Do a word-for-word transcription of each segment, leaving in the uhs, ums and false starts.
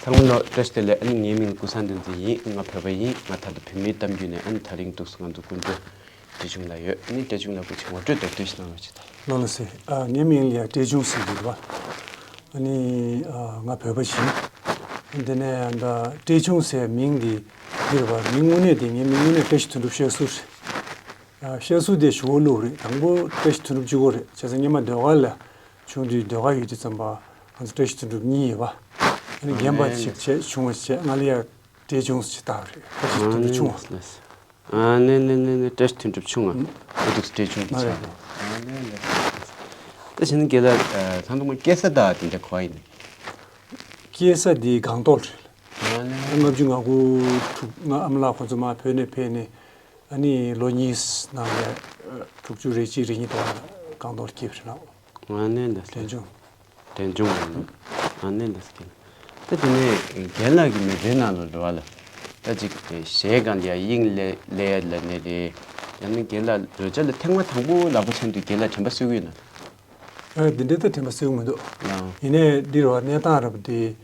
ཚང་མ་ལ་བཀྲ་ཤིས་བདེ་ལེགས། ཨ་ནི་ངའི་མིང་ལ་ཀུན་བཟང་བསྟན་འཛིན་ཡིན། ང་བོད་པ་ཡིན། ང་ད་ལྟ་བོད་མིའི་གཏམ་རྒྱུད་ནས། ཨ་ནི་དེ་རིང་འདུག་སེ་ང་ཚོ་སྐུ་མགྲོན་འབྲས་ཆུང་ལགས་ཡོད། ཨ་ནི་འབྲས་ཆུང་ལགས་སྐུ་མཁྱེན་ངོ་སྤྲོད་མདོར་བསྡུས་ཤིག་གནང་རོགས་བྱེད་དང་། ལགས་ལགས་སེ། ཨ་ངའི་མིང་ལ་ཡ་འབྲས་ཆུང་ཟེར་གྱི་རེད་པ། ཨ་ནི་ཨ་ང་བོད་པ་ཞིག་ཡིན། དེ་ནས་ད་འབྲས་ཆུང་ཟེར་མིང་འདི་འདི་རེད་པ། མིང་དངོས་གནས་དེ། ངའི་མིང་དངོས་གནས་བཀྲ་ཤིས་དོན་གྲུབ་ཤར་གསུམ་རེད། ཨ་ཤར་གསུམ་དེ་ཞུ་བ་བླུགས་རེད། དང་པོ་བཀྲ་ཤིས་དོན་གྲུབ་གཅིག་པོ་རེད། བྱས་ཙང་སྔོན་མ་ཟློས་གར་ལ་ཆུང་དུས་ཟློས་གར་ཡོད་དུས་ཙམ་པ་ང་ཚོ་བཀྲ་ཤིས་དོན་གྲུབ་གཉིས་ཡོད་པ། ཨ་ནི་རྒན་པ་ཞིག་བྱས། ཆུང་བ་ཞིག་བྱས། ང་ལ་ཡ་འབྲས་ཆུང་ཟེར་བཏགས་རེད། བཀྲ་ཤིས་དོན་གྲུབ་ཆུང་བ། ཨ་ནི་ནི་ནི་ནི་བཀྲ་ཤིས་དོན་གྲུབ་ཆུང་བ། ཨ་འདུག་སེ་འབྲས་ཆུང་གི་མ་ཆགས་རེད། ཨ་ནི་ནི། ད་བྱས་ན་རྒན་ལགས་ད་དུང་མ་སྐྱེས་ས་དང་དེ་འདྲ་ག་པར་ཡིན། སྐྱེས་ས་དེ་སྒང་ཏོག་རེད། ཨ་ནི་ལྔ་བཅུ་ང་དགུ་དྲུག་ང་ཨ་མ་ལགས་ཁོང་ཚོ་མར་བོད་ནས་ཕེབས་ནས། ཨ་ནི་ལོ་གཉིས་ནང་ལ་དྲུག་ཅུ་རེ་གཅིག་རེ་གཉིས་དུས་ལ་སྒང་ཏོག་ལ་སྐྱེས་པ་རེད་ལགས། ཨ་ནི་འདི་འབྲས་ཆུང་། འབྲས་ཆུང་། ཨ་ནི་འདི་སྐྱེས། ད་དེ་ནས་རྒན་ལགས་ཀྱི་མི་ཚེའི་ནང་ལ་རེད་པ་ལགས། ད་ཅིག་གཞས་སྒང་ལ་ཡ་དབྱིངས་སླེབས་སླེབས་ཡ་ལབ་ནའི་རེད། ཡང་ན་རྒན་ལགས་རོལ་ཆ་ལ་ཐེངས་མ་དང་པོ་ལག་པ་འཆང་དུས་རྒན་ལགས་དྲན་པ་གསོས་ཀྱི་ཡོད་ན། ཨ་འདི་འདྲ་ད་དྲན་པ་གསོས་ཀྱི་མི་འདུག་ཨ། ཡིན་ནའི་འདི་རེད་པ། གནས་སྟངས་རེད་པ་འདི།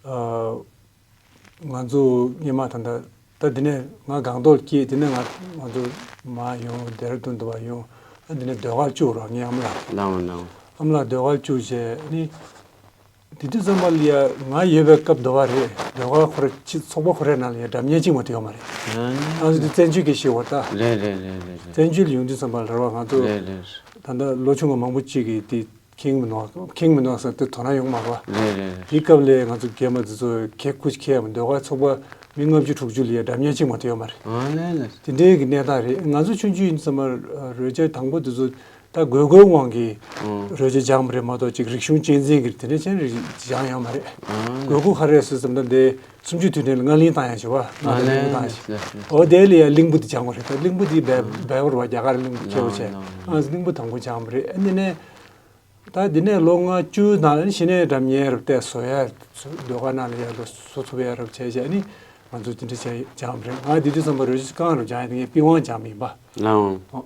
ཨ། ང་ཚོ་སྔོན་མ་ད་ལྟ་ད་འདི་ནས་ང་སྒང་ཏོག་ལ་སྐྱེས། དེ་ནས་ང་ང་ཚོ་མར་ཡོང་། ལྡེ་ར་ལྡུན་དུ་བ་ཡོང་། ཨ་འདི་ནས་ཟློས་གར་བཅུག་རོགས། ངའི་ཨ་མ་ལགས། ལགས་འོང་ལགས་འོང་། ཨ་མ་ལགས་ཟློས་གར་བཅུག་བྱས། ཨ་ནི་དེ་དུས་ཙམ་པ་ལ་ཡ་ང་ཡོད་པའི་སྐབས་དུ་བ་རེད། ཟློས་གར་ཁོ་ར་ཅིག་ཚོགས་པ་ཁོ་རའི་ནང་ལ་ཡ་སྒྲ་སྙན་གཅིག་མ་གཏོགས་ཡོད་མ་རེད། ཨ་ནི་ང་ཚོ་དེ་བཙན་བྱོལ་གྱི་ཤེས་པ་ད། རེད་རེད་རེད་རེད་རེད། བཙན་བྱོལ་ལ་ཡོང་དུས་ཙམ་པ་ལ་རེད་པ། ང་ཚོ་རེད་རེད། ད་ལྟ་ལོ་ཆུང་བ་མང་པོ་ཅིག་གིས་དེ་མཁྱེན་མི་འདུག་མཁྱེན་མི་འདུག་ཟེར་ཏེ་དོ་སྣང་ཡོང་མ་རེད་པ། རེད་རེད་རེད། དེའི་སྐབས་ལ་ང་ཚོ་རྒན་པ་འདི་ཚོ་གད་ཁུ་ཁད་མ། ཟློས་གར་ཚོགས་པ་མི་ལྔ་བཅུ་དྲུག་ཅུ་ལ་ཡ་སྒྲ་སྙན་གཅིག་མ་གཏོགས་ཡོད་མ་རེད། ཨ་ལས་ལས། དེ་འདྲའི་གི་གནས་སྟངས་རེད། ང་ཚོ་ཆུང་ཆུང་ཡིན་ཙམ་པ་རོལ་ཆ་དང་པོ་དེ་ཚོ་ད་དགོས་མཁོའི་དབང་གིས་ཨང་། རོལ་ཆ་སྦྱངས་པ་རེད་མ་གཏོགས་ཅིག་རིག་གཞུང་གཅེས་འཛིན་གྱི་དེ་འདྲ་ཅན་རིག་སྦྱངས་ཡོད་མ་རེད། ཨང་། དགོས་མཁོ་ག་རེ་རེད་ཟེར་ཙམ་ད་འདི་གསུམ་བཅུའི་དུས་དྲན་ལ་རྔ་གླིང་བཏང་ཡ་བྱས་པ། རྔ་ཨ་དང་གླིང་ལས་བཏང་ཡ་ལས་བྱས། ལས་ལས། འོ་དེ་ལ་ཡ་གླིང་བུ་དེ་སྦྱངས་པ་རེད། ད་གླིང་བུ་དེ་སྦས་སྦས་པ་རེད་པ། རྒྱ་གར་གླིང་བུ་ཁྱད་པར་ཆེ། ཨང་། གླིང་བུ་དང་པོ་སྦྱངས་པ་རེད། ཨ་ནི་ནས། ད་འདི་ནས་ལོ་ལྔ་བཅུ་ནང་ལ་གཞི་ནས་འགྲམ་ཉལ་རབ་བལྟས་བཟོ་ཡ། ཟློས་གར་ནང་ལ་ཡར་ལོ་བཟོ་ཐུབ་ཡ་རབ་བྱས་བྱས་ནི་ང་ཚོ་དེ་འདྲ་བྱས་སྦྱངས་པ་རེད། ང་དེ་དུས་ཙམ་པ་རོལ་ཆ་རྐང་རུ་སྦྱངས་ཡ་དེ་ངས་པི་ཝང་སྦྱངས་པ་ཡིན་པ། ལའོ། ཨོ།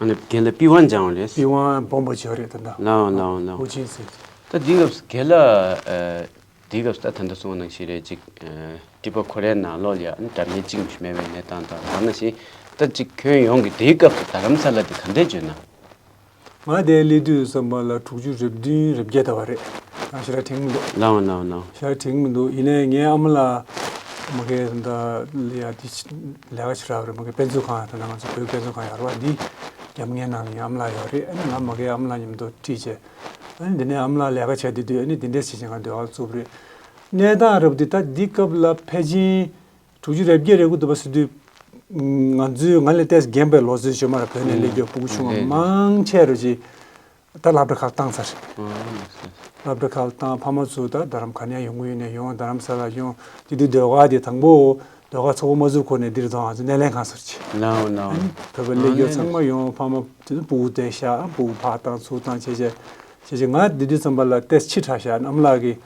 ཨ་ནི་རྒན་ལགས་པི་ཝང་སྦྱངས་པ་རེད། པི་ཝང་སྦོམ་པོ་བྱས་རེད་ད་ལྟ། ལའོ་ལའོ་ལའོ། ཧུའུ་ཅིན་ཟེར། ད་འདི་སྐབས་སུ་རྒན་ལགས་ཨ། འདི་སྐབས་སུ་ད་ད་ལྟ་གསུངས་པ་ནང་བཞིན་རེད། ཅིག་ཨ། སྤྲིན་པ་ཁོ་རའི་ནང་ལོགས་ལ་ཡ་ཨ་ནི་འགྲམ་ཉལ་གཅིག་མ་གཏོགས་མེད་པའི་གནས་སྟངས་དང་། ད་ནང་བཞིན་ད་ཅིག་ཁྱོན་ཡོངས་ཀྱི་དེའི་སྐབས་སུ་རྡ་རམ་ས་ལ་དེ་ག་འདྲས་བརྗོད་ན། ང་དེ་སླེབས་དུས་ཙམ་པ་ལ་དྲུག་ཅུ་རེ་བདུན་རེ་བརྒྱད་ད་བ་རེད། ང་ཞེ་དྲག་དྲན་གྱི་མི་འདུག་ལའོ་ལའོ་ལའོ། ཞེ་དྲག་དྲན་གྱི་མི་འདུག་ཡིན་ནའི་ངའི་ཨ་མ་ལགས་མ་གིར་ད་ལ་ཡ་དེ་ལས་ཀ་བྱེད་རག་རེད། མ་གིར་དཔེ་མཛོད་ཁང་ད་ལྟ་ང་ཚོ་བོད་དཔེ་མཛོད་ཁང་ཡོད་རེད་པ། འདི་རྒྱབ་ངའི་ནང་ལ་ཡ་ཨ་མ་ལགས་ཡོད་རེད། ཨ་ནི་ང་མ་གིར་ཨ་མ་ལགས་མཉམ་དུ་ཁྲིད་བྱས། ཨ་ནི་འདི་ནས་ཨ་མ་ལགས་ལས་ཀ་བྱས་དེ་དུས་ཨ་ནི་འདི་འདྲས་བྱས་བྱས་ང་ཟློས་གར་བཙུགས་པ་རེད། གནས་སྟངས་རབ་དེ་ད་འདི་སྐབས་ལ་ཕལ་ཆེར། དྲུག་ཅུ་རེ་བརྒྱད་རེ་དགུ་འདུག་པ་ཟེར་དུས། ང་ཚོའི་ང་ལས་ཏོག་ཙམ་རྒན་པའི་ལོ་ཚོད་བྱུང་མ་རེད། བོད་ནས་སླེབས་རྒྱུ་ཕྲུ་གུ་ཆུང་བ་ཨང་། མང་ཆེ་རུ་ཅིག་ད་སློབ་གྲྭ་ཁག་བཏང་ཚར། ཨང་། སློབ་གྲྭ་ཁག་བཏང་། ཕ་མ་ཚོ་ད་རྡ་རམ་ག་ནས་ཡོང་གི་ཡོད་ནས་ཡོང་། རྡ་རམ་ས་ལ་ཡོང་། དེ་དུས་ཟློས་གར་དེ་དང་པོ་ཟློས་གར་ཚོགས་པ་མ་བཙུགས་གོང་ནས་འདིར་ཚོགས་ང་ཚོ་སྣེ་ལེན་གང་སར་ཅིག་ལའོ་ལའོ། ཨ་ནི་བོད་པ་སླེབས་རྒྱུ་ཨང་ཚང་མ་ཡོང་། ཕ་མ་དེ་ཚོ་ཕྲུ་གུ་དེ་བཞག་ཕྲུ་གུ་ཕར་བཏང་ཚུར་བཏང་བྱས་བྱས་བྱས་བྱས། ང་དེ་དུས་ཙམ་པ་ལ་ཏོག་ཙམ་ཕྱི་དྲགས་ཤག་ཨ་མ་ལགས་ཀྱིས།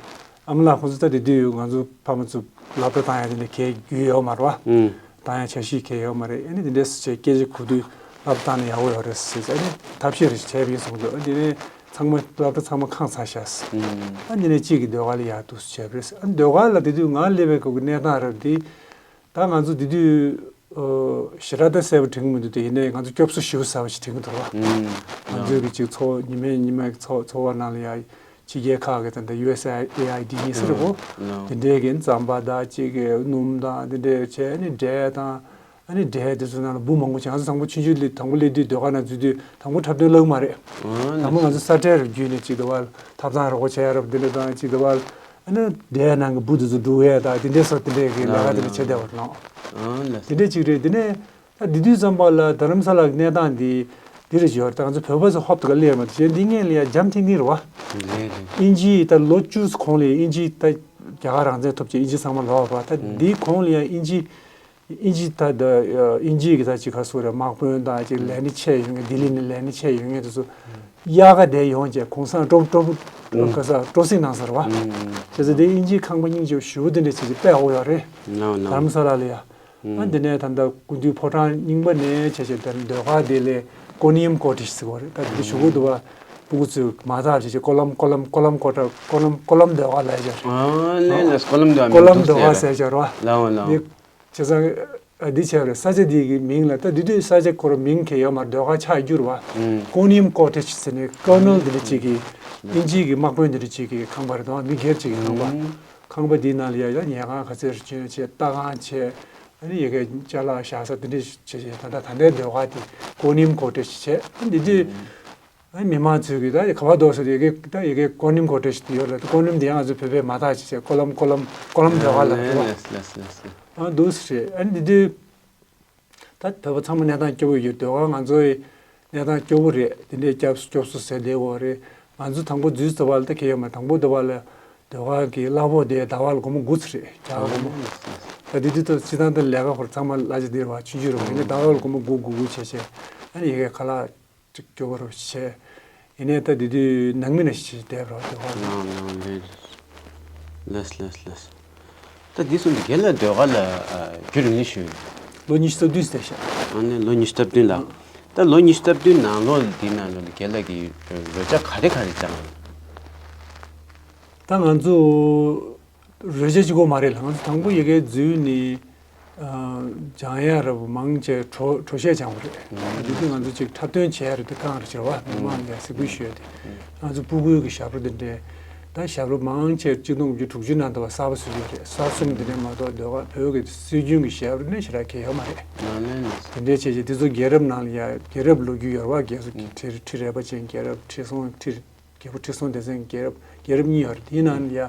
ཨ་མ་ལགས་ཁོང་ཚོ་ད་དེ་དུས་ང་ཚོ་ཕ་མ་ཚོ་སློབ་གྲྭ་བཏང་ཡ་དེ་འདྲ་གའི་རྒྱུས་ཡོད་མ་རེད་པ། ཨང་། བཏང་ཡ་འཆར་གཞི་གའི་ཡོད་མ་རེད། ཨ་ནི་དེ་འདྲས་སེ་བྱས་སྐད་ཆ་གོ་དུས་སློབ་གྲྭ་བཏང་ན་ཡག་པོ་ཡོད་རེད་ཟེར་བྱས། ཨ་ནི་ཐབས་ཤེས་རེ་བྱས་པ་ཡིན་གསུངས་འདུག་ཨ་དེ་ནས་ཚང་མ་སློབ་གྲྭ་ཚང་མ་ཁེངས་ཚར་ཤག་ཨང་། ཨ་དེ་ནས་གཅིག་གིས་ཟློས་གར་ལ་ཡར་འདུག་སེ་བྱས་པ་རེད། ཨ་ཟློས་གར་ལ་དེ་དུས་ང་སླེབས་པའི་སྐབས་ཀྱི་གནས་སྟངས་རེད་དེ། ད་ང་ཚོ་དེ་དུས་ཨོ་ཞེ་དྲག་ད་གསལ་པོ་དྲན་གྱི་མི་འདུག་དེ་ཡིན་ནའི་ང་ཚོ་སྐྱོབ་གསོ་ཞེ་པོ་ཟབ་པོ་ཞིག་དྲན་གྱི་འདུག་ར། ཨང་། ང་ཚོའི་གི་ཅིག་ཚོགས་ཉི་མའི་ཉི་མའི་ཚོགས་ཚོགས་པ་ནང་ལ་ཡ་ཕྱི་རྒྱལ་ཁག་གི་ད་ལྟ་ཡུ་ཨེས་ཨེ་ཨའི་ཌི་ཨི་ཟེར་རེད་གོ། ཨང་། དེ་འདྲའི་གི་རྩམ་པ་དང་ཅིག་གི་སྣུམ་དང་དེ་འདྲ་བྱས། ཨ་ནི་འབྲས་དང་ཨ་ནི་འབྲས་དེ་ཚོ་ནང་ལ་འབུ་མང་པོ་བྱུང་། ང་ཚོ་དང་པོ་ཆུང་ཆུང་ལ་དང་པོ་སླེབས་དུས་ཟློས་གར་ནང་འཛུལ་དུས་དང་པོ་འཁྲབ་སྟོན་བཀླགས་མ་རེད། ཨང་། དང་པོ་ང་ཚོ་ས་ཁྲལ་རུ་བརྒྱུད་ནས་ཅིག་དུ་བ་ཐབ་ཚང་རོགས་པ་བྱས་ཡ་རབས་དེ་འདྲ་དང་ཅིག་དུ་བ། ཨ་ནི་འབྲས་ནང་གི་འབུ་དེ་ཚོ་འབྲུ་ཡས་དང་དེ་འདྲའི་སོགས་དེ་འདྲའི་གི་ལས་ཀ་དེ་འདྲ་བྱེད་བསྡད་པ་རེད་ལགས། ཨང་། ལགས་སོ། དེ་འདྲའི་ཅིག་རེད། དེ་ནས་ད་དེ་དུས་ཙམ་པ་ལ་རྡ་རམ་ས་ལ་གི་གནས་སྟངས་འདི་འདི་རེད་ཡོད་རེད། ད་ང་ཚོ་བོད་པ་ཚོ་ཧོབ་ཏེ་ག་སླེབས་མ་ཐུབ་བྱས། འདི་སྔོན་ལ་ཡ་འཇམ་ཐིང་ཐིང་རེད་པ། རེད་རེད། དབྱིན་ཇིའི་ད་ལོ་བཅུ་གོང་ལ་དབྱིན་ཇིའི་ད་རྒྱ་གར་རང་བཙན་ཐོབ་བྱས་དབྱིན་ཇི་ཚང་མ་ལོག་པ། ད་ཨང་། འདིའི་གོང་ལ་ཡ་དབྱིན་ཇི་དབྱིན་ཇི་ད་ད་དབྱིན་ཇི་གི་ད་ཅིག་ག་རེ་ཟེར་དགོས་རེད། དམག་དཔོན་དང་ཅིག་ལས་སྣེ་ཆེ་ཡོད་མཁན། ལྡི་ལི་ནས་ལས་སྣེ་ཆེ་ཡོད་མཁན་དེ་ཚོ་དབྱར་ཁ་དེ་ཡོང་བྱས་གུང་སེང་སྤྲོ་སྤྲོ་སྤྲོ་ག་ས་སྤྲོ་གསེང་གནང་ས་རེད་པ། ཨང་། བྱས་ཙང་དེ་དབྱིན་ཇིའི་ཁང་པ་སྙིང་རྗེ་པོ་ཞེ་པོ་དེ་འདྲ་བྱས་བྱས་དཔེ་ཡག་པོ་ཡོད་རེད། ལགས་ལགས། རྡ་རམ་ས་ལ་ལ་ཡ། ཨང་། ཨ་དེ་ནས་ད་ལྟ་སྐུ་མདུན་ཕོ་བྲང་རྙིང་པ་ནས་བྱས་བྱས་དེ་ཟློས་གར་དེ་ལས་ཀོ་ནི་ཡམ་ཀོ་ཊེ་ཟེར་བ་རེད། ད་དེ་ཞུ་གི་འདུག་པ། སྤུ་གུ་ཚོས་མ་དག་བྱས་བྱས་ཀོ་ལམ་ཀོ་ལམ་ཀོ་ལམ་ཀོ་ཊ་ཀོ་ལམ་ཀོ་ལམ་ཟློས་གར་ལབ་ཡ་ཅིག་ཡོད་རེད། ཨ་ལས་ལས་ཀོ་ལམ་ཟློས་གར་ཀོ་ལམ་མིང་ཟློས་གར་ཟེར་ཟེར་ཡ་ཅིག་ཡོད་རེད་བ། ལའོ་ལའོ། འདི་བྱས་ཙང་། ཨ། འདི་བྱས་པ་རེད། ས་ཆ་འདི་གི་མིང་ལ་ད་འདི་དུས་ས་ཆ་ཁོ་རང་མིང་གང་ཡང་ཡོད་མ་རེད། ཟློས་གར་ཆགས་བསྒྱུར་བ། ཨུམ། ཀོ་ནིམ་ཀོ་ཊེཇ་ཟེར་ནས་ཀོ་ནལ་འདི་འདྲ་ཅིག་གི་ཨིན་ཇི་གི་དམག་དཔོན་འདི་འདྲ་ཅིག་གི་ཁང་པ་རེད་དོ། མི་སྒེར་ཅིག་གི་ཁང་པ། ཨུམ། ཁང་པ་འདིའི་ནང་ལ་ཡ་ཡ་ཉལ་ཁང་ག་ཚོད་རེ་བྱོན་བྱས། ལྟ་ཁང་བྱས། ཨ་ནི་ཡ་གི་ཅ་ལག་བཞག་ས་འདི་འདྲ་བྱས་བྱས། ད་ལྟ་ད་ལྟའི་ཟློས་གར་དེ་ཀོ་ནིམ་ཀོ་ཊེཇ་བྱས། ཨ། འདི་དུས། ཨ། མི་མང་ཚོས་ཀྱིས་ད་ག་པར་འདུག་ཟེར། ཡ་གི་ད་ཡ་གི་ཀོ་ནིམ་ཀོ་ཊེཇ་དེ་ཡོད་རེད། ཀོ་ནིམ་དེ་ཡང་ང་ཚོ་བོད་པས་མ་དག་བྱས་བྱས་ཀོ་ལམ་ཀོ་ལམ་ཀོ་ལམ་ཟློས་གར་ལབ་རེད་བ། ལས་ལས་ལས་ལས། ཨ། འདུག་སེ་རེད། ཨ་ནི་འདི་དུས། ད་བོད་པ་ཚང་མ་གནས་སྟངས་སྐྱོ་པོ་ཡོད། ཟློས་གར་ང་ཚོའི་གནས་སྟངས་སྐྱོ་པོ་རེད། དེ་འདྲའི་སྐྱབས་སྐྱོབ་གསོ་ཟེར་བསྡད་ཡོད་རེད། ང་ཚོ་དང་པོ་འཛུལ་ཙམ་པ་ལ་ད་གང་ཡང་ཡོད་མ་རེད། དང་པོ་འདི་པ་ལ་ཟློས་གར་གྱི་གླ་ཕོགས་དེ་ཟླ་བ་ལ་སྒོར་མོ་དགུ་ཙམ་རེད། རྒྱ་གར་སྒོར་མོ། ད་དེ་དུས་ད་སྤྱིར་བཏང་ད་ལས་ཀ་ཁོ་རང་ཚང་མ་གླ་ཆ་འདི་རེད་བ། ཆུང་ཆུང་རེད་བ། ཡིན་ནའི་ཟླ་བ་ལ་སྒོར་མོ་དགུ་དགུ་དགུ་བྱས་བྱས། ཨ་ནི་ཡ་གི་ཁ་ལག་ཅིག་སྐྱོ་པོ་རུ་བྱས། ཡིན་ནའི་ད་དེ་དུས་ནང་མི་ནང་བཞིན་བསྡད་པ་རེད་བ། ཟློས་གར་ལ། ལའོ་ལའོ་ལས། ལས་ལས་ལས། ད་འདི་སོང་དུས་རྒན་ལགས་ཟློས་གར་ལ་ཨ་རྒྱུན་རིང་ལ་ཞུགས་ཡོད། ལོ་ཉི་ཤུ་རྩ་བདུན་ཙམ་བཞག་ཨ་ནི་ལོ་ཉི་ཤུ་རྩ་བདུན་ལ། ཨང་། ད་ལོ་ཉི་ཤུ་རྩ་བདུན་ནང་ལོགས་འདི་ནང་ལོགས་ལ་རྒན་ལགས་ཀྱིས་རོལ་ཆ་ག་རེ་ག་རེ་སྦྱངས། ད་ང་ཚོ་རོལ་ཆ་གཅིག་པོ་མ་རེད་ལ། ང་ཚོ་དང་པོ་ཡ་གི་འཛུལ་ནས། ཨ། སྦྱང་ཡ་རབ་མང་ཆེ་བ་གྲོ་གྲོ་ཤས་སྦྱངས་པ་རེད། ཨ། འདི་དུས་ང་ཚོ་ཅིག་འཁྲབ་སྟོན་བྱས་རེད། དེ་གང་རེད་ཟེར་བ། མི་མང་ལ་ཡ་གཟིགས་འབུལ་ཞུ་ཡ་དེ། ང་ཚོ་སྤུ་གུའི་གི་ཞབས་བྲོ་འདི་འདྲའི། ད་ཞབས་བྲོ་མང་ཆེ་བ་གཅིག་སྟོང་དགུ་བརྒྱ་དྲུག་ཅུ་ནང་དུ་བ་གསར་པ་བཟོས་ཡོད་རེད། གསར་རྩོམ་འདི་འདྲའི་མ་གཏོགས་ཟློས་གར་བོད་ཀྱི་སྲོལ་རྒྱུན་གྱི་ཞབས་བྲོ་ནི་ཞེ་དྲག་གང་ཡང་ཡོད་མ་རེད། ཨ་ལས་ལས། དེ་འདྲའི་བྱས་བྱས་དེ་ཚོ་རྒྱལ་རབས་ནང་ལ་ཡ་རྒྱལ་རབས་ལོ་རྒྱུས་ཡོད་རེད་བ། རྒྱལ་སྲས་ཀྱི་ཁྲི་ཁྲི་རལ་པ་ཅན། རྒྱལ་རབས་ཁྲི་སྲོང་ཁྲི། རྒྱལ་པོ་ཁྲི་སྲོང་ལྡེ་བཙན་རྒྱལ་རབས་རྒྱལ་རབས་གཉིས་ཡོད་རེད། དེའི་ནང་ལ་ཡ་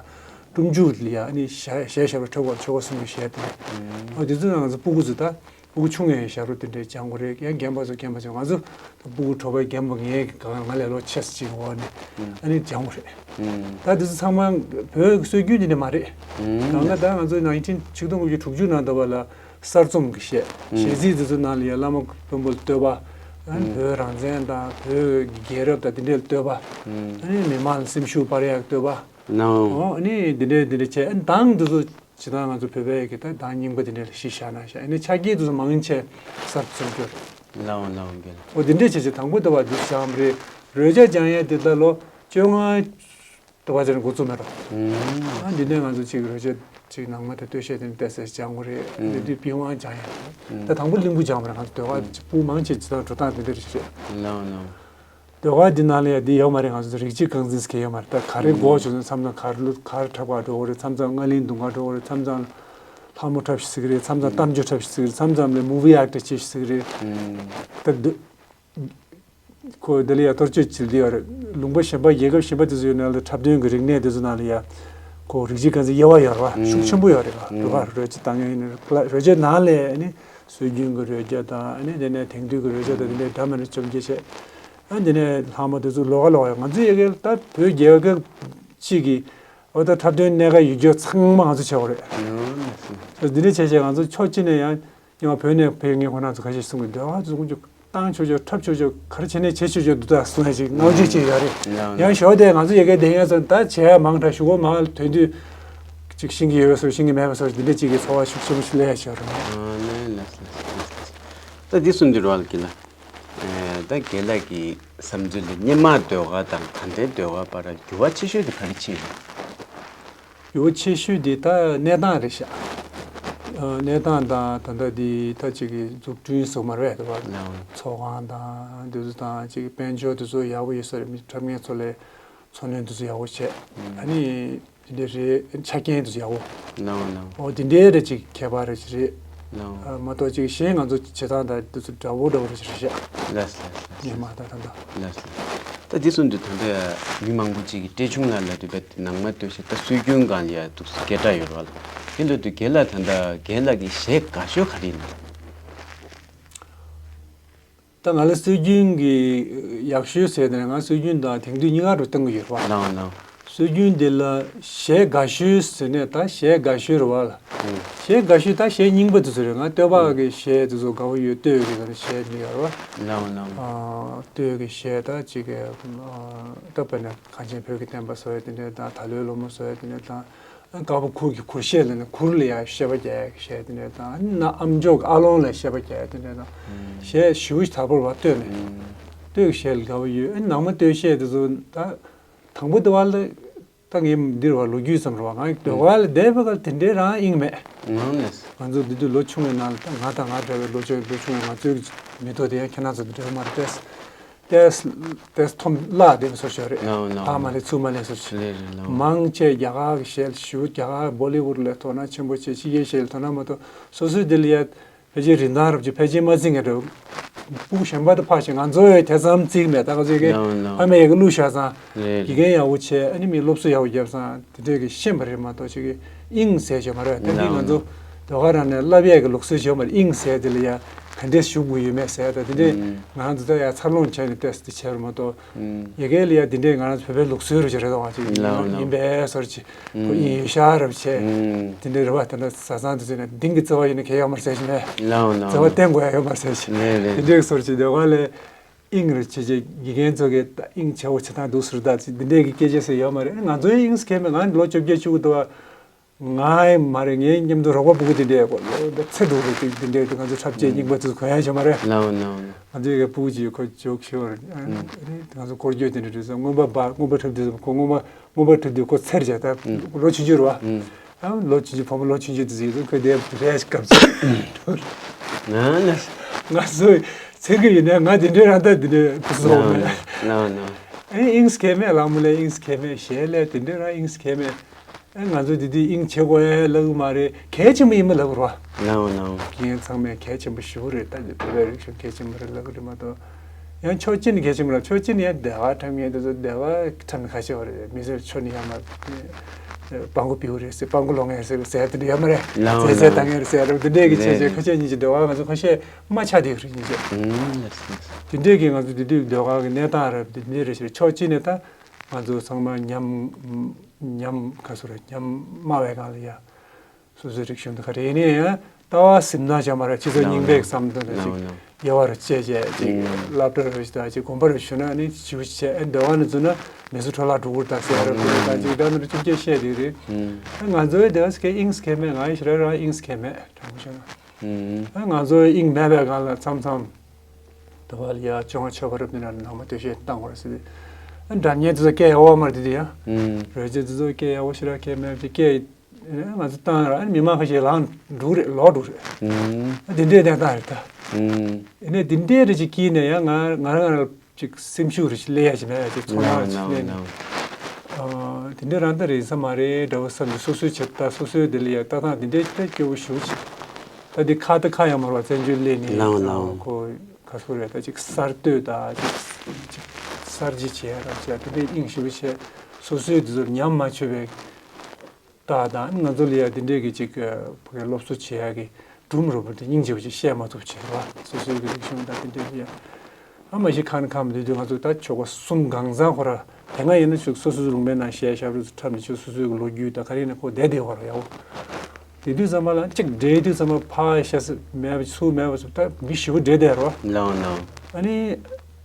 སྒྲུབ་མཇུག་ལ་ཡ་ཨ་ནི་གཞས་གཞས་ཞབས་བྲོ་འཁྲབ་དགོས། ཆོལ་ཁ་གསུམ་གྱི་གཞས་དེ། ཨ། དེ་ཚོ་ནང་ང་ཚོ་སྤུ་གུ་ཚོ་ད་སྤུ་གུ་ཆུང་ངའི་ཞབས་བྲོ་དེ་འདྲའི་སྦྱང་དགོས་རེད། ཡང་རྒན་པ་ཚོ་རྒན་པ་ཚོ། ང་ཚོ་ད་སྤུ་གུ་གྲོགས་པོའི་རྒན་པ་ངའི་གང་ང་ལས་ལོ་ཆེ་ས་ཅིག་འོག་ནས་ཨ་ནི་སྦྱང་དགོས་རེད། ད་དེ་ཚོ་ཚང་མ་བོད་ཀྱི་སྲོལ་རྒྱུན་དེ་འདྲ་མ་རེད། གང་ལྟར་ད་ང་ཚོ་ནའིན་ཊིན་ཆིག་སྟོང་དགུ་བརྒྱ་དྲུག་ཅུ་ནང་ལྟ་བ་ལ། གསར་རྩོམ་གྱི་གཞས། གཞས་ཚིག་དེ་ཚོ་ནང་ལ་ཡ་བླ་མ་དཔོན་པོ་ལ་བསྟོད་པ། ཨ་ནི་བོད་རང་བཙན་དང་བོད་ཀྱི་རྒྱལ་རབས་དང་དེ་འདྲའི་བསྟོད་པ། ཨ་ནི་མི་མང་ལ་སེམས་ཤུགས་སྤར་ཡག་བསྟོད་པ། ཨོ། ཨ་ནི་དེ་འདྲའི་དེ་འདྲ་བྱས། ཨ་ནི་གདངས་དེ་ཚོ་ཇི་ལྟར་ང་ཚོ་བོད་པའི་གི་ད་གདངས་རྙིང་པ་དེ་འདྲ་ལ་གཞི་བཞག་ན་བཞག་ཨ་ནི་ཆ་རྐྱེན་དེ་ཚོ་མང་ཆེ་གསར་རྩོམ་རྒྱུ་རེད། ལའོ་ལའོ་རྒན། ཨོ། དེ་འདྲ་བྱས་བྱས་དང་པོ་ལྟ་བ་འདི་བྱས་པ་རེད། རོལ་ཆ་སྦྱང་ཡ་དེ་ད་ལོ་བཅོ་ལྔ། ལྟ་བ་ཅན་འགོ་བཙུགས་མེད་རོ། ཨ། འདི་ནས་ང་ཚོ་གཅིག་རོལ་ཆ་གཅིག་ནང་མ་དེ་སྟོད་གཞས་དེ་ནས་ཏོག་ཙམ་སྦྱང་དགོས་རེད། འདི་དུས་པི་ཝང་སྦྱང་ཡ་རེད། ད་དང་པོ་གླིང་བུ་སྦྱངས་པ་རེད། ང་ཚོ་ཟློས་གར་སྤུ་མང་ཆེ་ཇི་ལྟར་འགྲོ་སྟངས་དེ་འདྲ་རེད། ལའོ་ལའོ། ཟློས་གར་འདི་ནང་ལ་ཡ་འདི་ཡོད་མ་རེད། ང་ཚོ་རིགས་གཅིག་རྐང་འཛིན་ཟེར་མཁན་ཡོད་མ་རེད། ད་ག་རེ་དགོས་བྱུང་ན་མཚམས་མཚམས་གར་གླུ་གར་འཁྲབ་གར་འགྲོ་དགོས་རེད། མཚམས་མཚམས་རྔ་གླིང་རྡུང་གར་འགྲོ་དགོས་རེད། མཚམས་མཚམས་ལྷ་མོ་འཁྲབ་ཤིག་ཟེར་གི་རེད། མཚམས་མཚམས་གཏམ་བརྗོད་འཁྲབ་ཤིག་ཟེར་གི་རེད། མཚམས་མཚམས་ལ་མུ་བི་ཨེག་ཊར་བྱེད་ཤིག་ཟེར་གི་རེད། ད་འདི། ཁོ་དེ་ལ་ཡ་གཏོར་སྐྱོན་བྱེད་བསྡད་ཡོད་རེད། ལུང་པ་གཞན་པ་རྒྱལ་ཁབ་གཞན་པ་དེ་ཚོ་ཡོད་ན་ལ་འཁྲབ་སྟོན་གྱི་རིག་གནས་དེ་ཚོ་ནང་ལ་ཡ་ཁོ་རིགས་གཅིག་རྐང་འཛིན་དབྱེ་བ་ཡོད་རེད་བ། ཤུགས་ཆེན་པོ་ཡོད་རེད་བ། རེད་བ། རོལ་ཆ་བཏང་ཡ་ཡིན་ན་རོལ་ཆ་ནང་ལ་ཨ་ནི་སྲོལ་རྒྱུན་གྱི་རོལ་ཆ་དང་ཨ་ནི་དེ་ནས་དེང་དུས་ཀྱི་རོལ་ཆ་དང་དེ་འདྲའི་འདྲ་མི་འདྲ་བཅོ་བརྒྱད་བྱས། ཨ་ནི་དེ་ནས་ལྷ་མོ་དེ་ཚོ་ལོགས་ཀ་ལོགས་ཀ་ཡོད། ང་ཚོ་ཡ་གི་ད་བོད་རྒྱལ་ཁབ་གཅིག་གི་འོ་ད་འཁྲབ་སྟོན་གནད་འགག་ཡོད་རྒྱུ་ཚང་མ་ང་ཚོ་བྱེད་དགོས་རེད། འདི་འདྲ་བྱས་བྱས་ང་ཚོ་ཕྱོགས་གཅིག་ནས་ཡང་། ཡང་བོད་ནས་ཕེབས་མཁན་ཁོ་རང་ཚོ་ཁ་ཤས་གསུང་གི་འདུག་ཨ་ཚོ་ཁོང་ཚོ་བཏང་ཆོག་ཆོག་འཁྲབ་ཆོག་ཆོག་ག་རེ་བྱས་ནས་བྱེད་ཆོག་ཆོག་འདུག་ད་གསུང་ཡ་ཅིག་སྣང་བརྗོད་ཅིག་ཡོད་རེད། ཡང་ཡང་ཞོགས་དེ་ང་ཚོ་ཡ་གི་བསྡད་ཡ་ཚོ་ད་བྱས་ཡ་མང་དྲགས། གཞུག་གུ་མ་དོན་དུས་ཅིག་ཤེས་ཀྱི་ཡོད་པའི་བཟོ་ཤེས་ཀྱི་མེད་པའི་བཟོ་འདི་འདྲ་ཅིག་གི་ཚོར་བ་ཤུགས་ཆེན་པོ་ཞིག་སླེབས་ཡ་ཅིག་ཡོད་རེད། ཨ་ལས་ལས་ལས་ལས། ད་འདི་གསུང་རྒྱུ་རོགས་ལ་གི་ལ། ཨེ། ད་རྒན་ལགས་ཀྱི་བསམ་ཚུལ་ལ་སྔོན་མ་ཟློས་གར་དང་ད་ལྟའི་ཟློས་གར་བར་འགྱུར་བ་ཆེ་ཤོས་དེ་ག་རེ་ཕྱིན་ཡོད། འགྱུར་བ་ཆེ་ཤོས་དེ་ད་གནས་སྟངས་རེད་ཤག་ཨ། གནས་སྟངས་དང་ད་ལྟ་དེ་ད་ཅིག་གི་འཛུགས་སྐྲུན་སོགས་མ་རེད་པ། ལའོ། ཚོགས་ཁང་དང་དེ་ཚོ་དང་ཅིག་དཔལ་འབྱོར་དེ་ཚོ་ཡག་པོ་ཡོད་ས་རེད། མི་འཁྲབ་མཁན་ཚོ་ལ་འཚོ་སྣོན་དེ་ཚོ་ཡག་པོ་བྱས། ཨ་ནི་དེ་འདྲ་རེད། ཆ་རྐྱེན་དེ་ཚོ་ཡག་པོ། ལའོ་ལའོ། ཨོ་དེ་འདྲའི་རེད། ཅིག་ཁྱད་པར་རེད་ཅིག་རེད། ལའོ། ཨ། མ་གཏོགས་ཅིག་གཞན་ང་ཚོ་བྱེད་སྟངས་དང་དེ་ཚོ་འདྲ་བོ་འདྲ་བོ་རེད་ཅིག་རེད་ཤག་ལགས་སོ་ལགས་སོ། སྔོན་མ་དང་ད་ལྟ། ལགས་སོ། ད་འདི་གསུང་དུས་ད་ལྟ་མི་མང་པོ་ཅིག་གིས་བཀྲས་ཆུང་ལགས་ལ་དུས་པའི་ནང་མ་ལྟོས་ཤིག་ད་སྲོལ་རྒྱུན་སྒང་ལ་ཡ་འདུག་སྐད་གྲགས་ཡོད་རེད་བ། དེ་འདྲ་དུས་རྒན་ལགས་ད་ལྟ་རྒན་ལགས་ཀྱི་གཞས་དགའ་ཤོས་ག་རེ་ཡིན་ནམ། ད་ང་ལ་སྲོལ་རྒྱུན་གྱི་ཡག་ཤོས་ཟེར་ནས་ང་སྲོལ་རྒྱུན་དང་དེང་དུས་གཉིས་ཀ་རུ་གཏོང་གི་ཡོད་རེད་བ། ལའོ་ལའོ། སྲོལ་རྒྱུན་འདི་ལ་གཞས་དགའ་ཤོས་ཟེར་ནས་ད་གཞས་དགའ་ཤོས་རེད་བ་ལ། ཨུ། གཞས་དགའ་ཤོས་ད་གཞས་རྙིང་པ་དེ་ཚོ་རེད། ང་སྟོད་པ་གི་གཞས་དེ་ཚོ་དགའ་པོ་ཡོད། སྟོད་ཀྱི་ད་གཞས་འདི་ཡོད་རེད་བ། ལའོ་ལའོ། ཨ། སྟོད་ཀྱི་གཞས་ད་ཅིག་གི་ཨ། ད་དཔེར་ན་གངས་ཅན་བོད་ཀྱི་བསྟན་པ་ཟེར་ཡ་དེ་འདྲ་དང་། ད་ལོའི་ལོ་མོ་ཟེར་ཡ་དེ་འདྲ་དང་། ཨ། དཀར་པོ་གུར་གྱི་གུར་གཞས་ལ་ནི་གུར་ལ་ཡ་གཞས་པ་རྒྱག་ཡ་གི་གཞས་དེ་འདྲ་དང་། ཨ་ནི་ཨམ་ཅོག་གི་ཨ་ལོང་ལ་གཞས་པ་རྒྱག་ཡ་དེ་འདྲ་དང་། གཞས་ཞེ་པོ་ཞིག་དག་པོ་རེད་བ། སྟོད་ནས། སྟོད་གཞས་ལ་དགའ་བོ་ཡོད། ཨ་ནི་ནང་མ་སྟོད་གཞས་དེ་ཚོ་ད་དང་པོ་དེ་བ་ལ་ད་ངས་འདིར་བ་ལོ་རྒྱུས་ཙམ་རེད་བ། ང་ཟློས་གར་ལ་བསྡད་པའི་སྐབས་དེ་འདྲའི་རང་དབྱིངས་མེད། ནང་ནས། ང་ཚོ་འདི་དུས་ལོ་ཆུང་བའི་ནང་ལ་ད་ང་དང་ང་འདྲ་བའི་ལོ་ཆུང་ལོ་ཆུང་བའི་ང་ཚོའི་མི་ཐོག་དེ་ཡང་ཁྱེད་རང་ཚོ་དེ་འདྲ་མ་རེད། ཏེས་ཏེས་ཏེས་ཐོམ་བརླག་བསྡད་པ་བཟོ་ཞིག་རེད། ལའོ་ལའོ། ཕར་མ་ལས་ཚུར་མ་ལས་བཟོ་ཞིག་རེད་རེད་ལའོ། མང་ཆེ་རྒྱ་གར་གྱི་གཞས་ལ་ཞུ། རྒྱ་གར་བོ་ལི་ཝུད་ལ་དོ་སྣང་ཆེན་པོ་བྱེད། ཕྱི་རྒྱལ་གཞས་ལ་དོ་སྣང་མ་གཏོང་། སོ་སོའི་འདི་ལ་ཡ་ཕལ་ཆེར་རིན་ཐང་རབ་ཀྱི་ཕལ་ཆེར་མ་འཛིན་མཁན་འདྲ་བོ། སྤུ་གུ་གཞན་པ་དང་ཕར་ཕྱིན། ང་ཚོ་ཡང་དེ་ཙམ་བརྩི་གི་མེད། ད་ང་ཚོའི་གི་ལའོ་ལའོ། ཕ་མས་ཡི་གེ་བླུགས་བཞག་ཙང་རེད་དགེ་རྒན་ཡག་པོ་བྱས། ཨ་ནི་མི་སློབ་གསོ་ཡག་པོ་བརྒྱབ་ཙང་དེ་འདྲས་ཀྱི་ཤེས་པ་རེད་མ་གཏོགས་ཅིག་གི་དབྱིངས་ཟེར་ཞིག་མ་རེད། ད་འདི་ལའོ་ང་ཚོ་ལའོ། ཟློས་གར་རང་ནས་བསླབ་ཡས་ཀྱི་ལུགས་སྲོལ་ཞིག་ཡོད་མ་རེད། དབྱིངས་ཟེར་དེ་ལ་ཡ་ག་འདྲས་ཞུགས་དགོས་ཡོད་མེད་ཟེར། ད་དེ་འདྲས་ང་ཚོ་ད་ཡ་འཚར་ལོངས་བྱས་ནས་ཏོག་ཙམ་དེ་བྱས་པ་མ་གཏོགས། ཡ་གི་ལ་ཡ་དེ་འདྲས་ང་རང་ཚོ་བོད་པའི་ལུགས་སྲོལ་རུ་ཅིག་རེད་དོ། ང་ཅིག་ལའོ་ལའོ། ཡིན་པའི་སོར་ཅིག་ཁོ་ཨིན་ཡོད་ཤ་རབ་བྱས། དེ་འདྲས་རེད་བ། དེ་འདྲ་བཟའ་ཚང་དུ་བྱས་ནས་གདིང་གི་བརྩེ་བ་ཡིན་ན་གལ་ཡོད་མ་རེད་ཟེར་གྱི་མེད། ལའོ་ལའོ། བརྩེ་བ་བསྟན་དགོས་ཡ་ཡོད་མ་རེད་ཟེར་གྱི། རེད་རེད། དེ་འདྲས་སོར་ཅིག་ཟློས་གར་ལས་དབྱིངས་རུ་བྱས་བྱས་དགེ་རྒན་ཚོ་གི་ད་དབྱིངས་ཆེ་བོ་བྱེད་སྟངས་འདུག་ཟེར། ད་ཅིག་འདི་འདྲས་ཀྱི་སྐད་ཆ་ཟེར་ཡོད་མ་རེད། ང་ཚོའི་དབྱིངས་སུ་གལ་མེད། ང་ལོ་བཅོ་བརྒྱད་བཅུ་དགུ་འདུག་བ། ང་མ་རེད། ངའི་མཉམ་དུ་རོགས་པ་སྤུ་གུ་དེ་འདྲས་ཀོ་ལོ་འདི་ཚེ་སྡུག་རེད། དེ་འདི་འདྲས་དེ་ང་ཚོ་འཁྲབ་ཆས་རྙིང་པ་དེ་ཚོ་གོན་ཡ་བྱེད་མ་རེད། ལའོ་ལའོ། ང་ཚོའི་གི་སྤུ་གུ་ཅིག་ཁོ་ཇོག་ཤོར་ང་ཚོ་སྐོར་སྐྱོད་དེ་འདྲ་དུས་སུ་རྔོན་པ་འབའ་རྔོན་པ་འཁྲབ་དུས་སུ་ཁོ་རྔོན་པ་རྔོན་པ་འཁྲབ་དུས་ཁོ་ཚེར་བྱས། ད་ལོ་ཆུང་ཆུང་རེད་བ། ཨ་ལོ་ཆུང་ཆུང་བུ་མོ་ལོ་ཆུང་ཆུང་དེ་ཚོ་ཁོ་དེ་རེས་སྐབས་ང་ནི་ང་ཚོ་ཚེ་གི་ཡིན་ན་ང་དེ་འདྲའི་རང་ད་དེ་འདྲའི་དུ་སོང་མེད། ལའོ་ལའོ། ཨེ་དབྱིངས་སུ་གལ་མེད། ལག་མོ་ལ་དབྱིངས་སུ་གལ་མེད། གཞས་ལ་དེ་འདྲའི་རང་དབྱིངས་སུ་གལ་མེད། ཨེ་ང་ཚོ་དེ་དུས་དབྱིངས་ཆེ་གོ་ཨེ་ལབ་གི་མ་རེད། གལ་ཆེན་པོ་ཡིན་པ་ལབ་རོ། ལའོ་ལའོ། དེ་ཚང་མས་གལ་ཆེན་པོ་ཞུ་གི་རེད། ད་དེ་བོད་པའི་རིག་གཞུང་གལ་ཆེན་པོ་རེད་ལབ་གི་རེད་མ་གཏོགས། ཡང་ཕྱོགས་གཅིག་ནས་གལ་ཆེན་པོ་རེད། ཕྱོགས་གཅིག་ནས་ཡང་སྡེ་བ་འཁྲབ་མཁན་དེ་ཚོ་སྡེ་བ་འཁྲབ་ནས་ཁ་ཤས་པ་རེད། མི་སེར་ཆོ་ནས་ཡང་མ་སྤང་གོ་པིའུ་རེད་ཟེར། སྤང་གོ་ལོ་ངན་ཟེར་ཟེར་དེ་འདྲ་ཡོད་མ་རེད། ལའོ་ཟེར་ཟེར་ལའོ། ད་ངན་རེད་ཟེར་རེད། དེ་འདྲས་ཀྱི་བྱས་རེད་བྱས་རེད། ཁ་ཤས་ཉིན་གཅིག་སྡེ་བ་ང་ཚོ་ཁ་ཤས་མ་ཆགས་དེ་རེད་ཉིན་གཅིག་ཨུམ། ལགས་སོ། དེ་འདྲས་ཀྱི་ང་ཚོ་དེ་དུས་སྡེ་བ་གི་གནས་སྟངས་རེད། དེ་འདྲས་རེད་ཟེར། ཕྱོགས་གཅིག་ནས་ད་ང་ཚོ་ཚང་མ་ཉམས་ཉམས་ག་ཚོད་རེད། ཉམས་དམའ་བའི་སྒང་ལ་ཡ། སོ་སོའི་རིག་གཞུང་དེ་ག་རེ་ཡིན་ནའི་ཡང་ལྟ་བ་ཟིན་ན་བྱ་མ་རེད། སྤྱི་ཚོགས་རྙིང་པའི་བསམ་དོན་དང་ཅིག་དབྱེ་བ་རུ་བཅད་བྱས་ཅིག་སློབ་གྲྭ་རུ་ཞུ་དང་ཅིག་དགོན་པ་རུ་ཞུ་ན་ནི་ཞུ་བྱས། ཨེ་འདོད་པ་ནི་བཙུགས་ན་མི་སུ་འཕྲོ་བརླག་འགྲོ་གི་རེད་ད་ཟེར་ར་བུ་རེད་ད་ཅིག་ད་ནི་རུ་ཅུང་ཅན་བཤད་དེ་རེད། ཨེ་ང་ཚོའི་དེ་ག་ཟེར་གི་དབྱིངས་སུ་གལ་མེད། ང་ཡི་ཞེ་དྲག་རང་དབྱིངས་སུ་གལ་མེད། དྲང་པོ་བཤད་ན། ཨེ་ང་ཚོའི་དབྱིངས་མེད་པའི་སྒང་ལ་མཚམས་མཚམས་དུ་བ་ལ་ཡ་བཅོ་ལྔ་མཆོད་པ་རབ་གནས་ནང་ནང་མ་སྟོད་གཞས་བཏང་བར་ཟེར་ཏེ། ཨ་འདྲ་མཉེན་དེ་ཚོ་སྐད་ཡག་པོ་མ་རེད་དེ་དེ་ཡང་། རོལ་ཆ་དེ་ཚོ་སྐད་ཡག་པོ་ཞེ་དྲག་སྐད་མེད་པ་ཅིག་སྐད། ཨེ་ང་ཚོ་བཏང་ར་ཨ་མི་མང་ཁ་ཤས་ལངས་འགྲོ་གི་རེད། ལོག་འགྲོ་གི་རེད། ཨ་དེ་འདྲའི་གནས་སྟངས་རེད་ད། ཨེ་ནས་དེ་འདྲའི་རེ་ཅིག་སྐྱིད་ནས་ཡང་ང་ང་རང་ང་རང་ཅིག་སེམས་ཤུགས་རེ་ཞིག་སླེབས་ཡ་ཞིག་མེད་ཡ་ཅིག་ཚོར་སྣང་རེ་ཞིག་སླེབས་ནས། ཨ་དེ་འདྲའི་རང་ད་རེད་ས་མ་རེད་འདྲ་བོ་བསམ་ནས་སོ་སོའི་བྱེད་ད་སོ་སོའི་དེ་ལ་ཡ་ལྟ་སྟངས་དེ་འདྲའི་ད་སྐྱོ་བོ་ཞེ་པོ་ཅིག་ད་དེ་ཁ་ད་ཁ་ཡང་མ་རེད་བ། བཙན་བྱོལ་སླེབས་ནས་ལའོ་ལའོ། ཁོ་ག་ཚོད་རེད་ད་ཅིག་གསར་གཏོད་ད་ཅིག་ཅིག་གསར་བརྗེ་བྱེད་ཡ་ར་བྱེད་ཡ་དེ་འདྲའི་དབྱིངས་ཞེ་པོ་བྱས་སོ་སོའི་དེ་ཚོར་ཉམས་མ་ཆོད་པའི་ད་ད་ང་ཚོ་ལ་ཡ་དེ་འདྲའི་གི་ཅིག་ཕ་གི་སློབ་གསོ་བྱེད་ཡ་གི་སྒྲུང་རོ་པོ་དེ་སྙིང་རྗེ་པོ་ཅིག་བཤད་མ་ཐུབ་བྱེད་ར་སོ་སོའི་གི་རིག་གཞུང་ད་དེ་འདྲའི་ཡ། ཨ་མ་གཞི་ཁ་ན་ཁ་མ་དུས་དུས་ང་ཚོ་ད་ཆོ་ག་གསུམ་གང་ཚང་ཁོ་ར་དེ་སྔ་ཡིན་ན་ཆུ་སོ་སོའི་ལུང་པའི་ནང་གཞས་ཞབས་བྲོ་ཚོ་འཁྲབ་ནས་ཆུ་སོ་སོའི་གི་ལོ་རྒྱུས་ད་ག་རེ་ཡིན་ན་ཁོ་བསྡད་བསྡད་ཁོ་ར་ཡ་འོ། དེ་དུས་ཙམ་པ་ལ་གཅིག་འདྲེས་དུས་ཙམ་པ་ཕ་ཤ་ས་མེད་པ་ཚུགས་མེད་པ་ཚུགས་ད་མི་ཞིབ་པོ་འདྲེས་བསྡད་རོ། ལའོ་ལའོ། ཨ་ནི།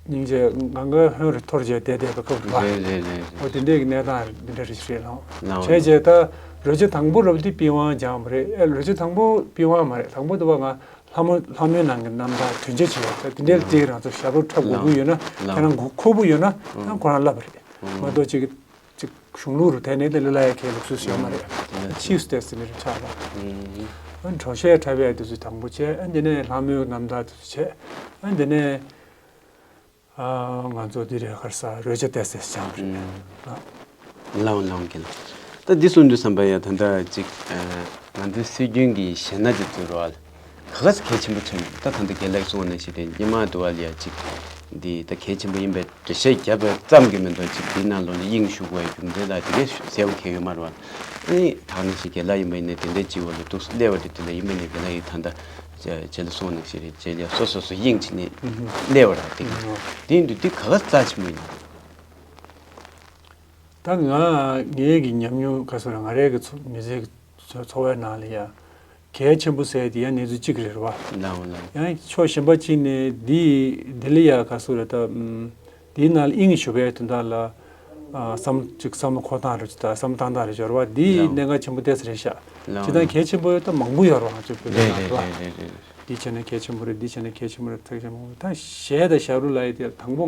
སྙིང་རྗེ་ང་དགའ་ཧོན་རེ་ཐོར་རྗེས་བསྡད་བསྡད་པའི་སྐབས་རེད་པ། རེད་རེད་རེད་རེད། འོ་དེ་འདྲའི་གི་གནས་སྟངས་འདི་འདྲ་རེ་ཞིག་རེད་ལགས། ལའོ་བྱས་རྗེས་ད་རོལ་ཆ་དང་པོ་རབ་དེ་པི་ཝང་སྦྱངས་པ་རེད། ཨེ་རོལ་ཆ་དང་པོ་པི་ཝང་མ་རེད། དང་པོ་དུ་བ་ང་ལྷ་མོ་ལྷ་མོའི་ནང་གི་རྣམ་ཐར་དོན་བྱེད་བྱེད་ཡ་ད་དེ་འདྲའི་ལ་དེའི་རང་ཚོ་ཞབས་བྲོ་འཁྲབ་དགོས་ཀྱི་ཡོད་ན་ལའོ་ཁྱེད་རང་མགོ་ཁོག་པོ་ཡོད་ན་ཨང་ཁོ་རང་བསླབ་པ་རེད། མ་གཏོགས་ཅིག་ཅིག་གཞུང་ལུགས་རུ་དེ་ནས་དེ་ལུས་ལ་ཡ་ཁའི་ལུགས་སྲོལ་ཞིག་ཡོད་མ་རེད། ཕྱིས་སུ་དེ་ཟིན་ནི་རེད་ཆགས་ལ། ཨ་གྲོ་ཤལ་འཁྲབ་ཡ་དེ་ཚོ་དང་པོ་བྱས། ཨ་འདི་ནས་ལྷ་མོའི་རྣམ་ཐར་དེ་ཚོ་བྱས། ཨ་འདི་ནས། ཨ་ང་ཚོ་འདི་རེད་ག་རེ་ཟ་རོལ་ཆ་ཏོག་ཙམ་སྦྱངས་རེད། ལའོ་ལའོ་རྒན་ལགས། ད་འདི་གསུངས་དུས་ཙམ་པ་ཡ་ད་ལྟ་ཅིག་ཨ་ང་ཚོའི་སྲོལ་རྒྱུན་གྱི་གཞས་སྣ་འདི་ཚོ་རོལ་ག་ག་ས་གལ་ཆེན་པོ་ཆགས་ནས་ད་ད་ལྟ་རྒན་ལགས་གསུངས་པ་ནང་བཞིན་རེད། སྔོན་མ་དུ་བ་ལ་ཡ་ཅིག་འདི་ད་གལ་ཆེན་པོ་ཡིན་པའི་འགྲེལ་བཤད་བརྒྱབ་པ་ཙམ་གྱིས་མི་འདུག་ཅིག་འདིའི་ནང་ལོགས་ནས་དབྱིངས་ཞུགས་པའི་རྒྱུ་མཚན་དང་དེ་གས་གསལ་པོ་གལ་ཡོད་མ་རེད་བ། ཨ་ནི་ད་ནང་བཞིན་རྒན་ལགས་ཡིན་པ་ཡིན་ནའི་དེ་འདྲའི་ཅིག་བ་ལ་འདུག་སླེབས་པ་དེ་དེ་ལ་ཡིན་པ་ཡིན་ནའི་རྒན་ལགས་ཡིས་ད་ལྟ། རྗེས་ལ་གསུངས་ནང་བཞིན་རེད། རྗེས་ལ་སོ་སོ་སོ་དབྱིངས་བྱས་ནས་སླེབས་པ་ར་དེ་ག་དེ་འདུག་དེ་ག་ག་རྩ་ཆེན་པོ་ཡིན། ད་ང་ངའི་གི་ཉམས་མྱོང་ག་སོ་ར་ང་རའི་གི་ཚོ་མི་ཚེ་གི་འཚོ་འཚོ་བའི་ནང་ལ་ཡ་གལ་ཆེན་པོ་ཟེར་དེ་ཡང་གནས་ཚུལ་གཅིག་རེད་བ། ལའོ་ལའོ། ཡང་ཕྱོགས་གཞན་པ་གཅིག་ནས་འདི་འདི་ལ་ཡ་ག་སོ་ར་ད་འདིའི་ནང་ལ་དབྱིངས་ཞུགས་པའི་དོན་དག་ལ་བསམ་ཅིག་བསམ་བློ་འཁོར་སྟངས་རེད་ཅིག་ད་བསམ་སྟངས་སྟངས་རེད་ཅིག་རེད་བ། འདི་ལའོ་གནད་འགག་ཆེན་པོ་ཏོག་ཙམ་རེད་ཤག་ལའོ་ཅི་ད་གལ་ཆེན་པོ་ད་མང་པོ་ཡོད་རེད་བ་ང་ཚོའི་བོད་རྒྱ་ནང་ལ། རེད་རེད་རེད་རེད། འདི་བྱས་ན་གལ་ཆེན་པོ་རེད། འདི་བྱས་ན་གལ་ཆེན་པོ་རེད། ཐག་ཆོད་མང་པོ། ད་གཞས་དང་ཞབས་བྲོ་ལབ་ཡ་དེ་དང་པོ་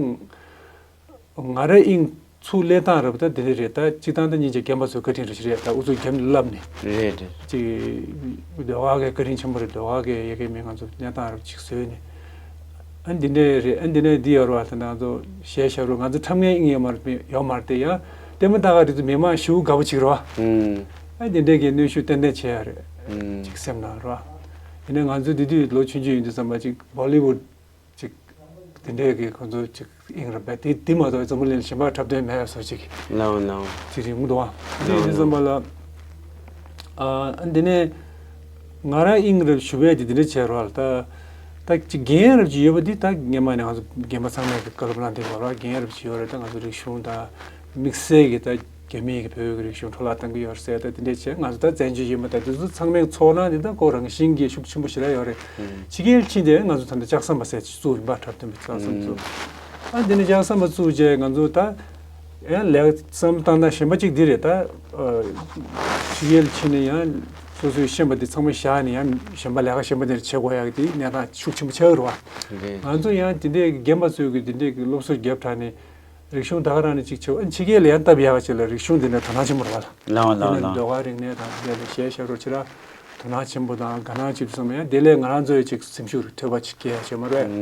ང་རང་དབྱིངས་ཚུར་སླེབས་སྟངས་རབ་ད་དེ་རེད། ད་སྤྱིར་བཏང་ད་སྙིང་རྗེ་རྒན་པ་ཚོའི་བཀའ་དྲིན་རེད་རེད། ད་ཨུ་ཚུགས་རྒྱབ་ནས་བསླབས་ནས། རེད་རེད། ཅིག་ཟློས་གར་གི་བཀའ་དྲིན་ཆེན་པོ་རེད། ཟློས་གར་གི་ཡ་གི་མི་ང་ཚོ་གནས་སྟངས་རབ་ཅིག་བཟོས་ནས། ཨ་འདི་འདྲས་རེད། ཨ་འདི་ནས་འདི་ཡོད་རེད་བ། ད་ང་ཚོ་གཞས་ཞབས་བྲོ་ང་ཚོ་འཁྲབ་མཁན་དབྱིངས་ཡོད་མ་རེད། ཡོད་མ་རེད་དེ། ཡང་ལྟད་མོ་ལྟ་ག་རེད་ཚོ་མི་མང་ཞེ་པོ་དགའ་པོ་ཅིག་རེད་བ། ཨ་འདི་འདྲས་ཀྱི་གནོན་ཤུགས་ཏན་ཏན་བྱེད་ཡ་རེད། ཅིག་སེམས་ནང་རེད་བ། ཡིན་ནའི་ང་ཚོ་འདི་དུས་ལོ་ཆུང་ཆུང་ཡིན་དུས་ཙམ་པ་ཅིག་བོ་ལི་ཝུད་ཅིག་དེ་འདྲས་ཀྱི་ཁོང་ཚོ་ཅིག་དབྱིངས་རེད་པས། དེ་དེ་མ་གཏོགས་འཛམ་བུ་གླིང་ལ་གཞན་པ་འཁྲབ་སྟོན་མེད་པ་བཟོ་ཅིག་ལའོ་ལའོ། ཅིག་རིང་མོ་འདུག་བ། དེ་ཡིན་དུས་ཙམ་པ་ལ། ཨ་འདི་ནས་ང་རང་དབྱིངས་རབ་ཞུ་བས་དེ་འདི་འདྲ་བྱས་རོགས་ལ། ད་ད་ཅིག་རྒན་རབ་ཅིག་ཡོད་པ་འདི་ད་སྔན་མ་ནས་ང་ཚོ་རྒན་པ་ཚང་མས་ཀྱི་བཀའ་སློབ་གནང་བསྡད་ཡོད་རོགས། རྒན་རབ་ཅིག་ཡོད་རེད། ད་ང་ཚོ་རིག་གཞུང་དང་དམིགས་བསལ་གྱི་ད་རྒྱ་མིའི་གི་བོད་ཀྱི་རིག་གཞུང་འཕྲོ་བརླག་གཏང་གི་ཡོད་རེད་ཟེར། ད་དེ་འདྲས་བྱས་ང་ཚོ་ད་བཙན་བྱོལ་ཡིན་པ་ད་དེ་ཚོ་ཚང་མའི་ཚོར་སྣང་འདི་ད་ཁོ་རང་བཞིན་གྱིས་ཤུགས་ཆེན་པོ་ཞེ་དྲག་ཡོད་རེད། ཕྱི་རྒྱལ་ཕྱིན་ཏེ་ང་ཚོ་ད་ལྟ་ལྕགས་ཟམ་པ་ཟེར་ཅིག་བཙུགས་ཡིན་པ། འཁྲབ་སྟོན་པའི་ལྕགས་ཟམ་བཙུགས། ཨ་འདི་ནས་ལྕགས་ཟམ་པ་བཙུགས་རྗེས་ང་ཚོ་ད་ཡང་ལས་བསམ་བཏང་ན་གཞན་པ་གཅིག་འདི་རེད། ད་ཕྱི་རྒྱལ་ཕྱིན་ནས་ཡང་སོ་སོའི་ཤེས་པ་འདི་ཚང་མ་བཞག་ནས་ཡང་གཞན་པ་ལས་ཀ་གཞན་པ་འདིར་བྱེད་དགོས་ཡག་གི་དེ་གནས་སྟངས་ཤུགས་ཆེན་པོ་ཆགས་ཀྱི་རེད་བ། ང་ཚོ་ཡང་དེ་འདྲའི་རྒན་པ་ཚོས་ཀྱི་དེ་འདྲའི་གི་སློབ་གསོ་བརྒྱབ་དྲགས་ནས། རིག་གཞུང་ད་ག་རང་ནས་ཅིག་བྱེད། ཨ་ཕྱི་རྒྱལ་ལ་ཡང་སྟབས་ཡག་ཅིག་ལ་རིག་གཞུང་འདི་ནས་དོ་སྣང་ཆེན་པོ་རེད་བ་ལ། ལའོ་ལའོ་དེ་ནས་ལའོ། ཟློས་གར་རིག་གནས་དང་དེ་ལས་གཞས་ཞབས་བྲོ་ཕྱི་ར་དོ་སྣང་ཆེན་པོ་དང་དགའ་སྣང་ཆེ་བསམ་ཡང་དེ་ལས་ང་རང་ཚོའི་ཅིག་སེམས་ཤུགས་རུ་ཐོལ་པ་ཅིག་སྐྱེ་ཡ་བྱེད་མ་རེད།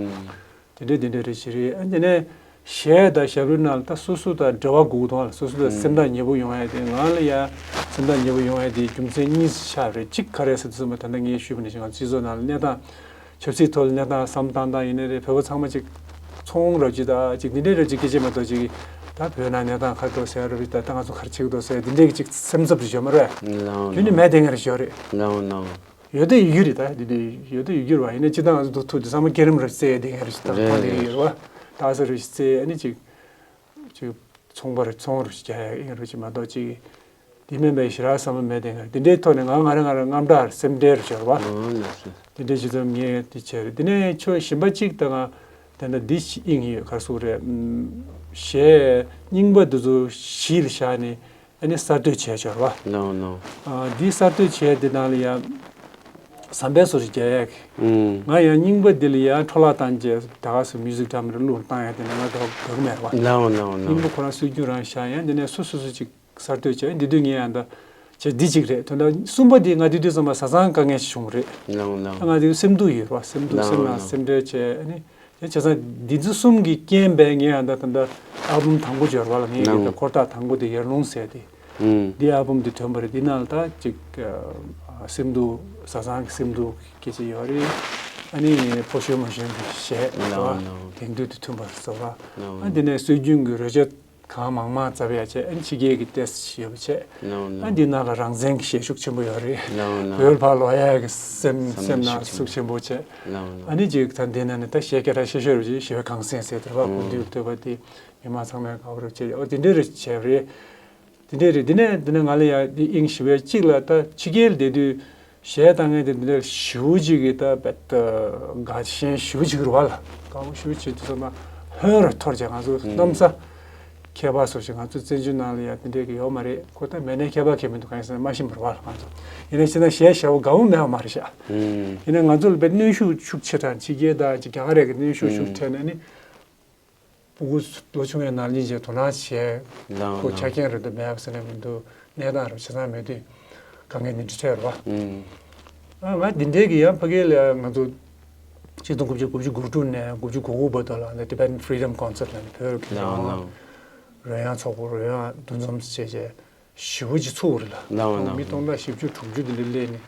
དེ་འདྲས་དེ་འདྲས་རེད་ཅིག་རེད། ཨ་དེ་ནས་གཞས་དང་ཞབས་བྲོའི་ནང་ལ་ད་སོ་སོ་དང་འབྲེལ་བ་དགོས་ཀྱི་འདུག་ལ། སོ་སོ་དང་སེམས་ཐག་ཉེ་པོ་ཡོང་ཡ་དེ། ང་ལ་ཡ་སེམས་ཐག་ཉེ་པོ་ཡོང་ཡ་དེ་རྒྱུ་མཚན་གཉིས་ཆགས་རེད། གཅིག་ག་རེ་ཟེར་དུས་ཙམ་པ་ད་ལྟ་ངས་ཞུས་པ་ནང་བཞིན་ང་ཚོ་སྤྱི་ཚོགས་ནང་ལ་གནས་སྟངས། ཆབ་སྲིད་ཐོག་ལ་གནས་སྟངས་བསམ་བཏང་སྟངས་ཡིན་ནའི་རེད། བོད་པ་ཚང་མ་ཅིག་ཚོང་རབ་ཅིག་དང་ཅིག་འདི་འདྲའི་རབ་ཅིག་སྐད་ཆ་མ་གཏོགས་ཅིག་ད་བོད་ནང་གནས་སྟངས་ཁ་ཐོག་ཟེར་རབ་ཅིག་ད་ད་ང་ཚོ་ག་རེ་བྱེད་ཀྱི་འདུག་ཟེར་འདི་འདྲའི་ཅིག་སེམས་འཚབ་ཅིག་ཡོད་མ་རེད། རྒྱུན་ནས་མེད་དེ་ངེར་ཞོར་རེད། ཡོད་དེ་ཡོད་ཀྱི་རེད། ད་འདི་འདྲའི་ཡོད་དེ་ཡོད་ཀྱི་རེད་བ། ཡིན་ནའི་སྤྱིར་བཏང་ང་ཚོ་འདུག་ཐུག་དེ་ཚང་མ་སྐྱེ་རིམ་རབ་རྩེ་དེ་ངེར་ཞིག་ད་རེད་ཐང་དེ་རེད། ཡོད་རེད་བ། ད་ས་རབ་རྩེ་ཨ་ནི་ཅིག་ཅིག་ཚོང་པ་རེད། ཚོང་རུ་རྒྱག་ཡ་ཨིན་རུ་ཅིག་མ་གཏོགས་ཅིག་དེ་མིན་པའི་ཞེ་དྲག་བསམ་བློ་མེད་དེ་ང་དེ་འདྲའི་ཐོག་ནས་ང་ང་རང་ང་རང་དངངས་སྐྲག་སེམས་ཁྲལ་རུ་བྱས་རོགས། ཨོ་ལགས་སོ། དེ་འདྲའི་ཅིག་ཙམ་ངས་དེ་བྱས་རེད། དེ་ནས་ཆོས་གཞན་པ་གཅིག་ད་ང་དེ་འདྲ་འདི་ཞིག་ཨིན་ཡོད་ག་སུ་རེད། གཞས་རྙིང་པ་འདི་ཚོ་གཞི་ལ་བཞག་ནས་ཨ་ནི་གསར་གཏོད་བྱས་བྱས་རོགས། ནོ་ནོ། འདི་གསར་གཏོད་བྱས་དེ་ནང་ལ་ཡང་ཟམ་པའི་སོ་ཞིག་རྒྱག་ཡག་གི་ང་ཡང་རྙིང་པ་འདི་ལ་ཡང་འཕྲོ་བརླག་བཏང་རྗེས་ད་ག་སུ་མིའུ་ཟིག་འདྲ་མི་འདྲ་བླུགས་བཏང་ཡ་དེ་ནས་ང་དགའ་དགའ་གི་མེད་རེད་བ། ནོ་ནོ་ནོ། རྙིང་པ་ཁོ་རང་སྲོལ་རྒྱུན་རང་བཞག་ཡང་འདི་ནས་སོ་སོ་སོ་ཅིག་གསར་གཏོད་བྱས། འདི་དུས་ངས་ཡང་ད་བྱས་འདི་གཅིག་རེད། དོན་དག་གསུམ་པ་འདི་ང་འདི་དུས་ཙམ་པ་བཟའ་ཚང་དཀའ་ངལ་ཞིག་བྱུང་བ་རེད། ལའོ་ལའོ། ང་འདི་སེམས་སྡུག་ཡོད་རེད་བ། སེམས་སྡུག་ལའོ་སེམས་ནང་ལའོ། སེམས་ཁྲལ་བྱས། ཨ་ནི་དེ་བྱས་ཙང་འདི་ཚོ་གསུམ་གྱི་རྐྱེན་པས་ངས་ཡང་ད་ད་ལྟ་ཨལ་བུམ་དང་པོ་འབྱོར་བ་ལ་ངས་ཡིན་ད་ལའོ། འཁོར་ཐག་དང་པོ་འདི་ཡར་ལུང་ཟེར་ཏེ། ཨུམ། འདི་ཨལ་བུམ་འདི་ཐོན་པ་རེད། འདི་ནང་ལ་ད་ཅིག་ཨ་སེམས་སྡུག་བཟའ་ཚང་གི་སེམས་སྡུག་སྐད་ཆ་ཡོད་རེད། ཨ་ནི་ཕོ་གཞོན་མོ་གཞོན་གྱི་གཞས་ལའོ་ལའོ། དེང་དུས་དུས་མཐུན་པར་བཟོ་བ། ལའོ་ཨ་ལའོ། འདི་ནས་སྲོལ་རྒྱུན་གྱི་རོལ་ཆ་གང་མང་མང་བཙལ་ཡ་བྱས། ཨ་ནི་ཕྱི་རྒྱལ་གྱི་ཏེས་ཞེས་པ་བྱས། ལའོ་ལའོ། ཨ་འདི་ནང་ལ་རང་བཙན་གྱི་གཞས་ཤུགས་ཆེན་པོ་ཡོད་རེད། ལའོ་ལའོ། བོད་ཕར་ལོག་ཡ་གི་སེམས་བསམ་སེམས་ནང་ཤུགས་ཆེན་པོ་བྱས། ལའོ་ལའོ། ཨ་ནི་ཅིག་ད་འདི་ནང་ནས་ད་གཞས་སྐད་གྲགས་ཆེ་ཤོས་རེད་ཅེས་ཞེ་བའི་གངས་སེང་ཟེར་དེ་རེད་བ། ཨུམ། གུས་འདུད་ཐོས་པ་དེ་མི་མང་ཚང་མས་དགའ་པོ་རེད་བྱས། ཨོ་དེ་འདྲས་རེད་བྱས་རེད། དེ་འདྲས་རེད། དེ་ནས་དེ་ནས་ང་ལ་ཡ་དེ་དབྱིངས་ཞེ་བའི་གཅིག་ལ་ད་ཕྱི་རྒྱལ་བསྡད་དུས་གཞས་བཏང་མཁན་དེ་འདི་འདྲ་ཞེ་པོ་ཅིག་གིས་ད་བེད་དགའ་ཞེན་ཞེ་པོ་ཅིག་རེད་བ་ལ། དགའ་པོ་ཞེ་པོ་བྱེད་དུས་ཙམ་པ་ཧོན་རུ་འཐོར་བྱས། ང་ཚོ་གནམ་ས་ཁྱད་པར་སོགས་ཤིག་ང་ཚོ་བཙན་བྱོལ་ནང་ལ་ཡ་དེ་འདྲས་ཀྱི་ཡོད་མ་རེད། ཁོ་ད་མེད་ནའི་ཁྱད་པར་གང་ཡང་མི་འདུག་གང་ཡིན་ཟེར་ན་མ་ཤེས་པ་རེད་བ་ལ། ང་ཚོ་ཡིན་ན་བྱས་ན་གཞས་ཞེ་པོ་དགའ་པོ་མེད་པ་མ་རེད་ཤག་ཡིན་ན་ང་ཚོ་ལ་བེད་གནོན་ཤུགས་ཤུགས་ཆེ་དྲགས་ཕྱི་རྒྱལ་དང་ཅིག་རྒྱ་གར་རེད་གི་གནོན་ཤུགས་ཤུགས་འཕྲད་ནས་ནི། སྤུ་གུ་ལོ་ཆུང་བའི་ནང་སྙིང་རྗེ་དོ་སྣང་བྱས། ལའོ་ཁོ་ལའོ། ཆ་རྐྱེན་རེད་འདུག་མེད་པ་ཟེར་ནས་མི་འདུག་གནས་སྟངས་རེད་བྱས་ཙང་མེད་དུས་དཀའ་ངལ་འདི་འདྲ་འཕྲད་རེད་བ། ཨ་ང་འདི་འདྲའི་གི་ཡང་ཕ་གི་ལ་ང་ཚོ་ཆིག་སྟོང་དགུ་བརྒྱ་དགུ་བཅུ་གོ་དྲུག་ནས་དགུ་བཅུ་གོ་དགུ་བར་དུ་ལ་ནི་Tibetan Freedom Concert ལ་ནི་བོད་ཀྱི་ལའོ་རང་ལའོ། དབང་རོལ་དབྱངས་ཚོགས་པ་རོལ་དབྱངས་འདུ་འཛོམས་བྱས་བྱས། ཞེ་པོ་ཅིག་ཚུགས་རེད་ལ། ལའོ་ལའོ། མི་སྟོང་ཕྲག་བཞི་བཅུ་དྲུག་ཅུ་དེ་འདྲ་སླེབས་ནས།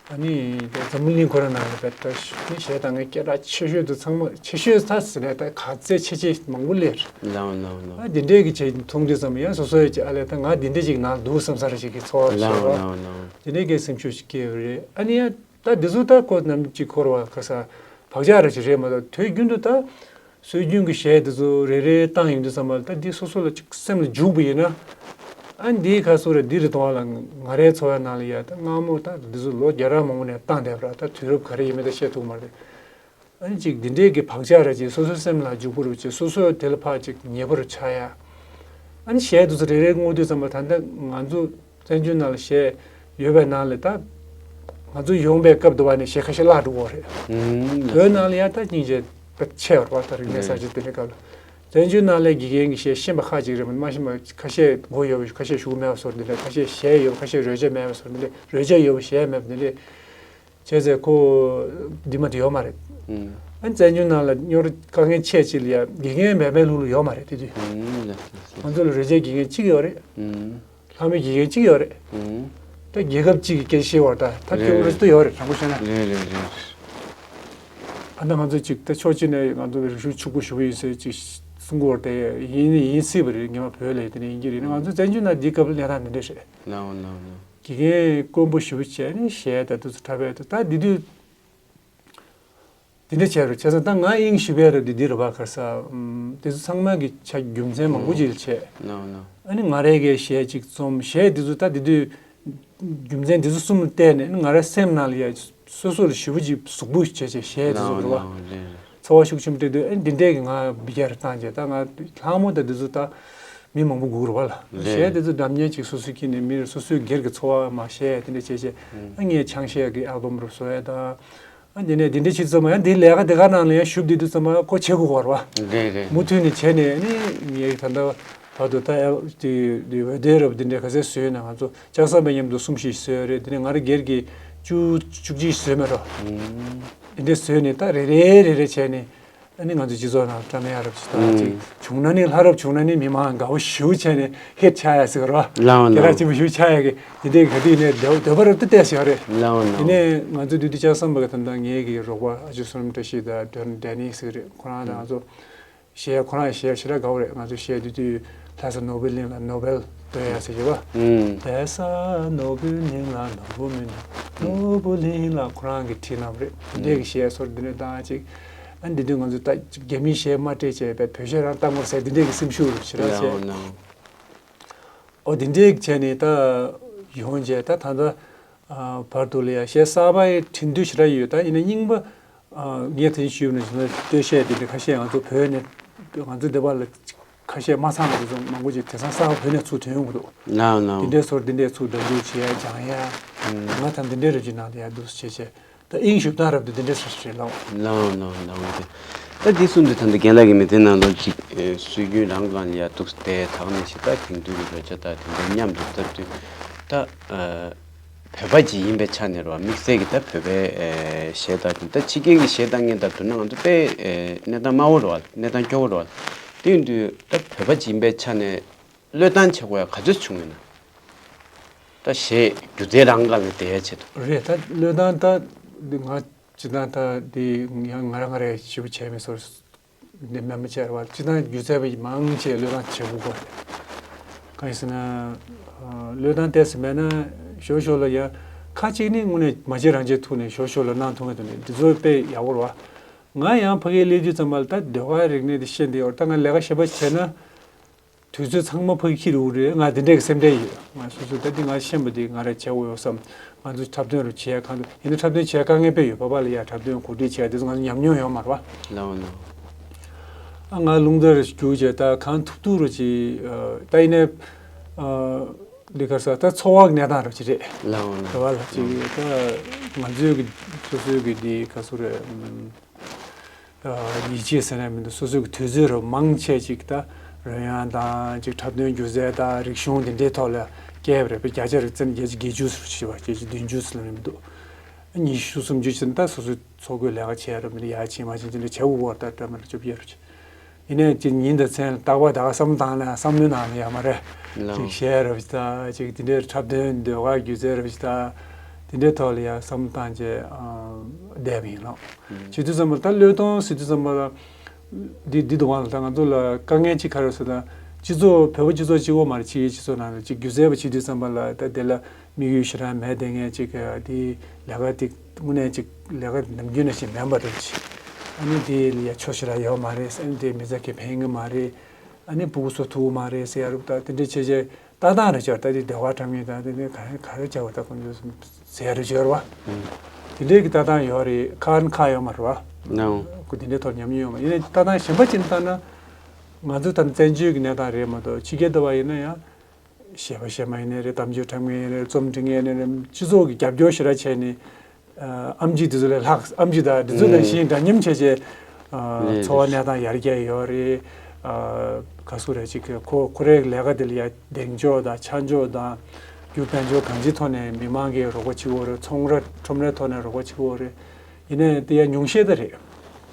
ཨ་ནི་ད་འཛམ་བུ་གླིང་ཁོ་རང་ནང་ལ་བལྟས་ད་ཞུ་ནི་གཞས་བཏང་མཁན་སྐད་གྲགས་ཆེ་ཤོས་དེ་ཚང་མ་ཆེ་ཤོས་ད་ཟེར་ནས་ད་ག་ཚད་ཆེ་ཆེ་མང་པོ་སླེབས་རེད། ལའོ་ལའོ་ལའོ། ཨ་དེ་འདྲས་ཀྱི་བྱས་མཐོང་དུས་ཙམ་ཡང་སོ་སོ་ཡི་ཅིག་ཨ་ལས་ད་ང་དེ་འདྲས་ཅིག་ནང་འདུག་བསམ་ས་རེ་ཞིག་གི་ཚོར་བ་ཞིག་ལའོ་རེད། ལའོ་ལའོ། དེ་འདྲས་ཀྱི་སེམས་ཤུགས་ཤིག་སྐྱེས་ཡོད་རེད། ཨ་ནི་ཡང་ད་འདི་ཚོ་ད་ཁོ་ནམ་ཅིག་འཁོར་བ་ག་ས་བག་ཆགས་རེ་ཞིག་རེད་མ་གཏོགས་དུས་རྒྱུན་དུ་ད། སྲོལ་རྒྱུན་གྱི་གཞས་འདི་ཚོ་རེ་རེ་བཏང་ཡོང་དུས་ཙམ་པ་ལ་ད་འདི་སོ་སོ་ལ་ཅིག་སེམས་ལ་འཇུག་པ་ཡིན་ན། ཨ་འདིའི་ཁ་སོ་རེ་འདི་རེ་གཏོང་བ་ལ་ང་རའི་འཚོ་བའི་ནང་ལ་ཡ་ད་སྔ་མོ་ད་འདི་ཚོ་ལོ་བརྒྱ་ར་མང་པོ་ནས་བཏང་བསྡད་པ་ར། ད་དུས་རབས་ག་རེ་ཡིན་མིན་ད་བཤད་ཐུབ་མ་རེད། ཨ་ནི་ཅིག་འདི་འདྲའི་གི་བག་ཆགས་ར་ཅིག་སོ་སོའི་སེམས་ལ་འཇུག་པ་རུ་ཅིག་སོ་སོ་དེ་ལ་ཕར་ཅིག་ཉེ་པོ་རུ་ཆགས་ཡ། ཨ་ནི་གཞས་འདི་ཚོ་རེ་རེ་བསྔོག་དུས་ཙམ་པ་ད་ལྟ་ང་ཚོ་བཙན་བྱོལ་ནང་ལ་གཞས་ཡོད་པའི་ནང་ལ་ད། ང་ཚོ་ཡོང་པའི་སྐབས་དུ་བ་ནས་གཞས་ཁ་ཤས་བརླག་འགྲོ་གི་རེད། ཨུམ། བོད་ནང་ལ་ཡང་ད་སྙིང་རྗེ་ད་ཆེ་བ་རེད་བ། ད་རིག་གནས་གསར་བརྗེ་དེ་འདྲའི་སྐབས་ལ། བཙན་བྱོལ་ནང་ལ་དགེ་རྒན་གྱི་གཞས་ཤེས་པ་ཁག་ཅིག་རེད་མ་གཏོགས། མ་གཞི་མ་ཁ་ཤས་མགོ་ཡོད་པ་ཁ་ཤས་གཞུག་མེད་པ་བཟོ་འདི་འདྲ། ཁ་ཤས་གཞས་ཡོད་པ་ཁ་ཤས་རོལ་ཆ་མེད་པ་བཟོ་འདི་འདྲ། རོལ་ཆ་ཡོད་པ་གཞས་མེད་པ་འདི་འདྲ། བྱས་ཙང་ཁོ་འདི་མ་དེ་ཡོད་མ་རེད། ཨུམ། ཨ་ནི་བཙན་བྱོལ་ནང་ལ་སྨྱོ་རུ་དཀའ་ངལ་ཆེ་ཅིག་ལ་ཡ་དགེ་རྒན་མེད་པའི་ལུགས་ལ་ཡོད་མ་རེད་དེ་དུས། ཨུམ། ལགས་སོ། ང་ཚོ་ལ་རོལ་ཆའི་དགེ་རྒན་གཅིག་ཡོད་རེད། ཨུམ། ལྷ་མོའི་དགེ་རྒན་གཅིག་ཡོད་རེད། ཨུམ། ད་རྒྱལ་ཁབ་གཅིག་གི་སྐད་ཆ་བཤད་བར་ད་ད་རེད། ཁྱོད་ཨུ་ཚུགས་ཡོད་རེད། དྲང་པོ་བཤད་ན། རེད་རེད་རེད། ཨ་ད་ང་ཚོ་གཅིག་ད་ཕྱོགས་གཅིག་ནས་ང་ཚོ་རིག་གཞུང་ཕྱུག་པོ་ཞེ་པོ་ཡིན་ཟེར་གཅིག་གསུང་གི་ཡོད་རེད། དེ་ཡིན་ཡིན་སྲིད་པ་རེད། ངེས་པ་བོད་ལ་དེ་ནས་ཡིན་གྱི་རེད། ང་ཚོ་བཙན་བྱོལ་ནང་འདི་སྐབས་ལ་གནས་སྟངས་འདི་འདྲ་རེད། ལའོ་ལའོ་ལའོ། དགེ་རྒན་དཀོན་པོ་ཞེ་པོ་བྱས་ནས་གཞས་ད་དུས་ཚོད་འཁྲབ་པའི་ད་འདི་དུས། འདི་འདྲ་བྱས་རུ་བྱས་ཙང་ད་ང་དབྱིངས་ཞུ་བའི་རུ་འདི་འདི་རུ་བ་གར་ས། ཨམ། དེ་ཚོ་ཚང་མ་གི་ཆ་རྒྱུ་མཚན་མང་པོ་ཅིག་ལ་བྱས། ལའོ་ལའོ། ཨ་ནི་ང་རའི་གི་གཞས་ཅིག་རྩོམ། གཞས་འདི་ཚོ་ད་འདི་དུས་རྒྱུ་མཚན་འདི་ཚོ་གསུམ་ལ་བལྟས་ནས་ང་རའི་སེམས་ནང་ལ་ཡ་སོ་སོ་ལ་ཞེ་པོ་ཅིག་གཟུགས་པོ་བྱས་བྱས་གཞས་འདི་ཚོ་རུ་བ། ལའོ་ལའོ། རེད་རེད། ཚོར་བ་ཤུགས་ཆེན་པོ་སྤྲད་དུས་ཨ་ནི་འདི་འདྲས་ཀྱི་ང་འབུ་རྒྱལ་རུ་བཏང་བྱས། ད་ང་ལྷག་མོ་ད་འདི་ཚོ་ད་མི་མང་པོ་སྒུག་རུ་བ་ལ། རེད། གཞས་འདི་ཚོ་འགྲམ་ཉན་ཅིག་སོ་སོའི་ཁྱི་ནས་མི་རུ་སོ་སོའི་སྒེར་གྱི་ཚོར་བ་མ་བཤད་དེ་འདྲ་བྱས་བྱས། ཨ་ངས་ཆང་གཞས་ཀྱི་ཨལ་བམ་རུ་བཟོ་ཡ་ད། ཨ་འདི་ནས་འདི་འདྲ་བྱེད་ཙམ་ཡང་འདི་ལས་ཀ་དེ་ག་ནང་ལ་ཡང་ཞུབ་བསྡད་དུས་ཙམ་ཡང་ཁོ་བྱེད་དགོས་པ་རེད་བ། རེད་རེད། མུ་མཐུད་ནས་བྱས་ནས་ནི་ངས་ད་ལྟ་བར་དུ་ད་ཨེལ་དེ་དེ་འོད་སྡེར་རབ་འདི་འདྲ་ག་ཚད་བཟོས་ན་ང་ཚོ་ལྕགས་ཟམ་པའི་མཉམ་དུ་གསུམ་བཞི་བཟོས་རེད། དེ་ནས་ང་རང་སྒེར་གྱི་བཅུ་བཅུ་གཅིག་བཟོས་མེད་རོ། འདི་འདྲ་བཟོས་ནས་ད་རེ་རེ་རེ་རེ་བྱས་ནས། ཨ་ནི་ང་ཚོ་སྤྱི་ཚོགས་ནང་བཀྲམ་ཡ་རབ་ཅིག་དང་ཅིག་བྱུང་ན་ནི། ལྷ་རབ་བྱུང་ན་ནི་མི་མང་དགའ་བོ་ཞེ་པོ་བྱས་ནས་ཧེད་ཆགས་ཡ་ཟེར་རོ། ལའོ་ལའོ། སྐད་གྲགས་ཆེན་པོ་ཞེ་པོ་ཆགས་ཡ་གི་དེ་འདྲའི་ག་དུས་ནས་འདོད་འདོད་པ་རབ་ཏུ་བལྟས་ཤག་རེད། ལའོ་ལའོ། ཡིན་ནའི་ང་ཚོ་དུས་དུས་ལྕགས་ཟམ་པ་གི་ད་ལྟ་ངེད་ཀྱི་རོགས་པ་ཨ་ཅོ་བསོད་ནམས་བཀྲ་ཤིས་དང་ཌན་ཌན་ནི་ཟེར་གི་རེད། ཁོ་རང་དང་ང་ཚོ་གཞས། ཁོ་རང་གཞས་ཞེ་དྲག་དགའ་བོ་རེད། ང་ཚོ་གཞས་དུས་དུས་ལྷ་ས་ནོར་བུའི་གླིང་ལ་ནོ་བེལ་སྟོན་ཡ་ཟེར་གྱི་བ། ལྷ་ས་ནོར་བུའི་གླིང་ལ་ནོར་བུ་མིན་ནོར་བུ་གླིང་ལ། ཁོ་རང་གིས་བྲིས་གནང་བ་རེད། འདི་འདྲའི་གི་གཞས་སོར་འདི་འདྲ་བཏང་ཅིག་ཨ་འདི་དུས་ང་ཚོ་ད་རྒྱ་མིའི་གཞས་མ་སྤྲད་བྱས་པའི་བོད་གཞས་རང་བཏང་དགོས་ཟེར་འདི་འདྲའི་གི་སེམས་ཤུགས་རུ་ཞེ་དྲག་བྱས། ལའོ་ལའོ། ཨོ་འདི་འདྲའི་གི་བྱས་ནས་ད་ཡོང་བྱས་ད་ད་ལྟ་བར་དུ་ལ་ཡ་གཞས་གསར་པ་ཡི་འཕྲིན་དུས་ཞེ་དྲག་ཡོད། ད་ཡིན་ན་རྙིང་པ་ངས་དེ་ཞུས་ནས་བྱུང་ན་སྟོད་གཞས་འདི་འདྲ་ཁ་ཤས་ང་ཚོ་བོད་ནས་ང་ཚོ་འདི་པ་ལ་ཁ་ཤས་མ་ཚང་བ་དེ་ཚོ་མང་པོ་ཅིག་དེང་སང་གསར་པ་བོད་ནས་ཚུར་ཐོན་ཡོང་གི་འདུག་ལའོ་ལའོ། འདི་འདྲའི་སོར་འདི་འདྲའི་ཚུར་འགྲན་བསྡུར་བྱེད་ཡ་སྦྱང་ཡ། ང་ད་འདི་འདྲའི་རབ་ཅིག་ནང་དུ་ཡ་འདུག་སེ་བྱས་བྱས། ད་དབྱིངས་ཞུ་སྟངས་རབ་ཏུ་འདི་འདྲ་སོ་སོ་རེད་ལགས། ལའོ་ལའོ་ལའོ་དེ། ད་འདི་གསུམ་དུ་ད་ལྟ་རྒན་ལགས་ཀྱིས་མི་ཚེ་ནང་ལོ་གཅིག་སྲོལ་རྒྱུན་རང་སྒང་ལ་ཡ་འདུག་སྟེ་དག་ནས་ཞིག་ད་དེང་དུས་ཀྱི་རོལ་ཆ་དང་དེ་འདྲ་མཉམ་དུ་བཏབ་དུས་ད་བོད་པ་ཅིག་ཡིན་པའི་ཆ་ནས་རོ། དམིགས་བསལ་གྱི་ད་བོད་པའི་གཞས་དང་དེ་ད་ཕྱི་རྒྱལ་གྱི་གཞས་དང་སྔོན་དང་བསྡུར་ན་ང་ཚོ་དཔེ་གནས་སྟངས་དམའ་བོ་རོ། གནས་སྟངས་སྐྱོ་བོ་རོ། དེ་ཡིན་དུས་ད་བོད་པ་ཅིག་ཡིན་པའི་ཆ་ནས། བློས་བཏང་བྱེད་དགོས་ཡ་ག་ཚོད་བྱུང་ཡོད་ན། ད་གཞས་སྒྱུ་རྩལ་རང་སྒང་ལ་བསྡད་ཡ་ཆེད་དུ། རེད། ད་བློས་བཏང་ད་འདི་ང་སྤྱི་བཏང་ད་འདི་ཡང་ང་རང་ང་རེ་ཞིབ་བྱས་མེད་སོར་འདི་མེད་མ་བྱས་ར་བ། སྤྱི་བཏང་སྒྱུ་རྩལ་པ་ཡི་མང་ཆེ་བློས་བཏང་བྱེད་དགོས་གོ་རེད། གང་ཡིན་ཟེར་ན་བློས་བཏང་ཏོག་ཙམ་མེད་ན་ཞོ་ཞོ་ལ་ཡ་ཁ་ཅིག་ནི་དངོས་གནས་མ་བྱེད་རང་བྱེད་ཐུག་ནས་ཞོ་ཞོ་ལ་གནང་ཐུབ་མཁན་དུ་ནས་འདི་ཚོ་དཔེ་ཡག་པོ་རེད་བ། ང་ཡང་ཕ་གིར་སླེབས་དུས་ཙམ་པ་ལ་ད་ཟློས་གར་རིག་གནས་དེ་ཤེས་འདི་ཡོད། ད་ང་ལས་ཀ་གཞན་པ་བྱས་ན། དུས་ཚོད་ཚང་མ་ཕ་གི་ཁྱི་རུ་རེད། ང་དེ་འདྲས་ཀྱི་སེམས་ཁྲལ་ཡོད། ང་སོ་སོ་ད་འདི་ང་ཤེས་པ་འདི་ང་ར་བྱེད་དགོས་ཡོད་བསམ། ང་ཚོ་འཁྲབ་སྟོན་རུ་བྱེད་ཡ་གང་དུ་ཡིན་ན་འཁྲབ་སྟོན་བྱེད་ཡ་དཀའ་ངལ་དཔེ་ཡོད། པ་པ་ལ་ཡ་འཁྲབ་སྟོན་གོ་སྒྲིག་བྱེད་ཡ་དེ་ཚོ་ང་ཚོ་ཉམས་མྱོང་ཡོད་མ་རེད་བ། ལའོ་ལའོ། ཨ་ང་རླུང་རྟ་རུ་རྒྱུགས་བྱས་ད་གང་ཐུབ་ཐུབ་རུ་ཅིག་ད་ཡིན་ནའི་འདི་ག་ས་ད་འཚོ་བ་གི་གནས་སྟངས་རུ་ཅིག་རེད། ལའོ་ལའོ། རེད་བ་ལ་ཅིག་ད་ང་ཚོའི་གི་སོ་སོའི་གི་འདི་ག་སུ་རེད། ཡིད་ཆེས་ཟེར་ན་མི་འདུག་སོ་སོའི་གི་དུས་ཚོད་རུ་མང་ཆེ་ཅིག་ད་རོལ་དབྱངས་དང་ཅིག་འཁྲབ་སྟོན་སྒྱུ་རྩལ་དང་རིག་གཞུང་དེ་འདྲའི་ཐོག་ལ་བསྐྱལ་བ་རེད། བརྒྱ་ཆ་རེ་བཙན་བརྒྱད་ཅུ་བརྒྱད་ཅུ་ཟེར་བ་བརྒྱད་ཅུ་བདུན་ཅུ་ཟེར་ལ་མི་འདུག་ཉི་ཤུ་སུམ་ཅུ་ཅིག་ད་སོ་སོའི་འཚོ་གོས་ལས་ཀ་བྱས་རུ་མི་འདུག་ཡ་ཕྱིན་མ་ཕྱིན་ཅི་འདྲ་བྱེད་དགོས་བར་ད་འདྲ་མི་འདྲ་བཅོ་བརྒྱད་རུ་ཅིག་ཡིན་ནའི་ཅིག་ཉིན་དང་མཚན་རྟག་པར་ད་ག་བསམ་བློ་བཏང་ན་བསམ་བློའི་ནང་ལ་ཡ་མ་རེད། ལའོ། ཅིག་གཞས་རབ་ཅིག་དང་ཅིག་དེ་འདྲའི་འཁྲབ་སྟོན་ཟློས་གར་སྒྱུ་རྩལ་རབ་ཅིག་དང་དེ་འདྲའི་ཐོག་ལ་ཡ་བསམ་བློ་བཏང་བྱས་བསྡད་པ་ཡིན་ལགས། བྱེད་དུས་ཙམ་པ་ད་བློས་གཏོང་ཟེར་དུས་ཙམ་པ་ལ་འདི་འདི་དུ་བ་ལ་ད་ང་ཚོ་ལ་དཀའ་ངལ་ཅིག་ག་རེ་ཟེར་ན་སྤྱི་ཚོགས་བོད་པ་སྤྱི་ཚོགས་གཅིག་པོ་མ་རེད། ཕྱི་རྒྱལ་སྤྱི་ཚོགས་ནང་ལ་ཅིག་སྒྱུ་རྩལ་པ་བྱེད་དུས་ཙམ་པ་ལ་ད་དེ་ལ་དམིགས་ཡུལ་ཞེ་དྲག་མེད་དེ་ངས་ཅིག་དེ་ལས་ཀ་དེ་དངོས་གནས་ཅིག་ལས་ཀ་ནམ་རྒྱུན་ནང་བཞིན་མིན་པ་རེད་ཅིག་ཨ་ནི་དེ་ལ་ཡ་ཆོ་ཞེ་དྲག་ཡོད་མ་རེད། ཨ་ནི་དེ་མི་ཚེ་གི་ཕན་གི་མ་རེད། ཨ་ནི་ཕྲུ་གུ་ཚོ་ཐུག་མ་རེད་ཟེར་ཡ་རུ་ད་དེ་འདྲ་བྱས་བྱས་ལྟ་སྟངས་རེ་བྱས་ད་དེ་སྡེ་བ་གྲངས་ངེས་དང་དེ་ནས་ག་རེ་ག་རེ་བྱ་བ་ད་ཁོང་ཚོ་ཟེར་རེ་བྱས་རུ་བ། དེ་འདྲའི་གི་ལྟ་སྟངས་ཡོད་རེད། ཁག་ནི་ཁག་ཡོད་མ་རེད་བ། ནའོ། ཁོ་དེ་འདྲའི་ཐོག་ཉམས་མྱོང་ཡོད་མ་ཡིན་ན་ལྟ་སྟངས་གཞན་པ་ཅིག་ལྟ་ན་ང་ཚོ་ད་བཙན་བྱོལ་གི་གནས་སྟངས་རེད་མ་གཏོགས་ཕྱི་རྒྱལ་ལྟ་བ་ཡིན་ན་ཡང་གཞས་པ་གཞས་མ་ཡིན་ནའི་རེད། གཏམ་བརྗོད་འཁྲབ་མཁན་ཡིན་ནའི་རེད། རྩོམ་འབྲི་མཁན་ཡིན་ནའི་རེད། སྤྱི་ཚོགས་ཀྱི་རྒྱབ་སྐྱོར་ཞེ་དྲག་བྱས་ནས་ ཨ་ཨེམ་ཆི་དེ་ཚོ་ལས་ལྷག་ཨེམ་ཆི་དང་དེ་ཚོ་དང་ཨེ་གཞན་འདྲ་མཉམ་བྱས་བྱས་ཨ་ལས་འཚོ་བ་གནས་སྟངས་ཡར་རྒྱས་ཡོད་རེད། ཨ་ག་ཟེར་རེད། ཅིག་ཁོ་ཁོ་རའི་ལས་ཀ་དེ་ལ་ཡ་གདེང་འཇོག་དང་ཆ་འཇོག་དང་རྒྱུ་དཔལ་འབྱོར་གང་ཅིའི་ཐོག་ནས་མི་མང་གིས་རོགས་པ་བྱེད་ཀྱི་ཡོད་རེད། ཚོང་ར་ཁྲོམ་རའི་ཐོག་ནས་རོགས་པ་བྱེད་ཀྱི་ཡོད་རེད། ཡིན་ནའི་དེ་ཡ་ཉུང་ཤས་ད་རེད།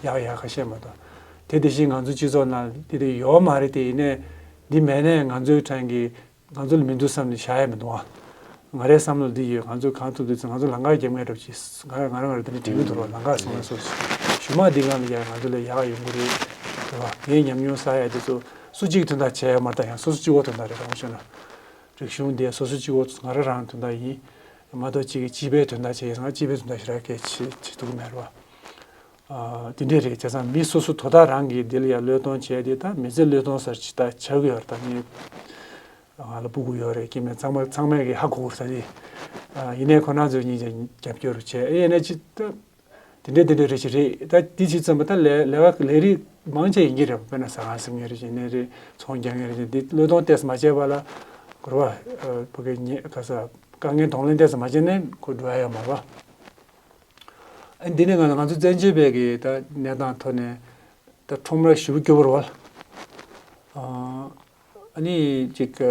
ཡག་ཡག་ཁ་ཤས་མ་གཏོགས། དེ་དེ་བཞིན་ང་ཚོ་སྤྱི་ཚོགས་ནང་དེ་དེ་ཡོད་མ་རེད་དེ། ཡིན་ནའི་འདི་མེད་ནའི་ང་ཚོའི་གྲས་ཀྱི་ང་ཚོ་ལ་མི་འདུག་བསམ་ནས་བཞག་ཡ་མི་འདུག་ཨ། ང་རའི་བསམ་བློ་འདི་ཡོད། ང་ཚོས་གང་ཐུབ་ཐུབ་ཚོད་ང་ཚོ་ལམ་ཁ་རྒྱབ་མཁན་འདྲ་པོ་ཅིག་ང་ང་རང་ང་རང་དེ་ནས་དྲན་གྱི་འདུག་རོགས། ལམ་ཁ་སོང་ན་སོ་སོ་གཞུག་མ་འདི་སྒང་ལ་ཡ་ང་ཚོ་ལ་ཡག་ཡོང་གི་རེད། རེད་བ། ངས་ཉམས་མྱོང་བསགས་ཡ་དེ་ཚོ་སུ་གཅིག་དོན་དག་བྱས་ཡོད་མ་རེད། ད་ཡང་སོ་སོ་གཅིག་པོ་དོན་དག་རེད། རང་ཤོད་ན་རིག་གཞུང་འདི་སོ་སོ་གཅིག་པོ་ང་རང་རང་དོན་དག་ཡིན་མ་གཏོགས་གཅིག་གིས་སྤྱི་པའི་དོན་དག་བྱས་ཡོད་ང་སྤྱི་པའི་དོན་དག་ཞེ་དྲག་གལ་ཆེ་ཆེ་ཐུབ་ཀྱི་མེད་རེད་བ། ཨ་དེ་འདྲས་རེད། བྱས་ཙང་མི་སོ་སོ་དོ་བདག་རང་གིས་འདི་ལ་ཡ་བློས་གཏོང་བྱས་ཏེ་ད་མི་ཚེ་བློས་གཏོང་ཟེར་ཅིག་ད་ཆགས་ཀྱི་ཡོད་རེད། ད་ངས་ང་ལ་སྤུ་གུ་ཡོད་རེད། སྐྱེ་དམན་ཚང་མ་ཚང་མས་ཀྱི་ཧ་གོ་གི་རེད་ད། ཨ་ཡིན་ནའི་ཁོ་རང་ཚོས་སྙིང་རྗེ་རྒྱབ་སྐྱོར་བྱས། ཨེ་ཡིན་ན་ཅི་ད་དེ་འདྲས་དེ་འདྲས་རེད་ཅི་རེད། ད་དེ་ཕྱིན་ཙམ་པ་ད་ལས་ལས་ཀ་ལས་རིགས་མང་ཆེ་ཡིན་གྱི་རེད། དཔེར་ན་ཟ་ཁང་ཟིན་མཁན་རེད་ཅི་ནས་རེད། ཚོང་རྒྱག་མཁན་རེད་ཅི། འདི་བློས་གཏོང་ཏོག་ཙམ་མ་བྱས་པ་ལ་གོ་ར་བ་ཕ་གི་ཉེ་ག་ས་དཀའ་ངལ་གདོང་ལེན་ཏོག་ཙམ་མ་བྱས་ནས་ཁོ་འགྲོ་ཡ་ཡོད་མ་རེད་བ། ཨ་འདི་ནས་ང་ང་ཚོ་བཙན་བྱོལ་བའི་གི་ད་གནས་སྟངས་ཐོག་ནས་ད་ཁྲོམ་ར་ཞེ་པོ་སྐྱོ་པོ་རེད་བ། ཨ་ནི་ཅིག་ད་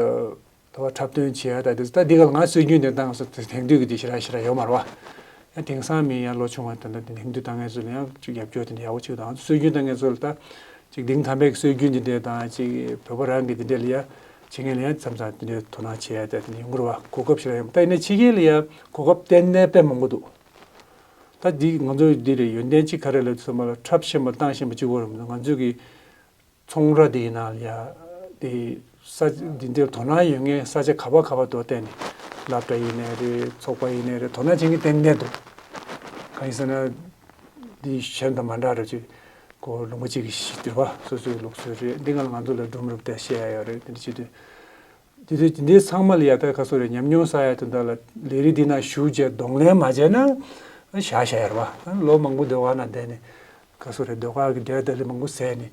བ་འཁྲབ་སྟོན་བྱེད་ཡ་ད་དེ་ད་འདི་ག་ལ་ང་སྲོལ་རྒྱུན་དེ་བཏང་སོ་དེང་དུས་ཀྱི་དེ་ཞེ་དྲག་ཞེ་དྲག་ཡོད་མ་རེད་བ། ཡང་དེང་སང་མི་ཡང་ལོ་ཆུང་བ་དེ་འདྲ་དེ་དེང་དུས་བཏང་མཁན་ཚོ་ལ་ཡང་ཅིག་རྒྱབ་སྐྱོར་དེ་འདྲ་ཡག་པོ་ཅིག་དང་སྲོལ་རྒྱུན་བཏང་མཁན་ཚོ་ལ་ད་ཅིག་དེང་དམ་པའི་སྲོལ་རྒྱུན་དེ་འདྲ་དང་ཅིག་བོད་པ་རང་གི་དེ་འདྲ་ལ་ཡ་བྱེད་མཁན་ལ་ཡང་མཚམས་མཚམས་དེ་འདྲའི་དོ་སྣང་བྱེད་ཡ་ད་དེ་འདྲ་ཡོང་གི་རེད་བ། གོ་སྐབས་ཞེ་དྲག་ཡོད་མ་རེད། ད་ཡིན་ན་ཕྱི་རྒྱལ་ལ་ཡ་གོ་སྐབས་ཏན་ཏན་དཔེ་མང་པོ་འདུག་ད་འདི་ང་ཚོ་འདི་རེད། ཡོན་ཏན་གཅིག་ག་རེ་ལབ་དུས་ཙམ་པ་ལ་འཁྲབ་ཤེས་པ་བཏང་ཤེས་པ་གཅིག་པོ་རེད་མ་གཏོགས་ང་ཚོས་ཀྱི་ཚོང་ར་འདི་ཡིན་ན་ཡ་འདི་ས་འདི་འདིར་དོ་སྣང་ཡོད་མཁན་ས་ཆ་ག་པ་ག་པ་འདུག་བལྟས་ནས་སློབ་གྲྭ་ཡིན་ནའི་རེད། ཚོགས་པ་ཡིན་ནའི་རེད། དོ་སྣང་བྱེད་མཁན་ཏན་ཏན་འདུག་གང་ཡིན་ཟེར་ན་འདི་གཞན་དང་མ་འདྲ་རེད། ཅིག་ཁོ་ལུང་པ་གཅིག་གི་གཞི་འདིར་བ་སོ་སོའི་ལུགས་སྲོལ་རེད། འདི་སྒང་ལ་ང་ཚོ་ལ་སྒྲུང་རབ་དེ་བཤད་ཡ་ཡོད་རེད། འདི་འདྲ་བྱེད་དུས། དེ་དུས་དེ་འདྲའི་ཚང་མ་ལ་ཡ་ད་ག་སོ་རེད། ཉམས་མྱོང་བསགས་ཡ་དོན་དག་ལ་ལས་རིགས་འདི་ན་ཞུགས་བྱས་གདོང་ལེན་མ་བྱས་ན་བཞག་བཞག་ཡ་རེད་བ། ལོ་མང་པོ་ཟློས་གར་ནང་བསྡད་ནས་ག་སོ་རེད། ཟློས་གར་གྱི་འབྲས་ལྡ་ལི་མང་པོ་ཟས་ནས་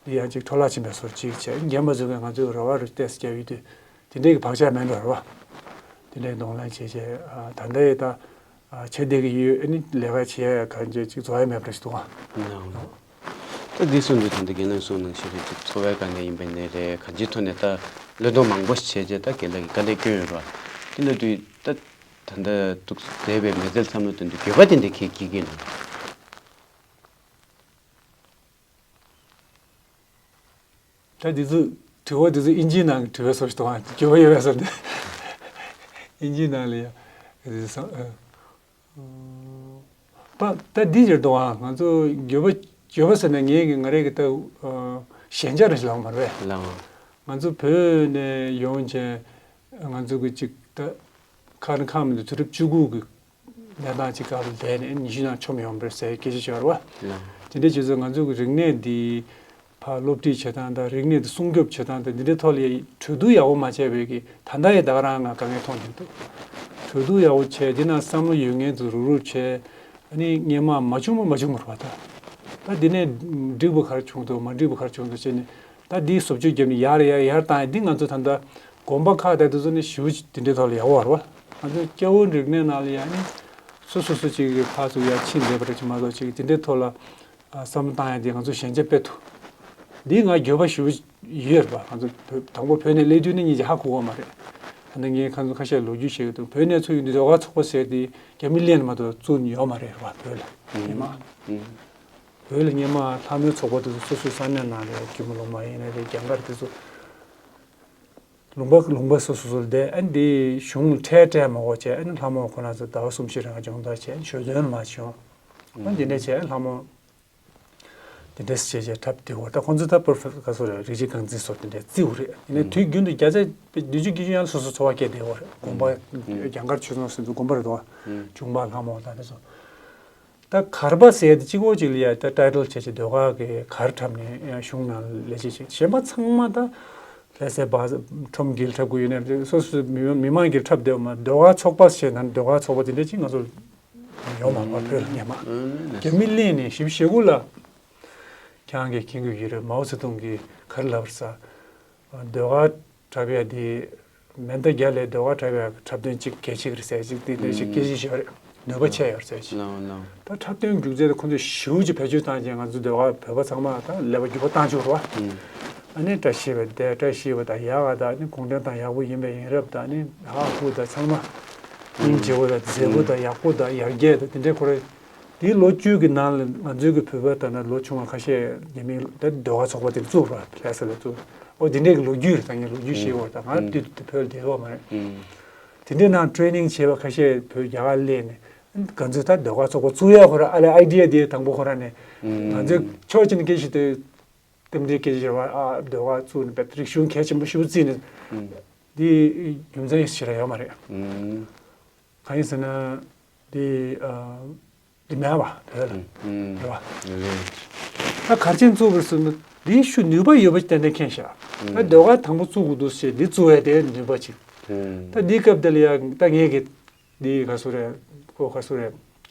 འདི་ཡང་ཅིག་འཕྲོ་བརླག་ཕྱིན་པའི་བཟོ་ཅིག་བྱས། རྒན་པ་ཚོ་གིས་ང་ཚོའི་རེ་བ་རུ་ཏོག་ཙམ་བརྒྱབ་ཡོད་དུས་དེ་འདྲའི་གི་བག་ཆགས་མེད་འགྲོ་རེད་བ། དེ་འདྲའི་གདོང་ལེན་བྱས་བྱས་ད་ལྟ་ཡི་ད། ཨ་བྱེད་བསྡད་ཀྱི་ཡོད། ཨ་ནི་ལས་ཀ་བྱེད་ཡ་གང་ཅི་ཅིག་རྫོགས་ཡ་མེད་པ་རེད་འདུག་ཨ། ད་འདི་གསུངས་དུས་ད་ལྟ་རྒན་ལགས་གསུངས་ནང་བཞིན་རེད། ཅིག་འཚོ་བའི་དཀའ་ངལ་ཡིན་པ་ནི་རེད། གང་ཅིའི་ཐོག་ནས་ད་བློས་གཏོང་མང་པོ་ཞིག་བྱས་རྗེས་ད་རྒན་ལགས་ཀྱིས་དཀའ་ལས་བསྐྱོན་ཡོད་རེད་བ། དེ་ལ་དུས་ད་ད་ལྟ་འདུག་བསྡད་པའི་མི་ཚེ་མཚམས་ལ་དོན་དུ་འགྱོད་པ་དེ་འདྲ་གས་སྐྱེ་གི་ཡོད་ན། ད་འདི་ཚོ་དྲི་བ་འདི་ཚོ་ཨིན་ཇིའི་ནང་གི་དྲི་བའི་བཟོ་ཞིག་འདུག་ཨ། འགྱོད་པ་ཡོད་པས་ཟེར་ཏེ། ཨིན་ཇིའི་ནང་ལ་ཡ། འདི་ཚོ་ཨ། ད་ད་འདི་ཟེར་འདུག་ཨ། ང་ཚོ་འགྱོད་པ་འགྱོད་པ་ཟེར་ན་ངས་ཀྱི་ང་རེ་གི་ད་ཨ་ཞན་ཆ་རེ་ཞིག་ལངས་མ་རེད། ལངས། ང་ཚོ་བོད་ནས་ཡོང་བྱས་ང་ཚོ་གི་ཅིག་ད་ཁ་རི་ཁ་མི་འདུག་དུས་རབས་བཅུ་དགུ་གི་གནས་སྟངས་ཅིག་སྐབས་ལ་བསྡད་ནས་ཉི་ཤུ་ནང་མཆོངས་ཡོང་བ་རེད་ཟེར་སྐད་ཆ་ཤོར་བ། ལགས། དེ་འདྲའི་བྱས་ཙང་ང་ཚོ་གི་རིག་གནས་འདི་ཕར་སློབ་ཁྲིད་བྱེད་སྟངས་དང་རིག་གནས་འདི་སྲུང་སྐྱོབ་བྱེད་སྟངས་དང་འདི་འདྲའི་ཐོག་ལ་གྲོས་བསྡུར་ཡག་པོ་མ་བྱས་པའི་གི་ད་ལྟ་ཡི་ད་ག་རང་ང་དཀའ་ངལ་མཐོང་བཞིན་འདུག་གྲོས་བསྡུར་ཡག་པོ་བྱས། འདི་ན་བསམ་བློ་ཡོད་མཁན་ཚོ་རུག་རུག་བྱས། ཨ་ནི་སྔོན་མ་མ་བྱུང་བ་མ་བྱུང་བ་རེད་བ། ད་ད་འདི་ནས་འགྲིག་པ་ག་རེ་བྱུང་འདུག་མ་འགྲིག་པ་ག་རེ་བྱུང་འདུག་བྱས་ནས། ད་འདི་བཟོ་བཅོས་བརྒྱབ་ནས་ཡར་ཡར་ཡར་བཏང་ཡ་འདི་ང་ཚོ་ད་ལྟ་དགོན་པ་ཁག་དང་དེ་ཚོ་ནི་ཞེ་པོ་ཅིག་དེ་འདྲའི་ཐོག་ལ་ཡག་པོ་རེད་བ། ང་ཚོ་སྐྱ་བོའི་རིག་གནས་ནང་ལ་ཡ་ནི་སོ་སོ་སོ་ཅིག་གི་ཕར་ཚུར་ཡར་ཕྱིན་བསྡད་པ་རེད་ཅིག་མ་གཏོགས་ཅིག་དེ་འདྲའི་ཐོག་ལ་ཨ་བསམ་བློ་བཏང་ཡ་འདི་ང་ཚོ་ཞན་ཆ་དཔེ་འདུག་འདི་ང་འགྱོད་པ་ཞེ་པོ་ཡོད་རེད་བ། ང་ཚོ་བོད་དང་པོ་བོད་ནས་སླེབས་དུས་ནི་སྙིང་རྗེ་ཧ་གོ་གི་མ་རེད། ད་ནི་ངས་ཁ་ཚོ་ཁ་ཤས་ལོ་རྒྱུས་བཤད་གི་འདུག་བོད་ནས་ཚུར་ཡོང་དུས་ཟློས་གར་ཚོགས་པ་ཟེར་དེ་རྒྱ་མི་གླེང་ནས་མ་གཏོགས་བཙུགས་ཡོད་མ་རེད་བ་བོད་ལ། ཨང་། སྔོན་མ། ཨང་། བོད་ལ་སྔོན་མ་ལྷ་མོའི་ཚོགས་པ་དེ་ཚོ་སོ་སོའི་ས་གནས་ནང་ལ་ཡང་གུས་མོ་ལུང་པ་ཡིན་ན་རེད། རྒྱ་གར་དེ་ཚོ་ལུང་པ་ལུང་པ་སོ་སོ་སོ་ལ་བསྡད། ཨ་ནི་དེ་གཞུང་ལ་ཁྲལ་སྤྲད་མ་དགོས་བྱས། ཨ་ནི་ལྷ་མོ་ཁོ་རང་ཚོ་ཟླ་བ་གསུམ་བཞི་རིང་སྦྱོང་བརྡར་བྱས། ཨ་ནི་ཞོ་སྟོན་ལ་མར་ཞོན། ཨ་ནི་དེ་འདྲ་བྱས་ལྷ་མོ་དེ་འདྲ་བྱས་བྱས་འཁྲབ་བསྡད་ཡོད་རེད། ད་ཁོང་ཚོ་ད་པོར་ཕེ་ག་ཚོད་རེད། རིན་ཆེན་རྐང་འཛིན་སོགས་དེ་འདྲ་བརྩི་ཡོད་རེད། ཡིན་ནའི་དུས་རྒྱུན་དུ་བརྒྱ་ཆ་བདུན་ཅུ་བརྒྱད་ཅུ་ཡང་སོ་སོ་འཚོ་བ་སྐྱེལ་བསྡད་ཡོད་རེད། དགོན་པ་རྒྱ་གར་ཆོས་ཚོགས་སོགས་དེ་ཚོ་དགོན་པ་རེད་དོ། གཞུང་པ་ལྷ་མོ་དང་དེ་ཚོ། ད་གར་པ་ཟེར་ཡ་དེ་གཅིག་པོ་གཅིག་ལ་ཡ་ད་ཊའི་ཊལ་བྱས་བྱས་ཟློས་གར་གྱི་གར་འཁྲབ་ནས་ཡང་གཞུང་ནང་ལས་བྱེད་བྱེད། གཞན་པ་ཚང་མ་ད་ལྷ་སའི་བ་ཁྲོམ་དཀྱིལ་འཁྲབ་ཀྱི་ཡོད་ནའི་སོ་སོའི་མི་མི་མང་གིས་འཁྲབ་བསྡད་པ་མ། ཟློས་གར་ཚོགས་པ་ཞེས་ན་ཟློས་གར་ཚོགས་པ་དེ་འདྲ་ཅིག་ང་ཚོ་ཡོད་མ་རེད་བོད་ལ་སྔོན་མ། རྒྱ་མི་གླེང་ནས་བཞི་བཅུ་ཞེ་དགུ་ལ་ཁྱེད་རང་གིས་མཁྱེན་གྱི་ཡོད་རེད། མའོ་ཙེ་ཏུང་གིས་ག་རེ་ལབ་རེད་ཟེར། ཟློས་གར་འཁྲབ་ཡ་དེ་མེ་མདའ་བརྒྱབ་ལས་ཟློས་གར་འཁྲབ་ཡ་འཁྲབ་སྟོན་གཅིག་གལ་ཆེ་གི་རེད་ཟེར་ཅིག་དེ་འདྲ་ཞིག་སྐད་ཆ་བཤད་རེད། ནུས་པ་ཆེ་ཡོད་ཟེར་ཅིག་ལའོ་ལའོ། ད་འཁྲབ་སྟོན་སྒྱུ་རྩལ་དེ་ཁོང་ཚོས་ཞེ་པོ་ཅིག་བེད་སྤྱོད་བཏང་རྗེས་ང་ཚོ་ཟློས་གར་བོད་པ་ཚང་མ་ད་ལས་པ་འགྱུར་བ་བཏང་ཆོག་རེད་བ། ཨ་ནི་བཀྲ་ཤིས་པ་དེ་བཀྲ་ཤིས་པ་དང་ཡག་ག་དང་ཨ་ནི་གུང་ཁྲན་ཏང་ཡག་པོ་ཡིན་པའི་ཡིན་རབས་དང་ཨ་ནི་ཧ་ཧུ་དང་ཚང་མ་སྙིང་རྗེ་པོ་དང་མཛེས་པོ་དང་ཡག་པོ་དང་ཡར་རྒྱས་དང་དེ་འདྲའི་ཁོ་རེ། དེའི་ལོ་བཅུ་གི་ནང་ལ་ང་ཚོའི་གི་བོད་པ་དང་ན་ལོ་ཆུང་བ་ཁ་ཤས་ཉེ་མིང་ད་ཟློས་གར་ཚོགས་པ་དེ་བཙུགས་པ་ལྷ་ས་ལ་བཙུགས། ཨོ་དེ་འདྲའི་གི་ལོ་རྒྱུས་རེད། ད་ངས་ལོ་རྒྱུས་ཤེས་པ་དང་ང་དུས་དུས་བོད་ལ་བསྡད་ཡོད་མ་རེད། དེ་འདྲའི་ནང་ཊེ་རེ་ནིང་བྱས་པ་ཁ་ཤས་བོད་རྒྱ་གར་སླེབས་ནས་ག་ཚོད་ད་ཟློས་གར་ཚོགས་པ་བཙུགས་ཡ་ཁོ་ར་ཨ་ལས་ཨའི་ཌི་ཡ་དེ་དང་པོ་ཁོ་ར་ནས་ང་ཚོའི་ཕྱོགས་གཅིག་ནས་སྐད་ཆ་དེ་རྟེན་འབྲེལ་སྐད་ཆ་བྱས་པ་ཨ་ཟློས་གར་བཙུགས་ནས་བེད་རིག་གཞུང་གལ་ཆེན་པོ་ཞེ་པོ་བརྩིས་ནས་འདི་རྒྱུ་མཚན་ཞིག་ར་ཡོད་མ་རེད། གང་ཡིན་ཟེར་ན་འདི་ཨ། འདི་མེད་པ་བོད་ལ། རེད་བ། ད་ག་རེ་བྱས་བཙུགས་པ་རེད་ཟེར་ན་འདིའི་ཤུགས་ནུས་པ་ཡོད་པ་ཏན་ཏན་མཁྱེན་ཤག་ད་ཟློས་གར་དང་པོ་བཙུགས་དགོས་འདུག་ཟེར་འདི་བཙུགས་ཡ་དེ་ནུས་པ་ཅིག་ད་འདིའི་སྐབས་དེ་ལ་ཡ་ད་ངས་གི་འདི་ག་སུ་རེད་ཁོ་ག་སུ་རེད།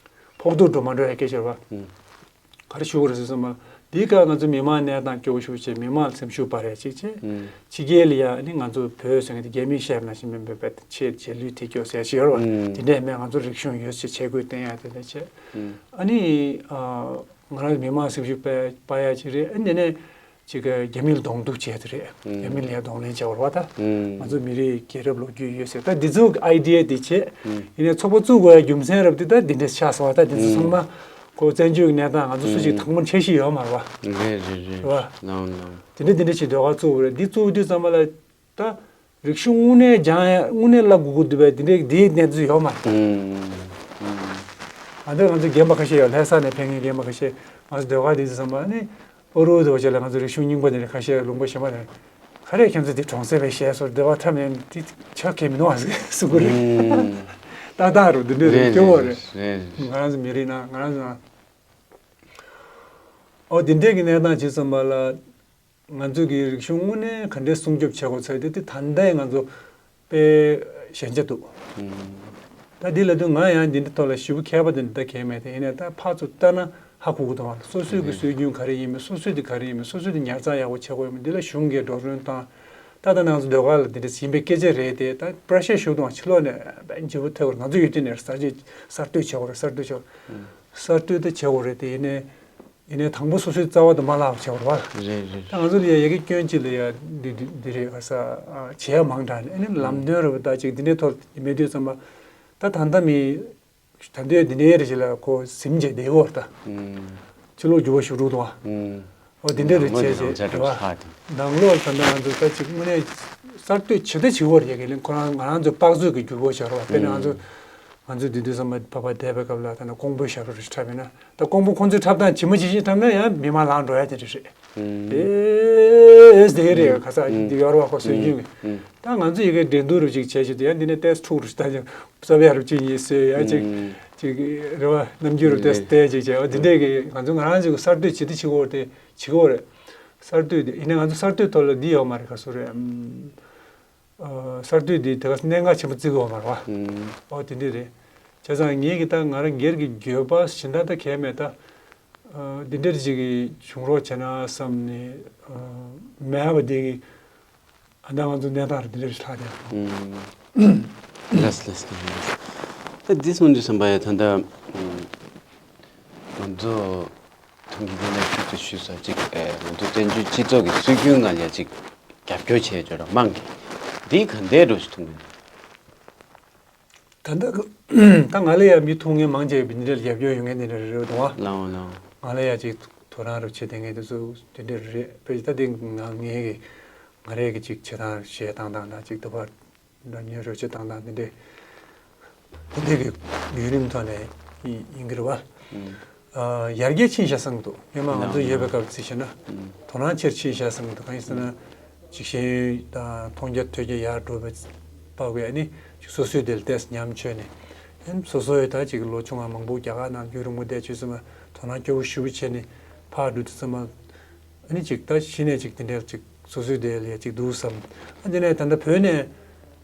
ཕོག་ཐུག་འགྲོ་མ་འགྲོ་ཡ་སྐད་ཆ་རེད་བ། ག་རེ་ཞུ་དགོས་རེད་ཟེར་ཙམ་པ། འདིའི་སྐབས་ང་ཚོ་མི་མང་གནས་སྟངས་སྐྱོ་བོ་ཞེ་པོ་བྱས་མི་མང་ལ་སེམས་ཤུགས་སྤར་ཡ་གཅིག་བྱས། ཕྱི་རྒྱལ་ལ་ཡ་ནི་ང་ཚོ་བོད་ཟེར་མཁན་དེ་རྒྱ་མིའི་ཞབས་ནང་བཞིན་མིན་པའི་བོད་ཆེས་རྗེས་ལུས་དེ་སྐྱོ་ཟེར་ཡ་ཞིག་ཡོད་རེད་བ། དེ་འདྲས་མེད་ང་ཚོ་རིག་གཞུང་ཡོད་ཅེས་ཆས་གོས་བསྟན་ཡ་དེ་འདྲ་བྱས། ཨ་ནི་ང་རང་མི་མང་སེམས་ཤུགས་སྤར་སྤར་ཡ་ཅིག་རེད། ཨ་ནི་ནས་ཅིག་རྒྱ་མི་ལ་གདོང་གཏུག་བྱས་དེ་རེད། རྒྱ་མི་ལ་ཡ་གདོང་ལེན་བྱས་པ་རེད་བ་ད། ང་ཚོ་མི་རིགས་རྒྱལ་རབས་ལོ་རྒྱུས་ཡོད་ཟེར་ད་འདི་ཚོ་ཨའི་ཌི་ཡ་དེ་བྱས། ཡིན་ནའི་ཚོགས་པ་བཙུགས་དགོས་ཡ་རྒྱུ་མཚན་རབས་དེ་ད་འདི་འདྲས་ཆགས་སོང་བ་ད་འདི་ཚོ་ཚང་མ། ཁོ་བཙན་བྱོལ་གྱི་གནས་སྟངས་ང་ཚོ་སུ་ཞིག་དང་པོར་འཆར་གཞི་ཡོད་མ་རེད་བ། རེད་རེད་རེད། རེད་བ། ལའོ་ལའོ། དེ་འདྲ་དེ་འདྲ་ཞིག་ཟློས་གར་བཙུགས་པ་རེད། འདི་བཙུགས་དུས་ཙམ་པ་ལ་ད་རིག་གཞུང་དངོས་གནས་སྦྱང་ཡ་དངོས་གནས་བསླབ་དགོས་ཀྱི་འདུག་པས་དེ་འདྲའི་འདིའི་གནས་ཚུལ་ཡོད་མ་རེད། ང་ཚོ་ང་ཚོ་རྒན་པ་ཁ་ཤས་ཡོད་ལྷ་ས་ནས་ཕེབས་མཁན་རྒན་པ་ཁ་ཤས་ང་ཚོ་ཟློས་གར་འདི་ཚོ་ཙམ་པ་ནི་ཨོ་རུ་དུ་བ་ཅེ་ལ་ང་ཚོ་རིག་གཞུང་རྙིང་པ་འདི་འདྲ་ཁ་ཤས་ལུང་པ་གཞན་པ་ནས་ག་རེ་ཁྱེད་ཚོ་འདི་གྲོང་གསེབ་པའི་གཞས་སོར་སྡེ་བ་འཁྲབ་ནས་འདི་ཆ་གས་མི་འདུག་ཨ་ཟེར་གོ་རེད། ཏག་ཏག་རུ་འདི་འདྲ་རེད་རེད་སྐྱོ་བོ་རེད། རེད་རེད། ང་རང་ཚོ་མི་རིགས་ནང་ང་རང་ཚོ་ནང་། ཨོ་འདི་འདྲས་ཀྱི་གནས་སྟངས་བྱེད་ཙམ་པ་ལ། ང་ཚོ་གི་རིག་གཞུང་དངོས་གནས་ག་འདྲས་སྲུང་སྐྱོབ་བྱེད་དགོས་ཚོད་དེ་དེ་ད་ལྟའི་ང་ཚོ་དཔེ་ཞན་ཆ་འདུག་ད་འདི་ལ་དུས་ང་ཡང་འདི་འདྲ་ཐོག་ལ་ཞེ་པོ་མཁས་པ་དེ་འདྲ་ད་གས་མེད་དེ་ཡིན་ནའི་ད་ཕར་ཚུར་ལྟ་ན་ཧ་གོ་གི་འདུག་བ། སོ་སོའི་གི་སྲོལ་རྒྱུན་ག་རེ་ཡིན་མིན་སོ་སོའི་དེ་ག་རེ་ཡིན་མིན་སོ་སོའི་དེ་ཉར་ཚགས་ཡག་པོ་བྱེད་དགོས་ཡིན་མིན་འདི་ལ་གཞུང་གིས་འགྲོ་གྲོན་བཏང་། ད་ལྟ་ང་ཚོ་ཟློས་གར་ལ་འདི་འདྲ་ཡིན་པའི་སྐད་ཆ་རེད་དེ་ད་པྲ་ཤ་ཞུ་དང་ཕྱི་ལོགས་ནས་བྱེད་པོ་ཐེབས་པར་ང་ཚོ་ཡུལ་དེ་ནས་གསར་བརྗེ་གསར་གཏོད་བྱེད་དགོས་རེད་གསར་གཏོད་བྱེད་དགོས་རེད། གསར་གཏོད་དེ་བྱེད་དགོས་རེད་དེ་ཡིན་ནའི། ཡིན་ནའི་དང་པོ་སོ་སོའི་རྩ་བ་དེ་མ་བརླག་པ་བྱེད་དགོས་རེད་བ། རེད་རེད། ད་ང་ཚོ་ལ་ཡ་ཡ་གི་སྐྱོན་གཅིག་ལ་ཡ་འདི་འདི་འདི་རེད་ག་ས་བྱེད་ཡ་མང་དྲགས་ནས་ཨ་ནི་ལམ་སྟོན་རེད་བ་ད་ཅིག་འདི་འདྲའི་ཐོག་མེད་དུས་ཙམ་པ་ད་ད་ལྟ་མི་ད་ལྟའི་འདི་འདྲའི་རེ་ཞིག་ལ་ཁོ་ཟིན་བྱས་བསྡད་ཡོད་རེད་ད། ཕྱི་ལོགས་འགྱུར་བ་ཞུགས་འགྲོ་འདུག་བ། འོ་འདི་འདྲའི་རེ་བྱས་བྱས་རེད་བ། ནང་ལོགས་ད་ལྟ་ང་ཚོ་ད་ཅིག་དངོས་གནས་གསར་གཏོད་བྱེད་ད་བྱེད་ཡོད་རེད་ཡ་གི་ལན་ཁོ་རང་ང་རང་ཚོ་དཔག་ཚོད་ཀྱི་འགྱུར་བ་བྱ་རོགས་བ་དཔེར་ན་ང་ཚོ་ང་ཚོ་འདི་དུས་ཙམ་པ་བ་བ་བསྡད་པའི་སྐབས་ལ་ད་ནི་ཀོང་པོའི་ཞབས་བྲོ་རེ་འཁྲབ་ཡིན་ན། ད་ཀོང་པོ་ཁོང་ཚོས་འཁྲབ་སྟངས་ཇི་མ་ཇི་བཞིན་འཁྲབ་ན་ཡང་མི་མང་ལངས་འགྲོ་ཡ་དེ་འདྲ་རེད། ཨེ་དེ་རེད་ག་ས་འདི་ཡོར་བ་ཁོ་སྲོལ་རྒྱུན་གི། ད་ང་ཚོ་ཡི་གེ་འགྲན་བསྡུར་རུ་ཅིག་བྱས་བྱས་དུས་ཡང་འདི་ནས་ཏེས་ཐུག་རུ་ད་ཅིག་བསབ་ཡ་རུ་ཅིག་ཡིན་ཟེར་ཡ་ཅིག་ཅིག་རེ་བ་རྣམ་འགྱུར་རུ་ཏེས་ཏེ་ཅིག་བྱས་འོ་འདི་འདྲས་གི་ང་ཚོ་ང་རང་ཅིག་གསར་གཏོད་བྱེད་དུ་ཅིག་འོར་དེ་ཅིག་འོར་རེད། གསར་གཏོད་དེ་ཡིན་ན་ང་ཚོ་གསར་གཏོད་ཐོག་ལ་འདི་ཡོད་མ་རེད་ག་སུ་རེད། གསར་གཏོད་འདི་དེ་ག་གནད་འགག་ཆེན་པོ་བརྩི་གི་ཡོད་མ་རེད་བ། ཨོ་དེ་འདྲས་རེད། བྱས་ཙང་ངེད་ཀྱི་ད་ང་རང་སྒེར་གྱི་འགྱོད་པ་ཞེ་དྲག་ད་གས་མེད་ད། འདི་འདྲས་ཅིག་གི་བྱུང་རོགས་བྱས་ན་བསམ་ནས་མེད་པ་འདི་གི་ཨ་ད་ང་ཚོ་གནས་སྟངས་རེད་འདི་འདྲས་ལྷག་བསྡད་ཡོད། ལགས་ལགས་ལགས། ད་འདི་སོང་དུས་བསམ་པ་ཡ་ད་ད་ང་ཚོ། ཐུང་གི་དེ་ལ་ཤུགས་ཏུ་ཞུས་ས་ཅིག་ང་ཚོ་བཙན་བྱོལ་སྤྱི་ཚོགས་ཀྱི་སྲོལ་རྒྱུན་ལ་ཡ་ཅིག་རྒྱབ་སྐྱོར་བྱས་བྱོས་ར་མང་གི་འདི་ག་འདྲས་འགྲོ་ཞིག་ཐུང་གི་འདུག་ད་ལྟ་ད་ང་ལ་ཡ་མི་ཐུང་ངེ་མང་ཆེ་བ་འདི་འདྲ་ལ་རྒྱབ་སྐྱོར་ཡོད་ངེས་འདི་འདྲ་རེད་འདུག་ཨ། ལའོ་ལའོ། ང་ལ་ཡ་ཅིག་དོ་རང་རུ་བྱེད་དེ་ངེས་དེ་ཚོ་འདི་འདྲ་རེད་དཔེ་ད་འདི་ང་ངེས་གི་ང་རེ་གི་ཅིག་བྱེད་སྟངས་གཞས་བཏང་སྟངས་དང་ཅིག་དུ་བར། ཉོན་རོལ་ཆ་བཏང་སྟངས་དེ་འདྲས། དེ་འདྲས་ཀྱི་བརྒྱུད་རིམ་ཐོག་ནས་ཡིན་ཡིན་གྱི་རེད་བ། ཨ། ཡར་རྒྱས་ཕྱིན་ཤག་བསམ་གྱི་འདུག་སྔོན་མ་ང་ཚོ་ཡོད་པའི་སྐབས་ཚིག་བྱས་ན། དོ་སྣང་ཆེར་ཕྱིན་ཤག་བསམ་གྱི་འདུག་གང་ཡིན་ཟེར་ན། ཅིག་ཤེས་ཡོན་དང་མཐོང་རྒྱ་ཐོས་རྒྱ་ཡར་འགྲོ་བའི་དཔག་པའི་ནི་ཅིག་སོ་སོའི་དེ་ལ་ཏོག་ཙམ་ཉམས་ཆོད་ནས། ཨེམ་སོ་སོའི་ད་ཅིག་ལོ་ཆུང་བ་མང་པོ་རྒྱ་གར་ནང་རྒྱུན་རིང་པོ་བསྡད་བྱས་ཙང་དོ་སྣང་སྐྱོ་བོ་ཞེ་པོ་བྱས་ནས་ཕར་འགྲོ་དུས་ཙམ་པ། ཨ་ནི་ཅིག་ད་གཞི་ནས་ཅིག་དེ་འདྲའི་ཅིག་སོ་སོའི་དེ་ལ་ཅིག་འདུག་བསམ། ཨ་དེ་ནས་ད་ལྟ་བོད་ནས་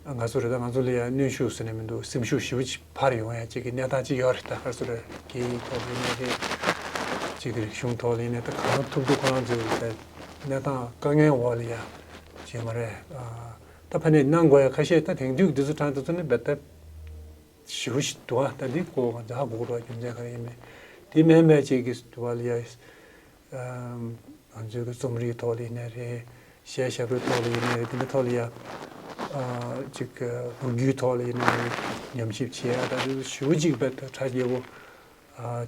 ང་ཚོ་རེད་ད་ང་ཚོ་ལ་ཡང་གནོན་ཤུགས་ཟེར་ནས་མི་འདུག་སེམས་ཤུགས་ཞེ་པོ་ཅིག་འཕར་ཡོང་ཡ་ཅིག་གི་གནས་སྟངས་ཅིག་ཡོད་རེད་ད་ག་ཚོད་རེད་སྐད་ཡིག་ཐོག་ལ་ཡིན་ནའི་རེད། ཅིག་རིག་གཞུང་ཐོག་ལ་ཡིན་ནའི་ད་གང་ཐུབ་ཐུབ་ཁོ་རང་ཚོའི་ད་གནས་སྟངས་དཀའ་ངལ་འོག་ལ་ཡ་བྱས་མ་རེད། ད་ཕ་ནས་གནང་དགོས་ཡ་ཁ་ཤས་ད་དེང་དུས་འདི་ཚོ་གྲངས་དེ་ཚོ་ནི་རྦད་དེ། ཞེ་པོ་ཞིག་འདུག་ཨ། ད་འདི་ཀོ་ང་ཚོ་ཧ་གོ་རོགས་རྒྱུ་མཚན་ག་རེ་ཡིན་མིན། དེ་མིན་པའི་ཅིག་གི་འདུག་པ་ལ་ཡ། ང་ཚོའི་གི་རྩོམ་རིག་ཐོག་ལ་ཡིན་ནའི་རེད། གཞས་ཞབས་བྲོའི་ཐོག་ལ་ཡིན་ནའི་རེད། དེ་འདྲ་ཐོག་ལ་ཡ། ཅིག་གི་ལོ་རྒྱུས་ཐོག་ལ་ཡིན་ནའི་རེད། ཉམས་ཞིབ་བྱེད་ཡ་ད་དེ་ཞེ་པོ་ཅིག་བས་ད་གྲ་རྒྱས་པོ།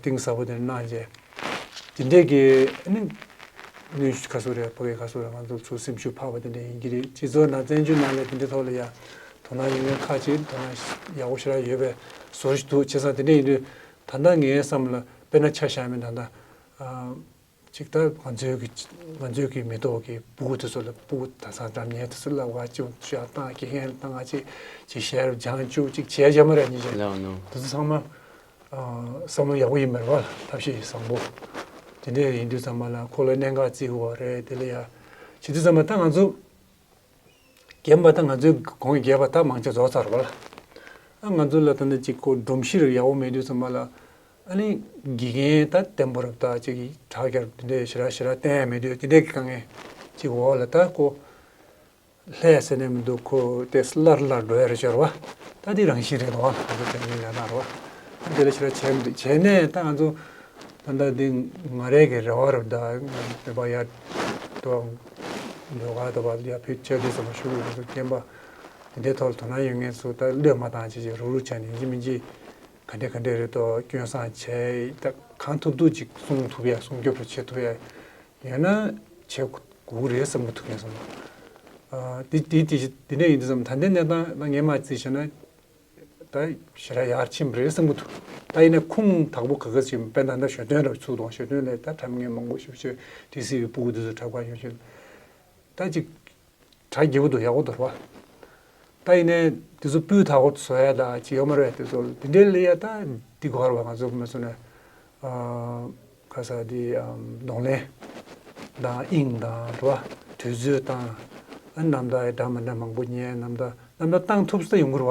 གཏིང་ཟབ་པོ་དེ་གནང་རྗེས། དེ་འདྲས་ཀྱི་ཨ་ནི་གནོན་ཤུགས་ག་ཚོད་རེད། ཕ་གི་ག་ཚོད་རེད། ང་ཚོ་ཚོ་སེམས་ཤུགས་འཕར་བ་དེ་འདྲས་ཡིན་གྱི་རེད། སྤྱི་ཚོགས་ནང་བཙན་བྱོལ་ནང་ལ་དེ་འདྲས་ཐོག་ལ་ཡ་དོ་སྣང་ཡོད་མཁན་ཁག་ཅིག་དོ་སྣང་ཡག་པོ་ཞེ་དྲག་ཡོད་པའི་བཟོ་ཞིག་འདུག་བྱས་ཙང་དེ་འདྲས་ཡིན་དུས་ད་ལྟ་ངའི་བསམ་ལ་དཔེར་ན་ཆ་བཞག་མིན་ད་ལྟ་ཅིག་ད་ང་ཚོའི་གི་ང་ཚོའི་གི་མི་ཐོག་གི་སྤུ་གུ་དེ་ཚོ་ལ་སྤུ་གུ་དེང་སང་འགྲམ་ཉལ་དེ་ཚོ་ལ་བ་ཅུང་ཤ་བཏང་དགེ་རྒན་ལ་བཏང་ང་ཅིག་ཅིག་ཞལ་སྦྱང་བཅུག་ཅིག་བྱས་བྱས་མ་རེད་ཉིན་ཞིག་ལའོ་ནོ། དེ་ཚོ་ཚང་མ། བསམ་བློ་ཡག་པོ་ཡིན་པ་རེད་བ། ཐབས་ཤེས་བཟང་པོ། དེ་འདྲས་ཡིན་དུས་ཙམ་པ་ལ་ཁོ་ལ་གནད་འགག་བརྩི་དགོས་པ་རེད། དེ་ལ་ཡ། བྱེད་དུས་ཙམ་པ་ད་ང་ཚོ་རྒན་པ་ད་ང་ཚོའི་གོང་གི་རྒས་པ་ད་མང་ཆེ་རྫོགས་ཚར་བ་ལ། ཨ་ང་ཚོ་ལ་ད་ནི་ཅིག་ཁོ་སྒྲོམ་གཞི་རེ་ཡག་པོ་མེད་དུས་ཙམ་པ་ལ། ཨ་ནི་དགེ་རྒན་ད་བརྟན་པོ་རབ་ད་ཅིག་དྲག་རྒྱལ་དེ་འདྲས་ཞེ་དྲག་ཞེ་དྲག་བསྟེན་ཡ་མེད་དུས་དེ་འདྲས་ཀྱི་དཀའ་ངལ་ཅིག་འོག་ལ་ད་ཁོ། ལྷས་ཟེར་ནས་མི་འདུག་ཁོ་དེ་སླར་སླར་འགྲོ་ཡ་རེ་ཤོར་བ། ད་དེ་རང་བཞིན་རེད་དོ། ང་ཚོ་དེ་ནས་ལ་ནར་བ། དེ་ལ་ཕྱིར་བྱས་མི་འདུག་བྱས་ནས་ད་ང་ཚོ་ད་ལྟ་འདི་ང་རའི་གི་རེ་བ་རུ་ད་ང་ཚོ་བོད་པ་ཡར་དུ་ལོ་ག་དུ་བ་ཡར་ཕུད་ཆེ་དུས་ཙམ་པ་ཤུགས་ཡོད་ཚོ་སྐྱེན་པ་དེ་འདྲའི་ཐོག་ལ་དོ་སྣང་ཡོད་མཁན་ཚོ་ད་བློས་མ་བཏང་བྱས་བྱས་རུག་རུག་བྱས་ནས་ཡིན་གཅིག་མིན་གཅིག་ག་འདྲས་ག་འདྲས་རེད་དོ། སྐྱོན་བསང་བྱས་ད་གང་ཐུབ་ཐུབ་ཅིག་གསུང་ཐུབ་ཡ་གསུང་སྐྱོབ་རུ་བྱེད་ཐུབ་ཡ། ཡང་ན་བྱེད་དགོས་རེད་བསམ་གྱི་འདུག་ངས་བསམ་ན། དེ་དེ་དེ་དེ་འདྲ་ཡིན་དུས་ཙམ་ད་ལྟའི་གནས་སྟངས་ད་ངས་མ་རྩིས་བྱས་ན་ད་ཞེ་དྲག་ཡར་ཕྱིན་པ་རེད་བསམ་གྱི་འདུག་ད་ཡིན་ན་ཁུངས་དག་པོ་ག་ག་ཞིག་དཔེར་ན་ད་ལྟ་ཞོ་སྟོན་རབ་ཚུགས་དང་། ཞོ་སྟོན་ལས་ད་འཁྲབ་མཁན་མང་པོ་ཞིག་བྱོས། ཏི་སི་བི་སྤུ་གུ་དེ་ཚོ་འཁྲབ་གར་ཡོང་བྱོས། ད་ཅིག་གྲ་རྒྱས་པོ་འདུག་ཡག་པོ་འདུག་ར་བ། ད་ཡིན་ནའི་དེ་ཚོ་སྤུས་དག་པོ་བཟོ་ཡ་ད་ཅིག་ཡོད་མ་རེད། དེ་ཚོ་དེ་འདྲའི་ལ་ཡ་ད་འདི་གོ་བར་བ་ང་ཚོ་མ་སོང་ན། ཁ་ས་འདི་གདོང་ལེན་དང་དབྱིངས་དང་རེད་བ། དུས་ཚོད་དང་། ཨ་རྣམ་ཐར་འདྲ་མི་འདྲ་མང་པོ་ཉན། རྣམ་ཐར་རྣམ་ཐར་བཏང་ཐུབ་ས་ཡོང་གི་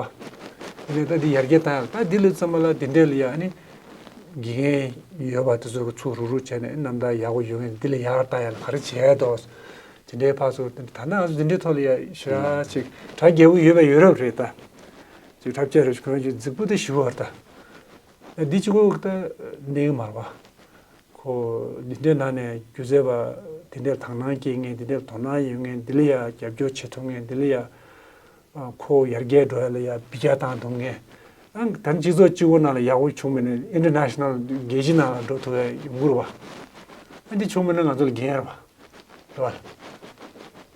རེད་བ། དེ་ནས་ད་འདི་ཡར་རྒྱས་བཏང་ཡ་ད་འདི་ལས་ཚང་མ་ལ་དེ་འདྲས་ལ་ཡ་ཨ་ནི་དགེ་རྒན་ཡོད་པ་དེ་ཚོ་གི་ཚུར་རུག་རུག་བྱས་ནས་རྣམ་ཐར་ཡག་པོ་ཡོད་མཁན་འདི་ལ་ཡར་བཏང་ཡ་ལ་ག་རེ་བྱས་འདུག་དེ་འདྲའི་ཕར་ཚུར་ད་ནང་དེ་འདྲའི་ཐོག་ལ་ཡ་ཞེ་དྲག་ཅིག་གྲ་རྒྱས་པོ་ཡོད་པ་ཡོད་རབས་རེད་ད། ཅིག་འཁྲབ་ཆས་རེ་ཞིག་ཁོ་རང་ཅིག་རྫིག་པོ་དེ་ཞུ་བར་ད། འདི་གཅིག་པོ་ད་གནས་གི་མ་རེད་བ། ཁོ་འདི་འདྲའི་ནང་ནས་སྒྱུ་རྩལ་པ་འདི་འདྲའི་དག་སྣང་སྐྱེ་མཁན། འདི་འདྲའི་དོ་སྣང་ཡོད་མཁན། འདི་ལ་ཡ་རྒྱབ་སྐྱོར་བྱེད་ཐུབ་མཁན། འདི་ལ་ཡ་ཁོ་ཡར་རྒྱས་འགྲོ་ཡ་ལ་ཡ་འབུད་རྒྱག་བཏང་ཐུབ་མཁན། ཨང་ད་སྤྱི་ཚོགས་གཅིག་པོ་ནང་ལ་ཡག་པོ་བྱུང་མེད་ན་ཨིན་ཊར་ནེ་ཤ་ནལ་རྒྱལ་སྤྱི་ནང་ལ་འགྲོ་ཐུབ་ཡ་ཡོང་གི་རེད་བ། ཨ་འདི་བྱུང་མེད་ན་ང་ཚོ་ལ་འགན་རེད་བ། རེད་བ།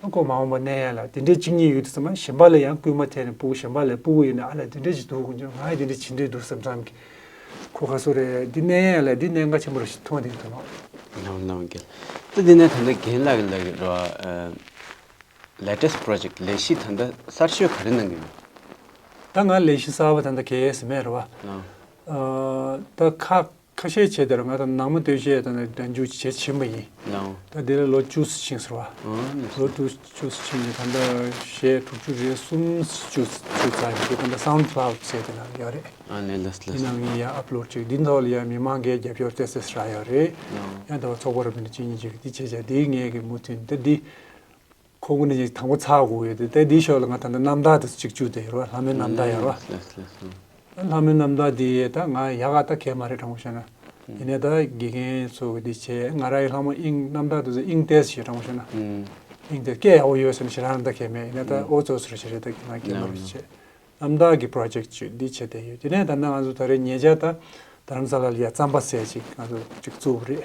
ཨ་ཁོ་མ་འོངས་པ་གནས་ཡ་ལ་དེ་འདྲའི་གཅིག་གཉིས་ཡོད་དུས་ཙམ་པ་གཞན་པ་ལ་ཡང་སྐུལ་མ་ཐེབས་ནས་སྤུ་གུ་གཞན་པ་ལ་སྤུ་གུ་ཡིན་ན་ཨ་ལ་དེ་འདྲ་ཞིག་འདུག་ང་ཡི་དེ་འདྲ་བྱེད་འདོད་འདུག་བསམ་བསམ་གི། ཁོ་ཁ་སོ་རེད། འདི་གནས་ཡ་ལ་འདི་གནད་འགག་ཆེན་པོ་རེད་ཞིག་མཐོང་བསྡད་འདུག་ནོ། ནམ་ནམ་གི། ད་འདི་ནས་ད་ལྟ་རྒན་ལགས་ཀྱི་ལག་གི་རོ། latest project ལས་གཞི་ད་ལྟ་གསར་ཤོས་ག་རེ་གནང་གི་ཡོད། ད་ང་ལས་གཞི་གསར་པ་ད་ལྟ་གས་ཟེར་མེད་རེད་བ། ད་ཁ་ཁ་ཤས་བྱས་དེར་ང་དང་ནང་མི་སྟོད་གཞས་དང་ནི་སྒྲ་འཇུག་བྱེད་ཕྱིན་པ་ཡིན། ལའོ། ད་འདི་ལ་ལོ་བཅུ་ཙམ་ཕྱིན་ཟེར་བ། ཨང་། ལོ་བཅུ་བཅུ་ཙམ་ཕྱིན་ནས་ད་ལྟ་གཞས་དྲུག་ཅུ་རེ་གསུམ་བཅུ་བཅུ་ཙམ་ཡིན་གྱི། ད་ལྟ་སའུན་ཌི་ཀ་ལའུ་ཌི་ཟེར་དེ་ན་ཡོད་རེད། ཨ་ནི་ལགས་ལགས། འདི་ནང་ངས་ཡར་ཨབ་ལོཌ་བྱེད། འདི་ཐོག་ལ་ཡར་མི་མང་གིས་རྒྱབ་སྐྱོར་ཏོག་ཙམ་རག་ཡོད་རེད། ལའོ། ཡང་ད་བར་ཚོགས་པ་རུ་མི་འདྲ་གཅིག་གཉིས་ཅིག་འདི་བྱས་བྱས་འདི་ངས་གི་མུ་མཐུད་ད་འདི། ཁོ་ཀུན་ནས་དང་པོ་ཚར་དགོས་ཡོད་དེ། ད་འདིའི་ཞོར་ལ་ང་ད་ལྟ་རྣམ་ཐར་དེ་གཅིག་བཅུག་བསྡད་ཡོད་རེད་བ། ལྷ་མོའི་རྣམ་ཐར་ཡོད་རེད་བ། ལྷ་མོའི་རྣམ་ཐར་འདི་ད་ང་ཡག་ག་ད་གས་མ་རེད་དྲང་པོ་བཤད་ན། ཡིན་ནའི་ད་དགེ་རྒན་ཚོ་གི་འདི་བྱས། ང་རང་གི་ལྷ་མོ་དབྱིངས་རྣམ་ཐར་དེ་ཚོ་དབྱིངས་ཏོག་ཙམ་ཞིག་དྲང་པོ་བཤད་ན། དབྱིངས་དེ་སྐད་ཡག་པོ་ཡོད་ཟེར་ན་ཞེ་དྲག་རྣམ་ཐར་གས་མེད། ཡིན་ནའི་ད་ཨོ་ཙོ་ཙོ་རེ་ཞིག་རེད། ད་ང་སྐད་མ་རེད་བྱས། རྣམ་ཐར་གྱི་པོ་རོ་ཇེཀ་ཅིག་འདི་བྱས་བསྡད་ཡོད། དེ་ནས་ད་ལྟ་ང་ཚོ་ད་རེས་ཉེ་ཆར་ད་རྡ་རམ་ས་ལ་ལ་ཡ་རྩམ་པ་ཟེར་ཅིག་ང་ཚོ་ཅིག་བཙུགས་པ་རེད།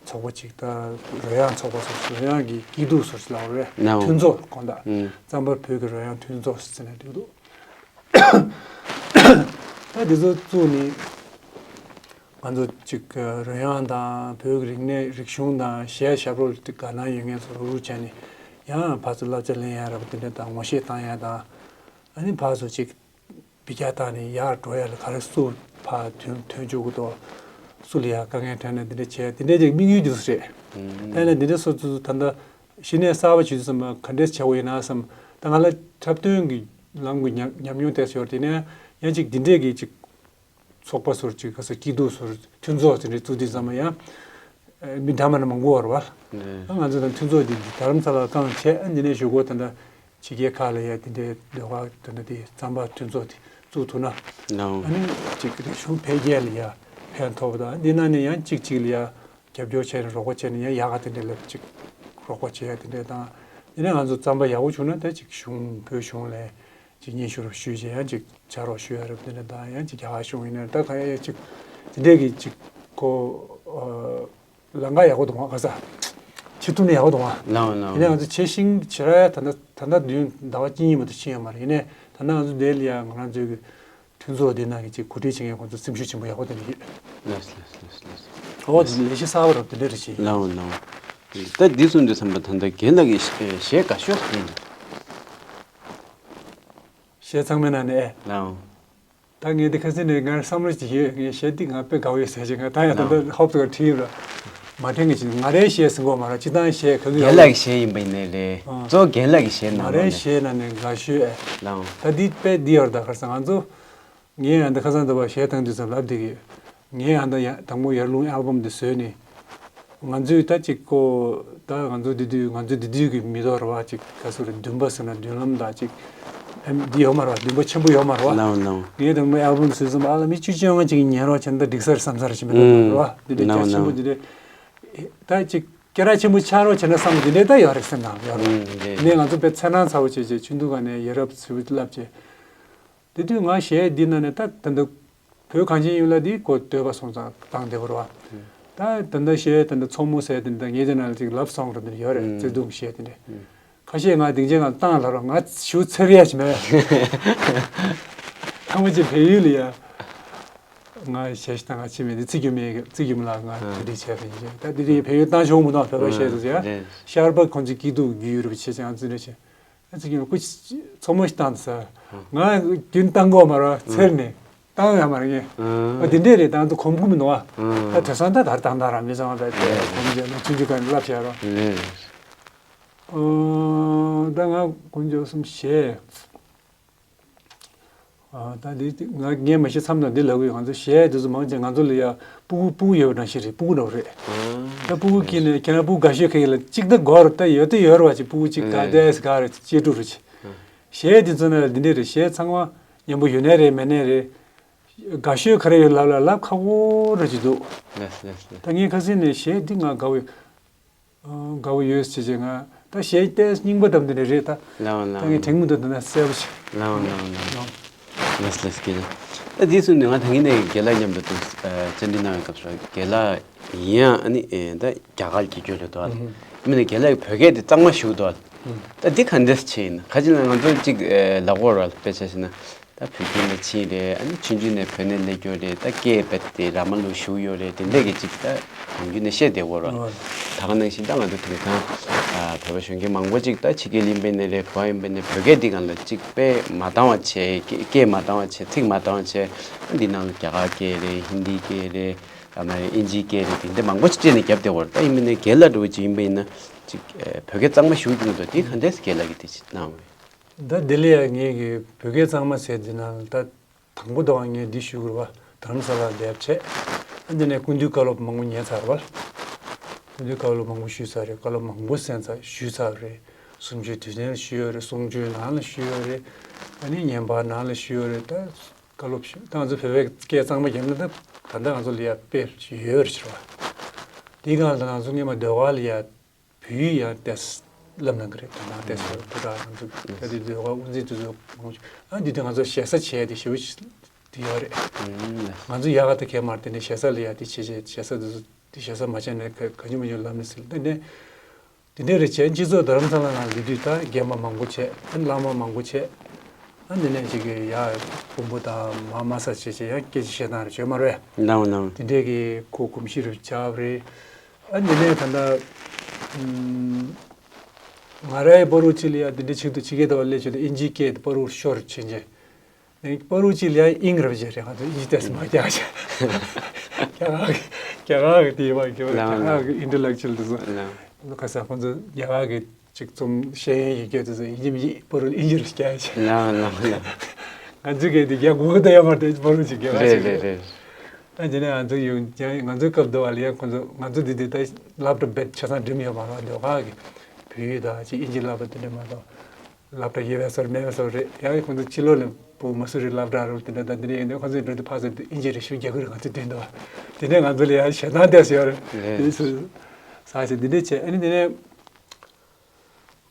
ཚོགས་པ་ཅིག་ད་རོལ་དབྱངས་ཚོགས་པ་སོགས་རོལ་དབྱངས་ཀྱི་སྐྱིད་སྡུག་སོགས་ལབ་པ་རེད། ནའོ། མཐུན་ཚོགས་དགོངས་དག་ཨུ། རྩམ་པ་བོད་ཀྱི་རོལ་དབྱངས་མཐུན་ཚོགས་ཟེར་ནས་འདུག་ད་འདི་ཚོ་བཙུགས་ནས་ང་ཚོ་ཅིག་རོལ་དབྱངས་དང་བོད་ཀྱི་རིག་གནས་རིག་གཞུང་དང་གཞས་ཞབས་བྲོ་ལ་དགའ་སྣང་ཡོད་མཁན་ཚོ་རུག་རུག་བྱས་ནས་ཡང་ཕར་ཚུར་བསླབ་བྱ་ལེན་ཡ་ར་བ་དེ་འདྲ་དང་ངོ་ཤེས་བཏང་ཡ་དང་། ཨ་ནི་ཕར་ཚུར་ཅིག་འབུད་རྒྱག་བཏང་ནས་ཡར་འགྲོ་ཡ་ལ་ག་རེ་སུ་ཕར་ཐོན་ཐོན་བཅུག་གི་འདུག་སུ་ལ་ཡ་དཀའ་ངལ་འཕྲད་ན་འདི་འདྲ་བྱས། འདི་འདྲ་ཅིག་དམིགས་ཡུལ་འདི་ཚོ་རེད། ད་ཡིན་ན་འདི་འདྲ་སོ་སོ་ད་ལྟ་གཞི་ནས་གསར་པ་བྱེད་དུས་ཙམ་པ་ག་འདྲས་བྱེད་དགོས་ཡིན་ན་བསམ། ད་ང་ལ་འཁྲབ་སྟོན་གྱི་ལམ་གྱི་ཉམས་ཉམས་མྱོང་ཏོག་ཙམ་ཡོད་རེད། དེ་ནས་ཡང་ཅིག་འདི་འདྲས་ཀྱི་ཅིག་ཚོགས་པ་ཚོར་ཅིག་ག་ས་སྐྱིད་སྡུག་ཚོར་མཐུན་ཚོགས་དེ་འདྲའི་བཙུགས་དུས་ཙམ་པ་ཡང་། མི་འདྲ་མི་འདྲ་མང་པོ་ཡོད་རེད་བ། ཨ་ང་ཚོ་དང་མཐུན་ཚོགས་འདི་རྡ་རམ་ས་ལ་བསྐངས་བྱས། ཨ་འདི་ནས་ཞུ་སྒོ་དེ་འདྲ་ཕྱི་རྒྱལ་ཁག་ལ་ཡ་དེ་འདྲའི་ཟློས་གར་དེ་འདྲ་དེ་རྩམ་པ་མཐུན་ཚོགས་དེ་ བཙུགས་ཐུབ་ན། ལའོ། ཨ་ནི་ཅིག་རིག་གཞུང་འཕེལ་རྒྱས་ལ་ཡ་ཕན་ཐོགས་པ་དང་། འདི་ནང་ནས་ཡང་གཅིག་གཅིག་ལ་ཡ་རྒྱབ་སྐྱོར་བྱས་ནས་རོགས་པ་བྱས་ནས་ཡང་ཡག་ག་དེ་འདྲས་ལ་ཅིག་རོགས་པ་བྱེད་ཡ་དེ་འདྲས་དང་། དེ་ནས་ང་ཚོ་རྩམ་པ་ཡག་པོ་བྱུང་ན་ད་ཅིག་གཞུང་བོད་གཞུང་ལ་ཅིག་སྙན་ཞུ་རོགས་ཞུས་བྱས་ཡང་ཅིག་ཕྱག་རོགས་ཞུ་ཡ་རེད། དེ་འདྲས་དང་ཡང་ཅིག་རྒྱ་གར་གཞུང་ཡིན་ན་ད་ག་ཡ་ཅིག་དེ་འདྲས་ཀྱི་ཅིག་ཁོ། ལམ་ཁ་ཡག་པོ་འདུག་ག་ས། ཆེ་ཐུང་ནས་ཡག་པོ་འདུག་ག་ལའོ་ལའོ། ཡིན་ནའི་ང་ཚོ་བྱེད་ཤིང་བྱེད་ར་ད་ལྟ་ད་ལྟ་བདུན་ཟླ་བ་གཅིག་གཉིས་མ་གཏོགས་ཕྱིན་ཡོད་མ་རེད། ཡིན་ནའི་ད་ལྟ་ང་ཚོ་འདིར་ལ་ཡ་ང་རང་ཚོའི་གི་མཐུན་ཚོགས་འདི་ནང་གི་ཅིག་གོ་སྒྲིག་བྱེད་མཁན་ཁོང་ཚོ་སེམས་ཤུགས་ཆེན་པོ་ཡག་པོ་དེ་འདྲ་ཡོད། ལགས་ལགས་ལགས་ལགས། ཨོ་དེ་ལས་གཞི་གསར་པ་རབ་དེ་འདྲ་རེད་ཤི། ལའོ་ལའོ། ད་འདི་གསུངས་དུས་ཙམ་པ་ད་ལྟ་རྒན་ལགས་ཀྱིས་གཞས་ག་ཤོད་ཟིན། གཞས་ཚང་མའི་ནང་ནས། ལའོ། ད་ངས་འདི་ཁ་སང་ནས་ངར་བསམ་བློ་ཅིག་ཡོད། ངས་གཞས་འདི་ང་དཔེ་དགའ་བོ་ཡོད་ཟེར་ཞིག་ང་ད་ཡང་ད་ལྟ་ཧོབ་ཏུ་བྲིས་ཡོད་ར། མ་དྲན་གི་ཅིག་ང་རའི་གཞས་ཟིན་གོ་མ་ར་ཅི་ཏང་གཞས་ག་གི་རྒན་ལགས་ཀྱི་གཞས་ཡིན་པ་ཡིན་ནའི་རེད། ཨ། གཙོ་བོ་རྒན་ལགས་ཀྱི་གཞས་ནང་ང་རའི་ལོགས་ནས། གཞས་ནང་ནས་དགའ་ཤོས་ཨེ། ལའོ། ད་འདི་དཔེ་འདི་ཡོད་ར། ད་ཁར་སང་ང་ཚོ། ངས་ཡང་ད་ཁ་སང་ད་བ་གཞས་བཏང་དུས་ཙམ་ལབ་བསྡད་གི། ངས་ཡང་ད་ཡ་དང་པོ་ཡར་ཀླུང་ཨལ་བམ་འདི་བཟོས་ནས། ང་ཚོས་ད་ཅིག་ཀོ། ད་ང་ཚོ་འདི་དུས་ང་ཚོ་འདི་དུས་ཀྱི་མི་ཐོག་ར་བ་ཅིག་ག་ཚོད་རེད། འདུན་པ་ཟེར་ན་མདུན་ལམ་དང་ཅིག་ཨེམ་འདི་ཡོད་མ་རེད་བ། འདུན་པ་ཆེན་པོ་ཡོད་མ་རེད་བ། ལའོ་ལའོ། ངས་དང་པོ་ཨལ་བམ་བཟོས་ཙམ་ཨ་ལ་མི་བཅུ་བཅོ་ལྔ་ཅིག་ཉན་རོགས་བྱས་ན་ད་འགྲིག་ས་རེད་བསམ་ས་རེད་ཅི་མེད་ད་རེད་བ། འདི་འདྲའི་ལའོ་རྒྱ་ཆེན་པོ་ལའོ། འདི་འདྲའི་ད་ཅིག་སྐད་གྲགས་ཆེན་པོ་ཆགས་རོགས་བྱས་ན་བསམ་འདི་འདྲའི་ད་ཡོད་རེད་བསམ་ན་ཡོད་རེད། ཨུམ་འདི། ནས་ང་ཚོ་དཔེ་འཚེར་སྣང་ཚ་བོ་བྱས་བྱས་ཆུ་འདུག་ག་ནས་ཡ་རབས་ཚུལ་ལབ་བྱས། དེ་དུས་ང་གཞས་འདི་ནང་ནས་ད་ད་འདི་བོད་གངས་ཅན་ཡུལ་ལ་འདི་གོ་འདོད་པ་སོང་ཙང་བཏང་བསྡད་པ་རེད་བ། ད་ད་ལྟ་གཞས་ད་ལྟ་མཚོ་མོ་ཟེར་དེ་འདྲ་ངས་དེ་ནང་ལ་ཅིག་ལབ་སོང་རེད་དེ་ཡོད་རེད། བརྩེ་དུང་གཞས་དེ་འདྲ། ཁ་ཤས་ང་སྡིངས་ཆའི་ནང་བཏང་ལབ་རོགས། ང་ཞུ་ཚེར་ཡ་ཞིག་མེད། ཐང་མ་ཅིག་བལ་ཡུལ་ལ་ཡ། ང་གཞས་ཞིག་བཏང་ང་ཕྱིན་མེད་དེ་ཚིག་རྒྱུ་མེད་གི། ཚིག་རྒྱུ་མ་ལ་ང་གྲ་སྒྲིག་བྱས་པ་ཡིན། ད་དེ་དུས་བལ་ཡུལ་བཏང་ཆོག་མི་འདུག་བོད་པ་གཞས་དེ་ཚོ་ཡ། ཤར་པ་ཁོང་ཚོའི་སྐྱིད་སྡུག་རྒྱུ་ཡུལ་རུ་བྱེད་ཅིང་ང་ཚོ་འདྲ་བྱས། ཨ་ཙི་ཀྱི་སྐུ་མཚོ་མོ་ཞིག་བཏང་ཟེར། ང་རྒྱུན་བཏང་གོ་མ་ར་ཚེར་ནས་བཏང་ཡ་མ་ར་ངས། ཨ་དེ་འདྲས་རེད། ད་ང་ཚོ་གོམས་ཀུན་མི་འདུག་ཨ། ད་དེང་སང་ད་གར་བཏང་བཏང་ར་མི་ཚང་བ་བས་ཏེ་གོམས་རྗེས་ན་ཆུང་ཆུང་ག་ནས་བསླབ་བྱས་རོགས། ཨོ་ད་ང་དཀོན་མཆོག་གསུམ་ཞེས། ཨ་ད་འདི་ང་ངས་མ་ཤེས་མཚམས་དང་འདི་ལབ་གི་ཡོད། ང་ཚོ་གཞས་འདི་ཚོ་མང་ཆེ་ང་ཚོ་ལ་ཡ་སྤུ་གུ་སྤུ་གུ་ཡོད་པ་ནང་བཞིན་རེད། སྤུ་གུ་འདྲ་བོ་རེད། ད་སྤུ་གུ་སྐྱེས་ནས་ཁྱེད་རང་སྤུ་གུ་དགའ་ཤོས་ག་ཡིན་ལ་གཅིག་ད་གོ་ར་ད་ཡོད་ད་ཡོད་ར་བ་ཅིག་སྤུ་གུ་གཅིག་ག་ཨེ་ཏེས་ག་ར་གཅེས་ཕྲུག་རུ་ཆེ། གཞས་འདི་ཚོ་ནང་ལ་འདི་འདྲས་རེད། གཞས་ཚང་མ་སྙན་པོ་ཡོད་ནའི་རེད་མེད་ནའི་རེད། དགའ་ཤོས་ག་རེ་ཡོད་ལབ་ལ་ལབ་ཁག་པོ་ར་ཅིག་འདུག་ལགས་ལགས་ལགས། ད་ངས་ཁ་སང་ནས་གཞས་འདི་ང་དགའ་བོ་ཡོད། ཨ་དགའ་བོ་ཡོད་ཟེར་བྱས་ང་ད་གཞས་ཏོག་ཙམ་རྙིང་པ་དང་འདི་འདྲ་རེད་ད། ལའོ་ལའོ་ད་ངས་དྲན་གྱི་འདུག་ད་ན་གསལ་པོ་ཞིག་ལའོ་ལའོ་ལའོ། ལགས་ལགས་རྒན་ལགས། ད་དེ་སོང་ནས་ང་ད་གིན་ནས་རྒན་ལགས་མཉམ་དུ་འདུག་ཨ་བཅར་འདྲི་གནང་བའི་སྐབས་སུ་རྒན་ལགས་ཡིན་ཡང་ཨ་ནི་ཨེ་ད་རྒྱ་གར་གྱི་རྒྱུད་ལ་འདུག་ཨ། ཨ་མིན་ན་རྒན་ལགས་ཀྱི་བོད་སྐད་དེ་གཙང་མ་ཞུ་འདུག་ཨ། ད་འདི་ག་འདྲས་བྱས་ཡིན་ཁ་ཅིག་ལ་ང་ཚོ་གཅིག་ཨེ་ལབ་དགོས་ར་དཔེ་ཆ་བཞག་ན། ད་བོད་ཁྱིམ་ནས་ཕྱིན་རེད། ཨ་ནི་ཆུང་ཆུང་ནས་བོད་ནས་སླེབས་ཡོད་རེད། ད་སྐད་རྦད་དེ་ར་མ་ལུག་ཞུགས་ཡོད་རེད། དེ་འདྲས་ཀྱི་ཅིག་ད་གང་རྒྱུ་ནས་བཤད་བསྡད་ཡོད་རེད། ད་ག་ནང་བཞིན་ད་ང་ཚོ་དེང་སང་ཨ་བོད་པ་གཞོན་སྐྱེས་མང་པོ་ཅིག་ད་ཕྱི་རྒྱལ་ཡིན་པ་ནས་རེད། ག་པར་ཡིན་པ་ནས་བོད་སྐད་འདི་སྒང་ལ་ཅིག་དཔེ་མ་འདང་བ་བྱས། སྐད་སྐད་མ་འདང་བ་བྱས། ཚིག་མ་འདང་བ་བྱས། ཨ་འདི་ནང་ལ་རྒྱ་གར་སྐད་རེད། ཧིན་དི་སྐད་རེད། ཨ་མ་རེད། ཨིན་ཇིའི་སྐད་རེད། དེ་འདྲ་མང་པོ་ཅིག་སྤྲད་ནས་རྒྱབ་བསྡད་ཡོད་རེད། ད་ཡིན་པ་ནས་རྒན་ལགས་འདྲ་བོ་ཅིག་ཡིན་པ་ཡིན་ན་ཅིག་ཨ་བོད་སྐད་གཙང་མ་ཞུགས་བྱུང་འདུག་དེ་ག་འདྲས་རྒན་ལགས་ཀྱིས་དེ་ཅིག་གནང་བ་རེད། ད་དེ་ལ་ཡང་ངེད་ཀྱི་བོད་སྐད་གཙང་མ་ཟེར་འདི་ན་ད་དང་པོ་དང་ངས་འདི་ཞུ་དགོས་པ། དྷ་རམ་ས་ལར་བསྡད་བྱས། ཨ་འདི་ནས་སྐུ་མདུན་བཀའ་སློབ་མང་པོ་ཉན་ཚར་བ། སྐུ་མདུན་བཀའ་སློབ་མང་པོ་ཞུས་ཚར་རེད། བཀའ་སློབ་མང་པོ་གསན་ཚར་ཞུས་ཚར་རེད། གསུང་ཆོས་དུས་ཆེན་ལ་ཞུས་ཡོད་རེད། གསུང་ཆོས་ནང་ལ་ཞུས་ཡོད་རེད། ཨ་ནི་བརྙན་པར་ནང་ལ་ཞུས་ཡོད་རེད། ད་བཀའ་སློབ་ཞུ་ད་ང་ཚོ་བོད་པའི་སྐད་གཙང་མ་རྒྱབ་ན་ད་ད་ལྟ་ང་ཚོ་ལ་ཡ་དཔེ་ཡོད་རེད་ཟེར་བ། དེའི་སྒང་ལ་ང་ཚོ་སྔོན་མ་ཟློས་གར་ལ་ཡ། བོད་ཡིག་ཡང་ཏོག་ཙམ་བསླབ་གནང་གི་རེད། དོ་སྣང་ཏོག་ཙམ་ཡོད་པ་འདྲ། ང་ཚོ་ད་དེ་ཟློས་གར་དབུ་འཛིན་དེ་ཚོ་མང་ཆེ་ཨ་འདི་དུས་ང་ཚོ་ཞེ་ས་བྱས་ཏེ་ཞེ་པོ་ཅིག་དེ་ཡོད་རེད། ང་ཚོ་ཡག་ག་ད་གས་མར་དེ་ནས་ཞེ་ས་ལ་ཡ་དེ་བྱེད་བྱེད་ཞེ་ས་དེ་ཚོ་དེ་ཞེ་ས་མ་བྱས་ནས་ག་ག་ཉུ་མ་ཉུ་ལབ་ནས་ཟེར་དེ་ནས་དེ་འདྲས་རེད་བྱས། སྤྱི་ཚོགས་རྡ་རམ་ས་ལ་ནང་འདི་དུས་ད་རྒན་པ་མང་པོ་བྱས། ཨ་བླ་མ་མང་པོ་བྱས། ཨ་འདི་ནས་ཅིག་གི་ཡ་དཔོན་པོ་དང་མ་མ་ས་བྱས་བྱས་ཡང་སྐད་ཆ་བཤད་སྟངས་རེ་བྱས་མ་རེད། ནའོ་ནའོ། དེ་འདྲས་ཀྱི་ཁོ་གོམས་གཤིས་རེ་བྱ་བ་རེད། ཨ་འདི་ནས་ད་ལྟ་ང་རའི་པ་རུ་ཅི་ལ་ཡ་འདི་འདྲའི་ཆེད་དུ་ཕྱི་རྒྱལ་དུ་བ་སླེབས་བྱས་ཏེ་ཨིན་ཇིའི་སྐད་དེ་པ་རུ་ཤོར་ཕྱིན་རྗེས། པ་རུ་ཅི་ལ་ཡ་ཨིང་རབ་བྱས་རེད། ང་ཚོ་ཨིན་ཇི་ཏོག་ཙམ་མ་རྒྱག་བྱས། རྒྱ་གར་གི་རྒྱ་གར་གི་དེ་བ་རྒྱ་གར་གི་ཨིན་ཊེ་ལེག་ཅུ་ཨལ་དེ་ཚོ་ཁ་ས་ཁོང་ཚོ་རྒྱ་གར་གི་ཅིག་རྩོམ་ཤེས་ཡོན་ཡི་གེ་དེ་ཚོ་ཡིན་གཅིག་མིན་གཅིག་པ་རུ་ཨིན་ཇི་རུ་རྒྱག་བྱས། ལའོ་ལའོ་ལའོ། ང་ཚོའི་སྐད་དེ་རྒྱག་དགོས་ཀྱི་ད་ཡོད་མ་རེད། པ་རུ་ཅིག་རྒྱག་རེད་བྱས། རེད་རེད། ཨ་དེ་ནས་ང་ཚོ་ཡོང་ང་ཚོའི་སྐབས་དུ་བ་ལ་ཡང་ཁོང་ཚོ་ང་ཚོ་འདི་འདི་ད་སློབ་གྲྭ་རྦད་ཆ་ཚང་འགྲིམ་ཡོད་མ་རེད། ཟློས་གར་གི་བོད་ཡིག་དང་ཅིག་ཨིན་ཇི་བསླབ་པ་དེ་འདྲ་མ་གཏོགས་ སློབ་གྲྭ་ཡོད་པའི་སོར་མེད་པའི་སོར་རེད། ཡང་ཁོང་ཚོ་ཕྱི་ལོགས་ལ་བོད་མ་སུ་རི་སློབ་གྲྭ་རུ་དེ་འདྲ་དང་དེ་འདྲ་ཡིན་དུས་ཁོང་ཚོའི་འགྲོ་དུས་ཕར་ཚུར་དུ་ཨིན་ཇི་རེ་ཞུ་རྒྱག་གི་རེད། ང་ཚོ་དེ་འདྲ་བ་དེ་འདྲ་ང་ཚོ་ལ་ཡང་ཞེ་སྡང་ལྟས་སུ་ཡོད་རེད། དེ་སུ་ས་ཞིག་འདི་འདྲ་བྱས། ཨ་ནི་དེ་ནས་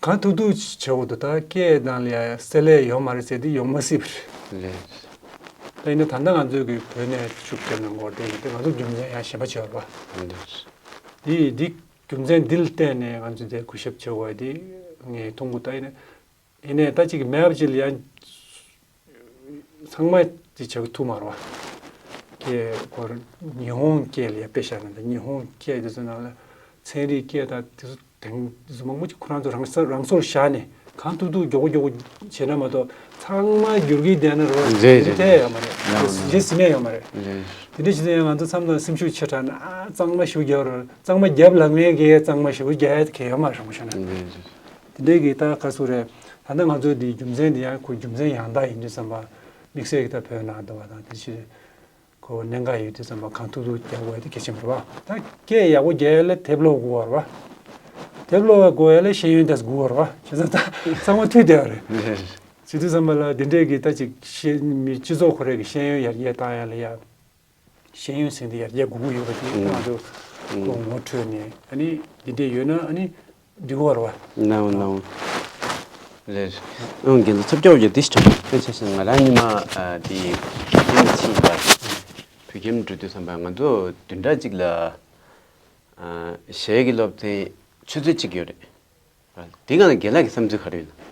གང་ཐུབ་ཐུབ་བྱེད་འོ་དུ་ད་སྐད་དང་ལ་ཡང་བསྲེ་ལས་ཡོད་མ་རེད་ཟེར་དུས་ཡོང་མ་སྲིད་པ་རེད། ལས། ད་ཡིན་ན་ད་ལྟ་ང་ཚོས་ཀྱི་བོད་ནས་ཤུགས་རྒྱབ་ནས་འགོར་དེ་ཡིན་ཏེ་ང་ཚོ་རྒྱུ་མཚན་ཡང་གཞན་པ་བྱས་པ། ལས། དེ་ཡིས་འདི་རྒྱུ་མཚན་འདི་ལ་བརྟེན་ནས་ང་ཚོ་འདིར་གུས་ཞབས་བྱེད་དགོས་དེ་ངས་མཐོང་གི། ད་ཡིན་ན་ཡིན་ནའི་ད་ཅིག་མེད་པ་ཅིག་ལ་ཡང་ཚང་མ་ཅིག་བྱེད་ཐུབ་མ་རེད་བ། ཀྱེ་ཁོ་རང་ཉི་ཧོང་སྐད་ལ་ཡང་དཔེ་བཞག་ན་ད་ཉི་ཧོང་སྐད་དེ་ཚོ་ནང་ལ་ཚན་རིག་སྐད་དང་དེ་ཚོ་དེང་དེ་ཚོ་མང་པོ་ཅིག་ཁོ་རང་ཚོ་རང་སོར་རང་སོར་བཞག་ནས་གང་ཐུབ་ཐུབ་མགྱོགས་པོ་མགྱོགས་པོ་བྱས་ན་མ་གཏོགས་ཚང་མ་བསྒྱུར་གྱི་བསྡད་ན་རེད་བ། རེད་རེད་དེ་ཡོད་མ་རེད། ལའོ་ལའོ། གཞི་ཟིན་ཡ་ཡོད་མ་རེད། རེད། དེ་འདྲ་བྱས་ཙང་ང་ཚོ་མཚམས་མཚམས་སེམས་ཤུགས་ཆེ་དྲགས་ན་ཨ་གཙང་མ་ཞུ་རྒྱག་རེད། གཙང་མ་རྒྱབ་ལ་ངས་གི་གཙང་མ་ཞུ་རྒྱག་ཡ་གལ་ཡོད་མ་རེད་བྱུང་ཤོག་ན། རེད་རེད། དེ་འདྲའི་གི་ད་ག་སུ་རེད། ད་ལྟ་ང་ཚོའི་འདི་རྒྱུ་མཚན་འདི་ཡང་ཁོ་རྒྱུ་མཚན་ཡང་དག་ཡིན་དུས་ཙམ་པ་དམིགས་བསལ་གྱི་ད་བོད་ནང་འདུག་བ་དང་དེ་ཕྱིར་ཁོ་གནད་འགག་ཡོད་དུས་ཙམ་པ་གང་ཐུབ་ཐུབ་རྒྱག་དགོས་དེ་གལ་ཆེན་པོ་རེད་བ། ད་སྐད་ཡག་པོ་རྒྱག་ཡ་ལ་དེབ་ཀློག་དགོས་བ་རེད་བ། དེབ་ཀློག་དགོས་ཡ་ལ་ཤེས་ཡོན་དེ་དགོས་བ་རེད་བ། བྱས་ཙང་ད་ཚང་མ་མཐུད་བསྡད་པ་རེད། བྱེད་དུས་ཙམ་པ་ལ་འདི་འདྲའི་གི་ད་ཅིག་ཤེས་མི་སྤྱི་ཚོགས་ཁོ་རའི་གི་ཤེས་ཡོན་ཡར་རྒྱས་བཏང་ཡ་ལ་ཡ། ཤེས་ཡོན་ཟིན་ཏེ་ཡར་རྒྱས་དགོས་ཀྱི་ཡོད་པ་དེ་ང་ཚོ་ཁོ་ངོ་འཕྲོད་ནས་ཨ་ནི་འདི་འདྲས་ཡོད་ན་ཨ་ནི་འགྲིག་གི་རེད་བ། ལའོ་ལའོ། ལེར། ཨང་རྒན་ཚོ་ཚབ་སྐྱོར་ཡོད་དེ་ཞིག་དྲན་པ་ཆེ་ཞིང་ང་རང་ཉི་མ་དེ་ཁྱིམ་ཕྱིན་པ་བོད་ཁྱིམ་འགྲོ་དུས་ཙམ་པ་ང་ཚོ་བདུན་ཕྲག་གཅིག་ལ་གཞས་ཀྱི་སློབ་ཚན་ཆུ་ཚོད་གཅིག་ཡོད་རེད། དེ་ག་ལ་རྒན་ལགས་ཀྱི་བསམ་ཚུལ་ག་རེ་ཡོད་ན།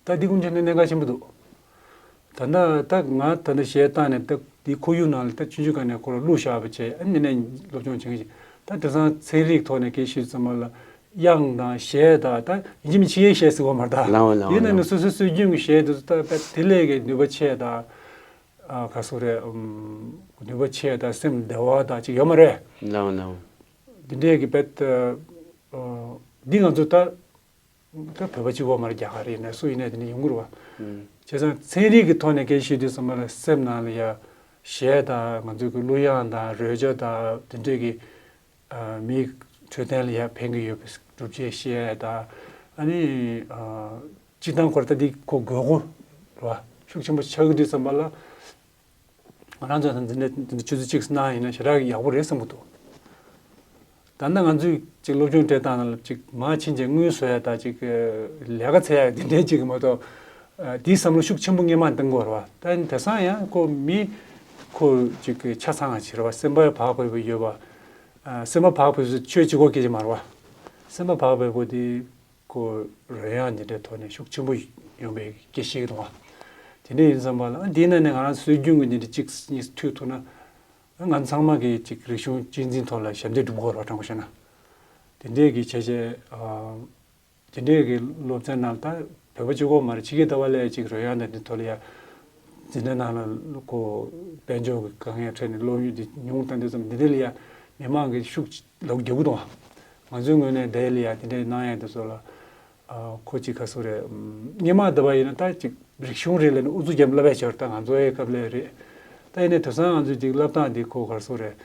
ད་འདི་ཀུན་ཆ་ནས་གནད་འགག་ཆེན་པོ་འདུག་ད་ལྟ་ད་ང་ད་ལྟ་གཞས་བཏང་ནས་ད་འདི་ཁོར་ཡུག་ནང་ལ་ད་ཆུང་ཆུང་སྒང་ནས་ཁོ་ལ་བླུགས་བཞག་པ་བྱས་ཨ་ནི་ནས་སློབ་སྦྱོང་བྱེད་མཁན་ཞིག་ད་དེང་སང་ཚན་རིག་ཐོག་ནས་སྐད་ཆ་བཤད་ཙམ་པ་ལ་དབྱངས་དང་གཞས་དང་ད་ཡིན་གཅིག་མིན་གཅིག་གཞས་ཟེར་བ་མ་རེད་ད། ལའོ་ལའོ་ཡིན་ན་ལའོ། ནི་སོ་སོའི་སྲོལ་རྒྱུན་གྱི་གཞས་དེ་ཚོ་ད་དཔེ་དེ་ལས་ཀྱི་ནུས་པ་ཆེ་དང་ཨ་ག་སོ་རེད་ཨམ་ནུས་པ་ཆེ་དང་སེམས་བདེ་བ་དང་ཅིག་ཡོད་མ་རེད། ལའོ་ལའོ། འདི་འདྲས་ཀྱི་དཔེ་ད་ཨ་འདི་ང་ཚོ་ད། ད་བོད་པ་གཅིག་པོ་མ་རེད། རྒྱ་གར་ཡིན་ན་སུ་ཡིན་ན་དེ་ནས་ཡོང་གི་རེད་བ། ཨུམ། བྱས་ཙང་ཚན་རིག་གི་ཐོག་ནས་སྐད་ཆ་བཤད་དུས་ཙམ་པ་ལ་སེམས་ནང་ལ་ཡ་གཞས་དང་ང་ཚོའི་གི་གླུ་དབྱངས་དང་རོལ་ཆ་དང་དེ་འདྲས་ཀྱི་ཨ་མིའི་འཕྲོད་བསྟེན་ལ་ཡ་ཕན་གྱི་ཡོད་པའི་སྒྲུབ་བྱེད་བཤད་དང་ཨ་ནི་ཨ་སྤྱིར་བཏང་ཁོ་ར་ད་འདི་ཁོ་དགོས་མཁོ་རེད་བ། ཤུགས་ཆེན་པོ་ཆགས་ཀྱི་དུས་ཙམ་པ་ལ། ང་རང་ཚོ་འཛིན་གྲྭ་འཛིན་གྲྭ་ཆུ་ཚོད་གཅིག་གནང་ཡིན་ན་ཞེ་དྲག་ཡག་པོ་རེད་བསམ་གྱི་འདུག་ད་ལྟ་ང་ཚོས་ཅིག་སློབ་སྦྱོང་སྤྲད་སྟངས་ལ་ཅིག་མར་ཕྱིན་བྱས་དངུལ་བཟོ་ཡ་དང་ཅིག་ལས་ཀ་འཚོལ་ཡ་དེ་འདྲའི་ཅིག་མ་གཏོགས་དེའི་བསམ་བློ་ཤུགས་ཆེན་པོ་སྔོན་མ་བཏང་དགོས་རེད་བ། ད་དེང་སང་ཡང་ཁོ་མི་ཁོ་ཅིག་ཆ་ཚང་བ་ཅིག་རེད་བ། སེམས་པ་བག་ཕེབས་པོ་ཡོད་པ། སེམས་པ་བག་ཕེབས་པོ་ཆོས་གཅིག་པོ་སྐད་ཆ་མ་རེད་བ། སེམས་པ་བག་ཕེབས་པོ་དེ། ཁོ་རོལ་དབྱངས་འདི་འདྲའི་ཐོག་ནས་ཤུགས་ཆེན་པོ་ཡོང་བའི་སྐད་ཆ་ཞིག་འདུག་བ། དེ་འདྲ་ཡིན་ཙམ་པ་ལ་འདིའི་ནང་ནས་ང་རང་སྲོལ་རྒྱུན་གྱི་འདི་འདྲ་གཅིག་གཉིས་མཐུད་ཐུབ་ན། ང་ཚང་མ་གི་ཅིག་རིག་གཞུང་གཅེས་འཛིན་ཐོག་ལ་ཞབས་འདེགས་སྒྲུབ་དགོས་རེད་བ། དྲང་པོ་བཤད་ན། དེ་འདྲའི་གི་བྱས་བྱས། དེ་འདྲའི་གི་སློབ་ཚན་ནང་ད་བོད་པ་གཅིག་པོ་མ་རེད། ཕྱི་རྒྱལ་ལྟ་བ་ལས་ཅིག་རོལ་དབྱངས་དང་འདི་ཐོག་ལ་ཡ། འཛིན་གྲྭ་ནང་ལ་ཁོ་དཔལ་འབྱོར་གྱི་དཀའ་ངལ་འཕྲད་ནས་སློབ་ཡོན་འདི་ཉུང་བཏང་དུས་ཙམ་འདི་འདྲ་ལ་ཡ་མི་མང་གི་ཤུགས་ལོག་རྒྱག་གི་འདུག་བ། ང་ཚོའི་ངོས་ནས་འདི་ལ་ཡ་དེ་འདྲའི་གནང་ཡ་དེ་ཚོ་ལ་ཨ་ཁོ་ཅིག་ག་སུ་རེད། སྔོན་མ་འདི་པ་ཡིན་ན་ད་ཅིག་རིག་གཞུང་རེད་ལབ་ནས་ཨུ་ཚུགས་རྒྱབ་སློབ་ཡ་བྱས་པ་རེད། ད་ང་ཚོ་ཨེ་སྐབས་ལ་རེད། ད་ཡིན་ནའི་དེང་སང་ང་ཚོའི་ཅིག་སློབ་སྟངས་འདི་ཁོ་ག་སུ་རེད།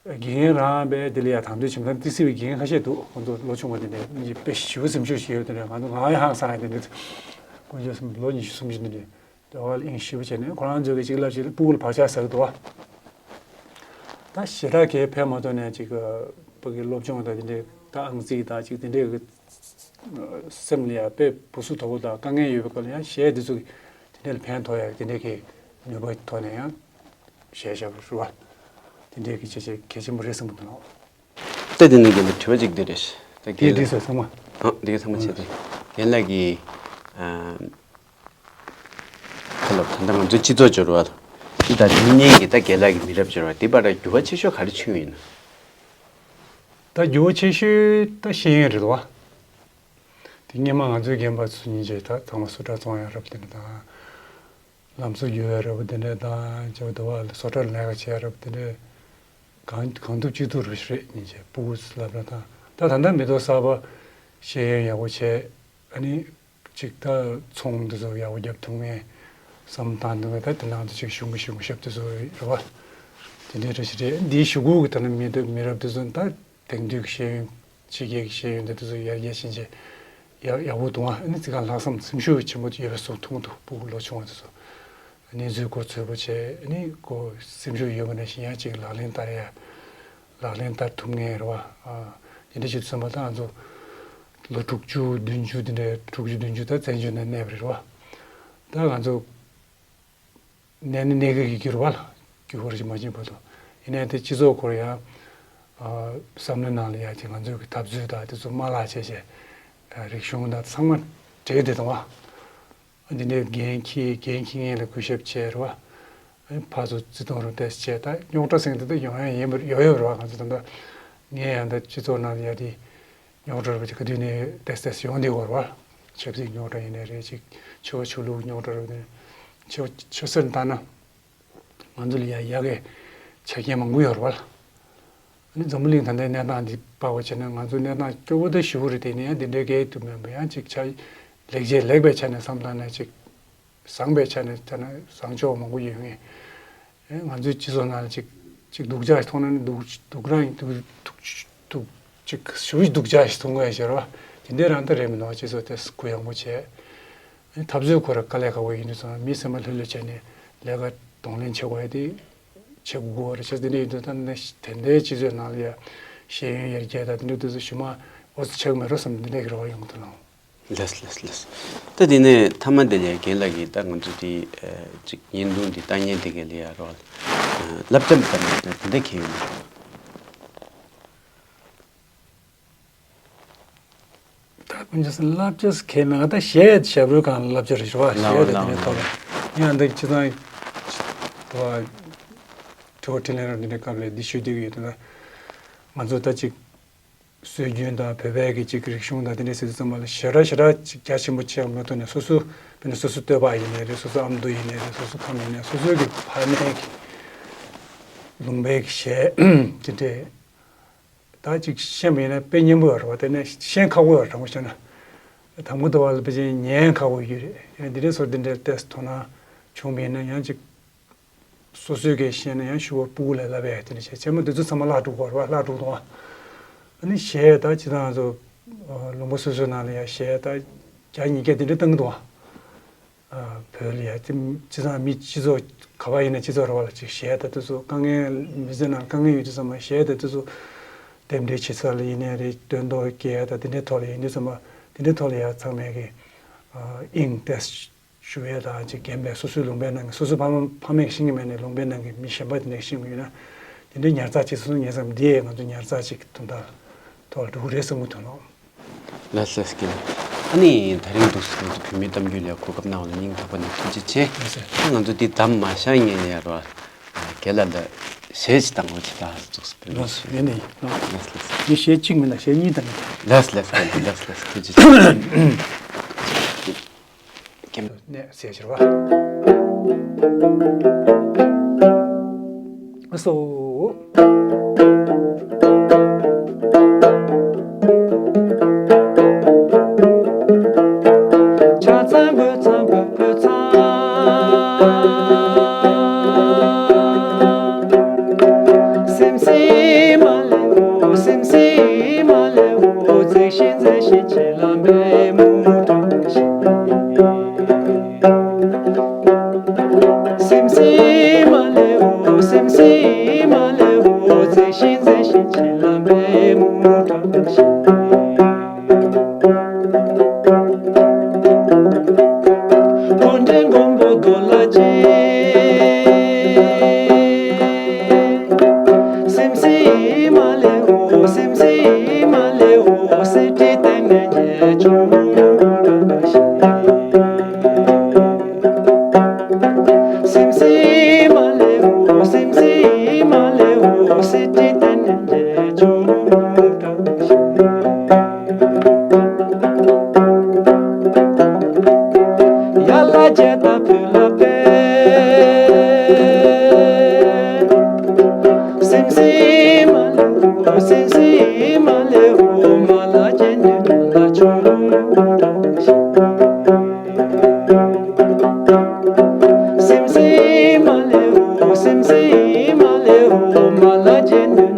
དགེ་རྒན་རང་པས་དེ་ལ་ཡ་དང་དོད་བྱེད་མཁན་ཏི་སི་བའི་དགེ་རྒན་ཁ་ཤས་འདུག་ཁོང་ཚོ་ལོ་ཆུང་བ་དེ་འདྲ་དཔེ་ཞེ་པོ་སེམས་ཤུགས་ཤིག་ཡོད། དེ་འདྲ་ང་ཚོ་ང་ཡང་ཧང་སང་ཡ་དེ་འདྲ་དཀོན་མཆོག་གསུམ་ལོ་ཉི་ཤུ་སུམ་ཅུ་དེ་འདྲ་དེ་བ་ལ་དབྱིངས་ཞེ་པོ་བྱས་ནས་ཁོ་རང་ཚོ་གི་ཅིག་ལབ་ཞིག་ལ་སྤུ་གུ་ལ་བག་ཆགས་ཟ་གི་འདུག་བ། ད་ཞེ་དྲག་གས་ཕན་མ་ཐོགས་ནས་ཅིག་བོད་ཀྱི་སློབ་སྦྱོང་དང་དེ་འདྲའི་ད་ཨང་རྩིས་དང་ཅིག་དེ་འདྲའི་གི་སེམས་ལ་ཡང་དཔེ་བུ་སུ་དོ་པོ་དང་དཀའ་ངལ་ཡོད་པའི་སྐབས་ལ་ཡང་གཞས་འདི་ཚོ་གི་དེ་འདྲ་ལ་ཕན་ཐོགས་ཡ་དེ་འདྲ་གི་ནུས་པ་ཐོག་ནས་ཡང་གཞས་ཞབས་ཞུ་བ་དེ་འདྲ་གི་བྱས་བྱས་གལ་ཆེན་པོ་རེད་བསམ་གྱི་འདུག་ལགས། ད་དེ་ནས་རྒན་ལགས་དྲི་བ་གཅིག་འདི་རེད། ད་དེ་རྒན་འདི་ལགས་ཚོ་ཚང་མ། ཨ་འདི་ག་ཚང་མ་བྱས་ཏེ་རྒན་ལགས་ཀྱིས་ཨ་ཁ་ལོ་ད་ལྟ་ང་ཚོའི་སྤྱི་ཚོགས་འབྱོར་བ་དང་འདི་ད་དེ་གཉིས་ཀྱི་ད་རྒན་ལགས་ཀྱི་མི་རབས་འབྱོར་བ་འདི་བར་འགྱུར་བ་ཆེ་ཤོས་ག་རེ་བྱུང་ཡོད་ན། ད་འགྱུར་བ་ཆེ་ཤོས་ད་ཤེས་ཡོན་རེད་བ། དེ་སྔོན་མ་ང་ཚོའི་རྒན་པ་ཚོ་སྙིང་རྗེ་ད་ཚང་མ་སུ་ཊར་བཙོང་ཡ་རབས་དེ་འདྲ་དང་། ལམ་བཟོ་རྒྱུ་བའི་རབས་དེ་འདྲ་དང་བྱས་པ་དུ་བ་ལ་བཟོ་གྲྭར་ལས་ཀ་བྱེད་ཡ་རབས་དེ་འདྲ། གང་གང་ཐུབ་ཅི་ཐུབ་རུ་རེད་སྙིང་རྗེ་སྤུ་གུ་ཚོ་ལབ་ན་དང་ད་ད་ལྟ་མི་ཐོག་གསར་པ་ཤེས་ཡོན་ཡག་པོ་བྱས་ཨ་ནི་ཅིག་ད་ཚོང་འདི་ཚོ་ཡག་པོ་རྒྱབ་ཐུབ་ངེས་བསམ་བཏང་འདུག་ད་དེ་ནང་དུ་ཅིག་གཞུང་གི་གཞུང་ཞབས་དེ་ཚོ་རེད་བ། དེ་འདྲའི་རེ་ཞིག་རེད། འདིའི་གཞུག་གུ་གི་ད་ནི་མི་འདི་མི་རབས་དེ་ཚོ་ད་དེང་དུས་ཀྱི་ཤེས་ཡོན་ཕྱི་རྒྱལ་གྱི་ཤེས་ཡོན་དེ་དེ་ཚོ་ཡར་རྒྱས་ཕྱིན་ཆད་ ཡག་ཡག་པོ་འདུག་ཨ་ནི་ཙི་ག་ལྷག་བསམ་སེམས་ཤུགས་ཆེན་པོ་ཡོད་པའི་བཟོ་ཐུང་དུ་སྤུ་གུ་ལོ་ཆུང་བ་དེ་ཚོ་གནས་ཚུལ་སྐོར་ཚོད་པོ་བྱས་ཨ་ནི་ཁོ་སེམས་ཤུགས་ཡོད་པ་ནང་བཞིན་ཡང་ཅིག་ལག་ལེན་བསྟར་ཡ་ལག་ལེན་བསྟར་ཐུབ་ངེས་རེད་བ། དེ་འདྲ་ཞིག་མཚོན་པ་ད་ང་ཚོ་ལོ་དྲུག་ཅུ་བདུན་ཅུ་དེ་འདྲའི་དྲུག་ཅུ་བདུན་ཅུ་ད་བཙན་བྱོལ་ནང་གནས་པ་རེད་བ། ད་ང་ཚོ་གནས་ནི་གནས་ཀྱི་ཡོད་རྒྱུ་རེད་བ། རྒྱུ་ཧོར་ཞིག་མ་ཕྱིན་བར་དུ། ཡིན་ནའི་དེ་སྤྱི་ཚོགས་སྐོར་ཡང་བསམ་བློའི་ནང་ལ་ཡང་ཅིག་ང་ཚོའི་གི་འཐབ་རྩོད་དང་དེ་ཚོ་མ་བརླག་བྱས་བྱས་རིག་གཞུང་དང་ཚང་མ་འབྲེལ་བསྡད་དང་བ། འདི་འདྲའི་འགན་འཁྱེར་འགན་འཁྱེར་མཁན་ལ་གུས་ཞབས་བྱས་རེད་བ། ཕར་ཚུར་བརྩི་མཐོང་རུ་ཏེས་བྱས་ད་རྙོག་དྲ་ཟེར་མཁན་དེ་ད་ཡོང་ཡ་ཡིན་པར་ཡོད་ཡོད་རེད་བ། ང་ཚོ་ད་ལྟ་ངས་ཡང་ད་སྤྱི་ཚོགས་ནང་ལ་ཡ་དེ་རྙོག་དྲ་རུ་ཅིག་ག་དུས་ནས་ཏེས་ཏེས་ཡོང་བསྡད་ཡོད་རེད་བ། ཆབ་སྲིད་རྙོག་དྲ་ཡིན་ནའི་རེད་ཅིག་ཆོས་ཆོས་ལུགས་རྙོག་དྲ་རུ་ནས་ཆོས་ཆོས་སར་བལྟས་ན། ང་ཚོ་ལ་ཡ་ཡག་གི་ཆ་རྐྱེན་མང་པོ་ཡོད་རེད་བ། ཨ་ནི་འཛམ་བུ་གླིང་ད་ལྟའི་གནས་སྟངས་འདི་དཔག་པ་བྱས་ན་ང་ཚོ་གནས་སྟངས་སྐྱོ་པོ་དང་ཞེ་པོ་རེད། དེ་ནས་ཡང་འདི་འདྲའི་སྐད་དུ་མེད་པ་ཡང་ཅིག་ཆ་ལེགས་བྱས་ལེགས་པའི་ཆ་ནས་བསམ་བློ་ནས་ཅིག་བཟང་པའི་ཆ་ནས་ལྟ་ན་བཟང་ཕྱོགས་མང་པོ་ཡོད་ངེས། ཨེ་ང་ཚོའི་སྤྱི་ཚོགས་ནང་ལ་ཅིག་ཅིག་སྡུག་ཅག་ཞིག་མཐོང་ན་ནི་སྡུག་སྡུག་རང་སྡུག་སྡུག་སྡུག་ཅིག་ཞེ་པོ་སྡུག་ཅག་ཞིག་མཐོང་གི་ཡོད་ཤག་རེད་བ། དེ་འདྲའི་རང་ད་རེད་མི་འདུག་སྤྱི་ཚོགས་དེ་གུ་ཡངས་པོ་བྱས། འཐབ་རྩོད་ཁོ་ར་དཀའ་ལས་ཁག་པོ་ཡིན་དུས་ཙང་མི་སེམས་པ་ལྷོད་ལྷོད་བྱས་ནས་ལས་ཀ་གདོང་ལེན་བྱེད་དགོས་ཡ་དེ་བྱེད་དགོས་རེད་ཤག་དེ་འདྲ་ཡིན་དུས་ད་ནི་དེ་འདྲའི་སྤྱི་ཚོགས་ནང་ལ་ཡ་ཤེས་ཡོན་ཡར་རྒྱས་དང་དེ་འདྲ་དུས་ཚོད་ཞུ་མ་འོ་ཚོད་ཆགས་མེད་རོ་བསམ་འདི་འདྲའི་གི་རེ་བ་ཡོང་གི་འདུག་ལགས། ལགས་ལགས་ལགས། ད་དེ་ནས་ཐ་མ་དེ་ལ་རྒན་ལགས་ཀྱིས་ད་ང་ཚོ་དེ་ཅིག་བརྙན་ཐུང་འདི་ལྟ་མཁན་དེ་ག་ལ་ཡ་རོགས་བསླབ་བྱ་མི་ལྟར་ན་དེ་འདྲ་གལ་ཡོད་མེད། ད་ཀུན་ཅི་སེ་བསླབ་བྱ་ཟེར་མཁན་མེད་ང་ད་གཞས་ཞབས་བྲོའི་སྒང་ལ་བསླབ་བྱ་རེད་ཞུ་བ། གཞས་དེ་དེ་ནས་ཐོག་ལ་ཡང་འདི་སྤྱི་ཚང་དུ་བ་དྲི་བ་དྲིས་ལན་ར་འདི་འདྲའི་སྐབས་ལ་འདི་ཞུ་བསྡད་ཀྱི་ཡོད་དེ་ལ་ང་ཚོ་ད་ཅིག་སྲོལ་རྒྱུན་དང་བོད་པའི་གི་ཅིག་རིག་གཞུང་དང་དེ་འདྲའི་ཟེར་དུས་ཙམ་པ་ལ་ཞེ་དྲག་ཞེ་དྲག་ཅིག་རྒྱ་ཆེན་པོ་ཆེ་བ་མ་ཐོན་ནས་སོ་སོ་དཔེར་ན་སོ་སོ་སྟོད་པ་ཡིན་ནའི་རེད། སོ་སོ་ཨ་མདོ་ཡིན་ནའི་རེད། སོ་སོ་ཁམས་ཡིན་ནའི་སོ་སོའི་གི་ཕ་མའི་གི་ལུང་པའི་གི་གཞས་དེ་འདྲའི། ད་ཅིག་ཤེས་པ་ཡིན་ན་དཔེ་སྙན་པོ་ཡོད་རེད་བ། དེ་ནས་ཤེས་ཁག་པོ་ཡོད་རེད་དྲང་པོ་བཤད་ན། དང་པོ་དུ་བ་ལ་དཔེ་ཅན་ཉན་ཁག་པོ་ཡོད་རེད། ཡང་འདི་འདྲའི་སོར་འདི་འདྲའི་ཏེས་དོ་སྣང་བྱུང་བ་ཡིན་ན་ཡང་ཅིག་སོ་སོའི་གི་ཤེས་ན་ཡང་ཞུ་བ་སྤུ་གུ་ལ་བསླབ་ཡ་དེ་འདྲ་བྱས་བྱས་མ་འདི་ཚོ་ཚང་མ་བརླག་འགྲོ་གི་རེད་བ། བརླག་འགྲོ་གི་འདུག་བ། ཨ་ནི་གཞས་ད་ཅི་ད་ང་ཚོ་ལུང་པ་སོ་སོའི་ནང་ལ་ཡང་གཞས་ད་བརྒྱ་ཉིས་བརྒྱ་དེ་འདྲ་བཏང་གི་འདུག་བ། བོད་ལ་ཡ་དེ་སྤྱི་བཏང་མི་སྤྱི་ཚོགས་ག་པར་ཡིན་ན་སྤྱི་ཚོགས་རེད་བ་ལ་ཅིག་གཞས་ད་དེ་ཚོ་དཀའ་ངལ་མི་ཚེ་ནང་དཀའ་ངལ་ཡོད་དུས་ཙམ་པ་གཞས་ད་དེ་ཚོ་རྟེན་འབྲེལ་བྱེད་ས་ལ་ཡིན་ནའི་རེད། སྟོན་ཐོག་སྐྱེལ་ཡ་ད་དེ་འདྲའི་ཐོག་ལ་ཡིན་དུས་ཙམ་པ་དེ་འདྲའི་ཐོག་ལ་ཡ་ཚང་མས་གི་དབྱིངས་ཏེ་ཞུ་ཡ་ད་ཅིག་རྒན་པའི་སོ་སོའི་ལུང་པའི་ནང་གི་སོ་སོའི་ཕ་མ་ཕ་མས་ཤེས་ཀྱི་མེད་ནའི་ལུང་པའི་ནང་གི་མི་གཞན་པ་དེ་འདྲས་ཤེས་ཀྱི་ཡོད་ན་དེ་འདྲའི་ཉར་ཚགས་ཅིག་སོ་སོ་ཉར་ཚགས་འདི་ཡས་ང་ཚོ་ཉར་ཚགས་ཅིག་དོན་དག་ཐོག་ལ་འགྲོ་གི་རེད་བསམ་གྱི་འདུག་ལོ། ལགས་ལགས་ཀྱི། ཨ་ནི་དེ་རིང་འདུག་སེ་ང་ཚོ་བོད་མིའི་གཏམ་རྒྱུད་ལ་གོ་སྐབས་གནང་བ་ལ་སྙིང་ཐག་པ་ནས་ཐུགས་རྗེ་ཆེ། ལགས་སོ། ང་ཚོ་འདི་གདམ་མ་བཞག་ངེས་ལ་ཡར་བ་རྒན་ལགས་ལ་གཞས་ཅིག་བཏང་བ་ཅིག་ད་འདུག་སེ་བོད་མི་ལགས་སོ། ཡིན་ནི་ཡིན། ལགས་ལགས་ལགས། ངས་གཞས་གཅིག་མིན་ལ་གཞས་གཉིས་བཏང་གི། ལགས་ལགས་ཀྱི། ལགས་ལགས་ཀྱི། ཐུགས་རྗེ་ཆེ། ཀེམ་ནས་ཟེར་ཞུ་བ། སོ། ཆ་ཚང་བུ་ཚང་བུ་བུ་ཚང་། སེམས་སེམས་མ་ལེའོ། སེམས་སེམས་མ་ལེའོ། ཚེགས་ཤིང་ཚེགས་ཤིང་ཆེ་ལ་མེ་མུ་ཏྲ་ཤིང་། སེམས་སེམས་མ་ལེའོ། སེམས་སེམས་མ་ལེའོ། ཚེགས་ཤིང་ཚེགས་ཤིང་ཆེ་ལ་མེ་མུ་ཏྲ་ཤིང་། ཕོ་འདྲེ་མགོན་པོ་རྡོ་ལ་ཅན། སེམས་སེམས་མ་ལེའོ། སེམས་སེམས་མ་ལེའོ། གསེར་ཁྲི་སྟེང་ནས་རྒྱལ་མཆོག་ཞིང་། སེམས་སེམས་མ་ལེའོ། སེམས་སེམས་མ་ལེའོ། གསེར་ཁྲི་སྟེང་ནས་རྒྱལ་མཆོག་ཞིང་། ཡར་ལ་རྒྱལ་དང་བུ་ལ་དཔལ། སེམས་སེམས་མ་ལེའོ། སེམས་སེམས་མ་ལེའོ། མ་ལ་རྒྱལ་ནས་མ་ལ་ཆུང་། སེམས་སེམས་མ་ལེའོ། སེམས་སེམས་མ་ལེའོ། མ་ལ་རྒྱལ་ནས་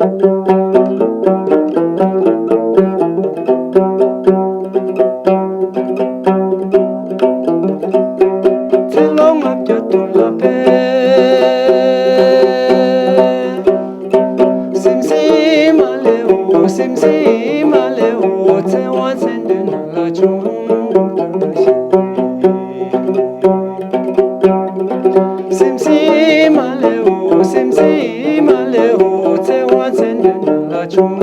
ཚེ་ལོ་ལྔ་བརྒྱ་དུ་ལ་པེ། སིམ་སིམ་མ་ལེའོ། སིམ་སིམ་མ་ལེའོ། ཚེ་དབང་ཚེ་འདུན་ལ་ཆུང་། སིམ་སིམ་མ་ལེའོ། སིམ་སིམ་མ་ལེའོ། ཚེ་དབང་ཚེ་འདུན་ལ་ཆུང་།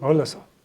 འོ་ལགས་སོ།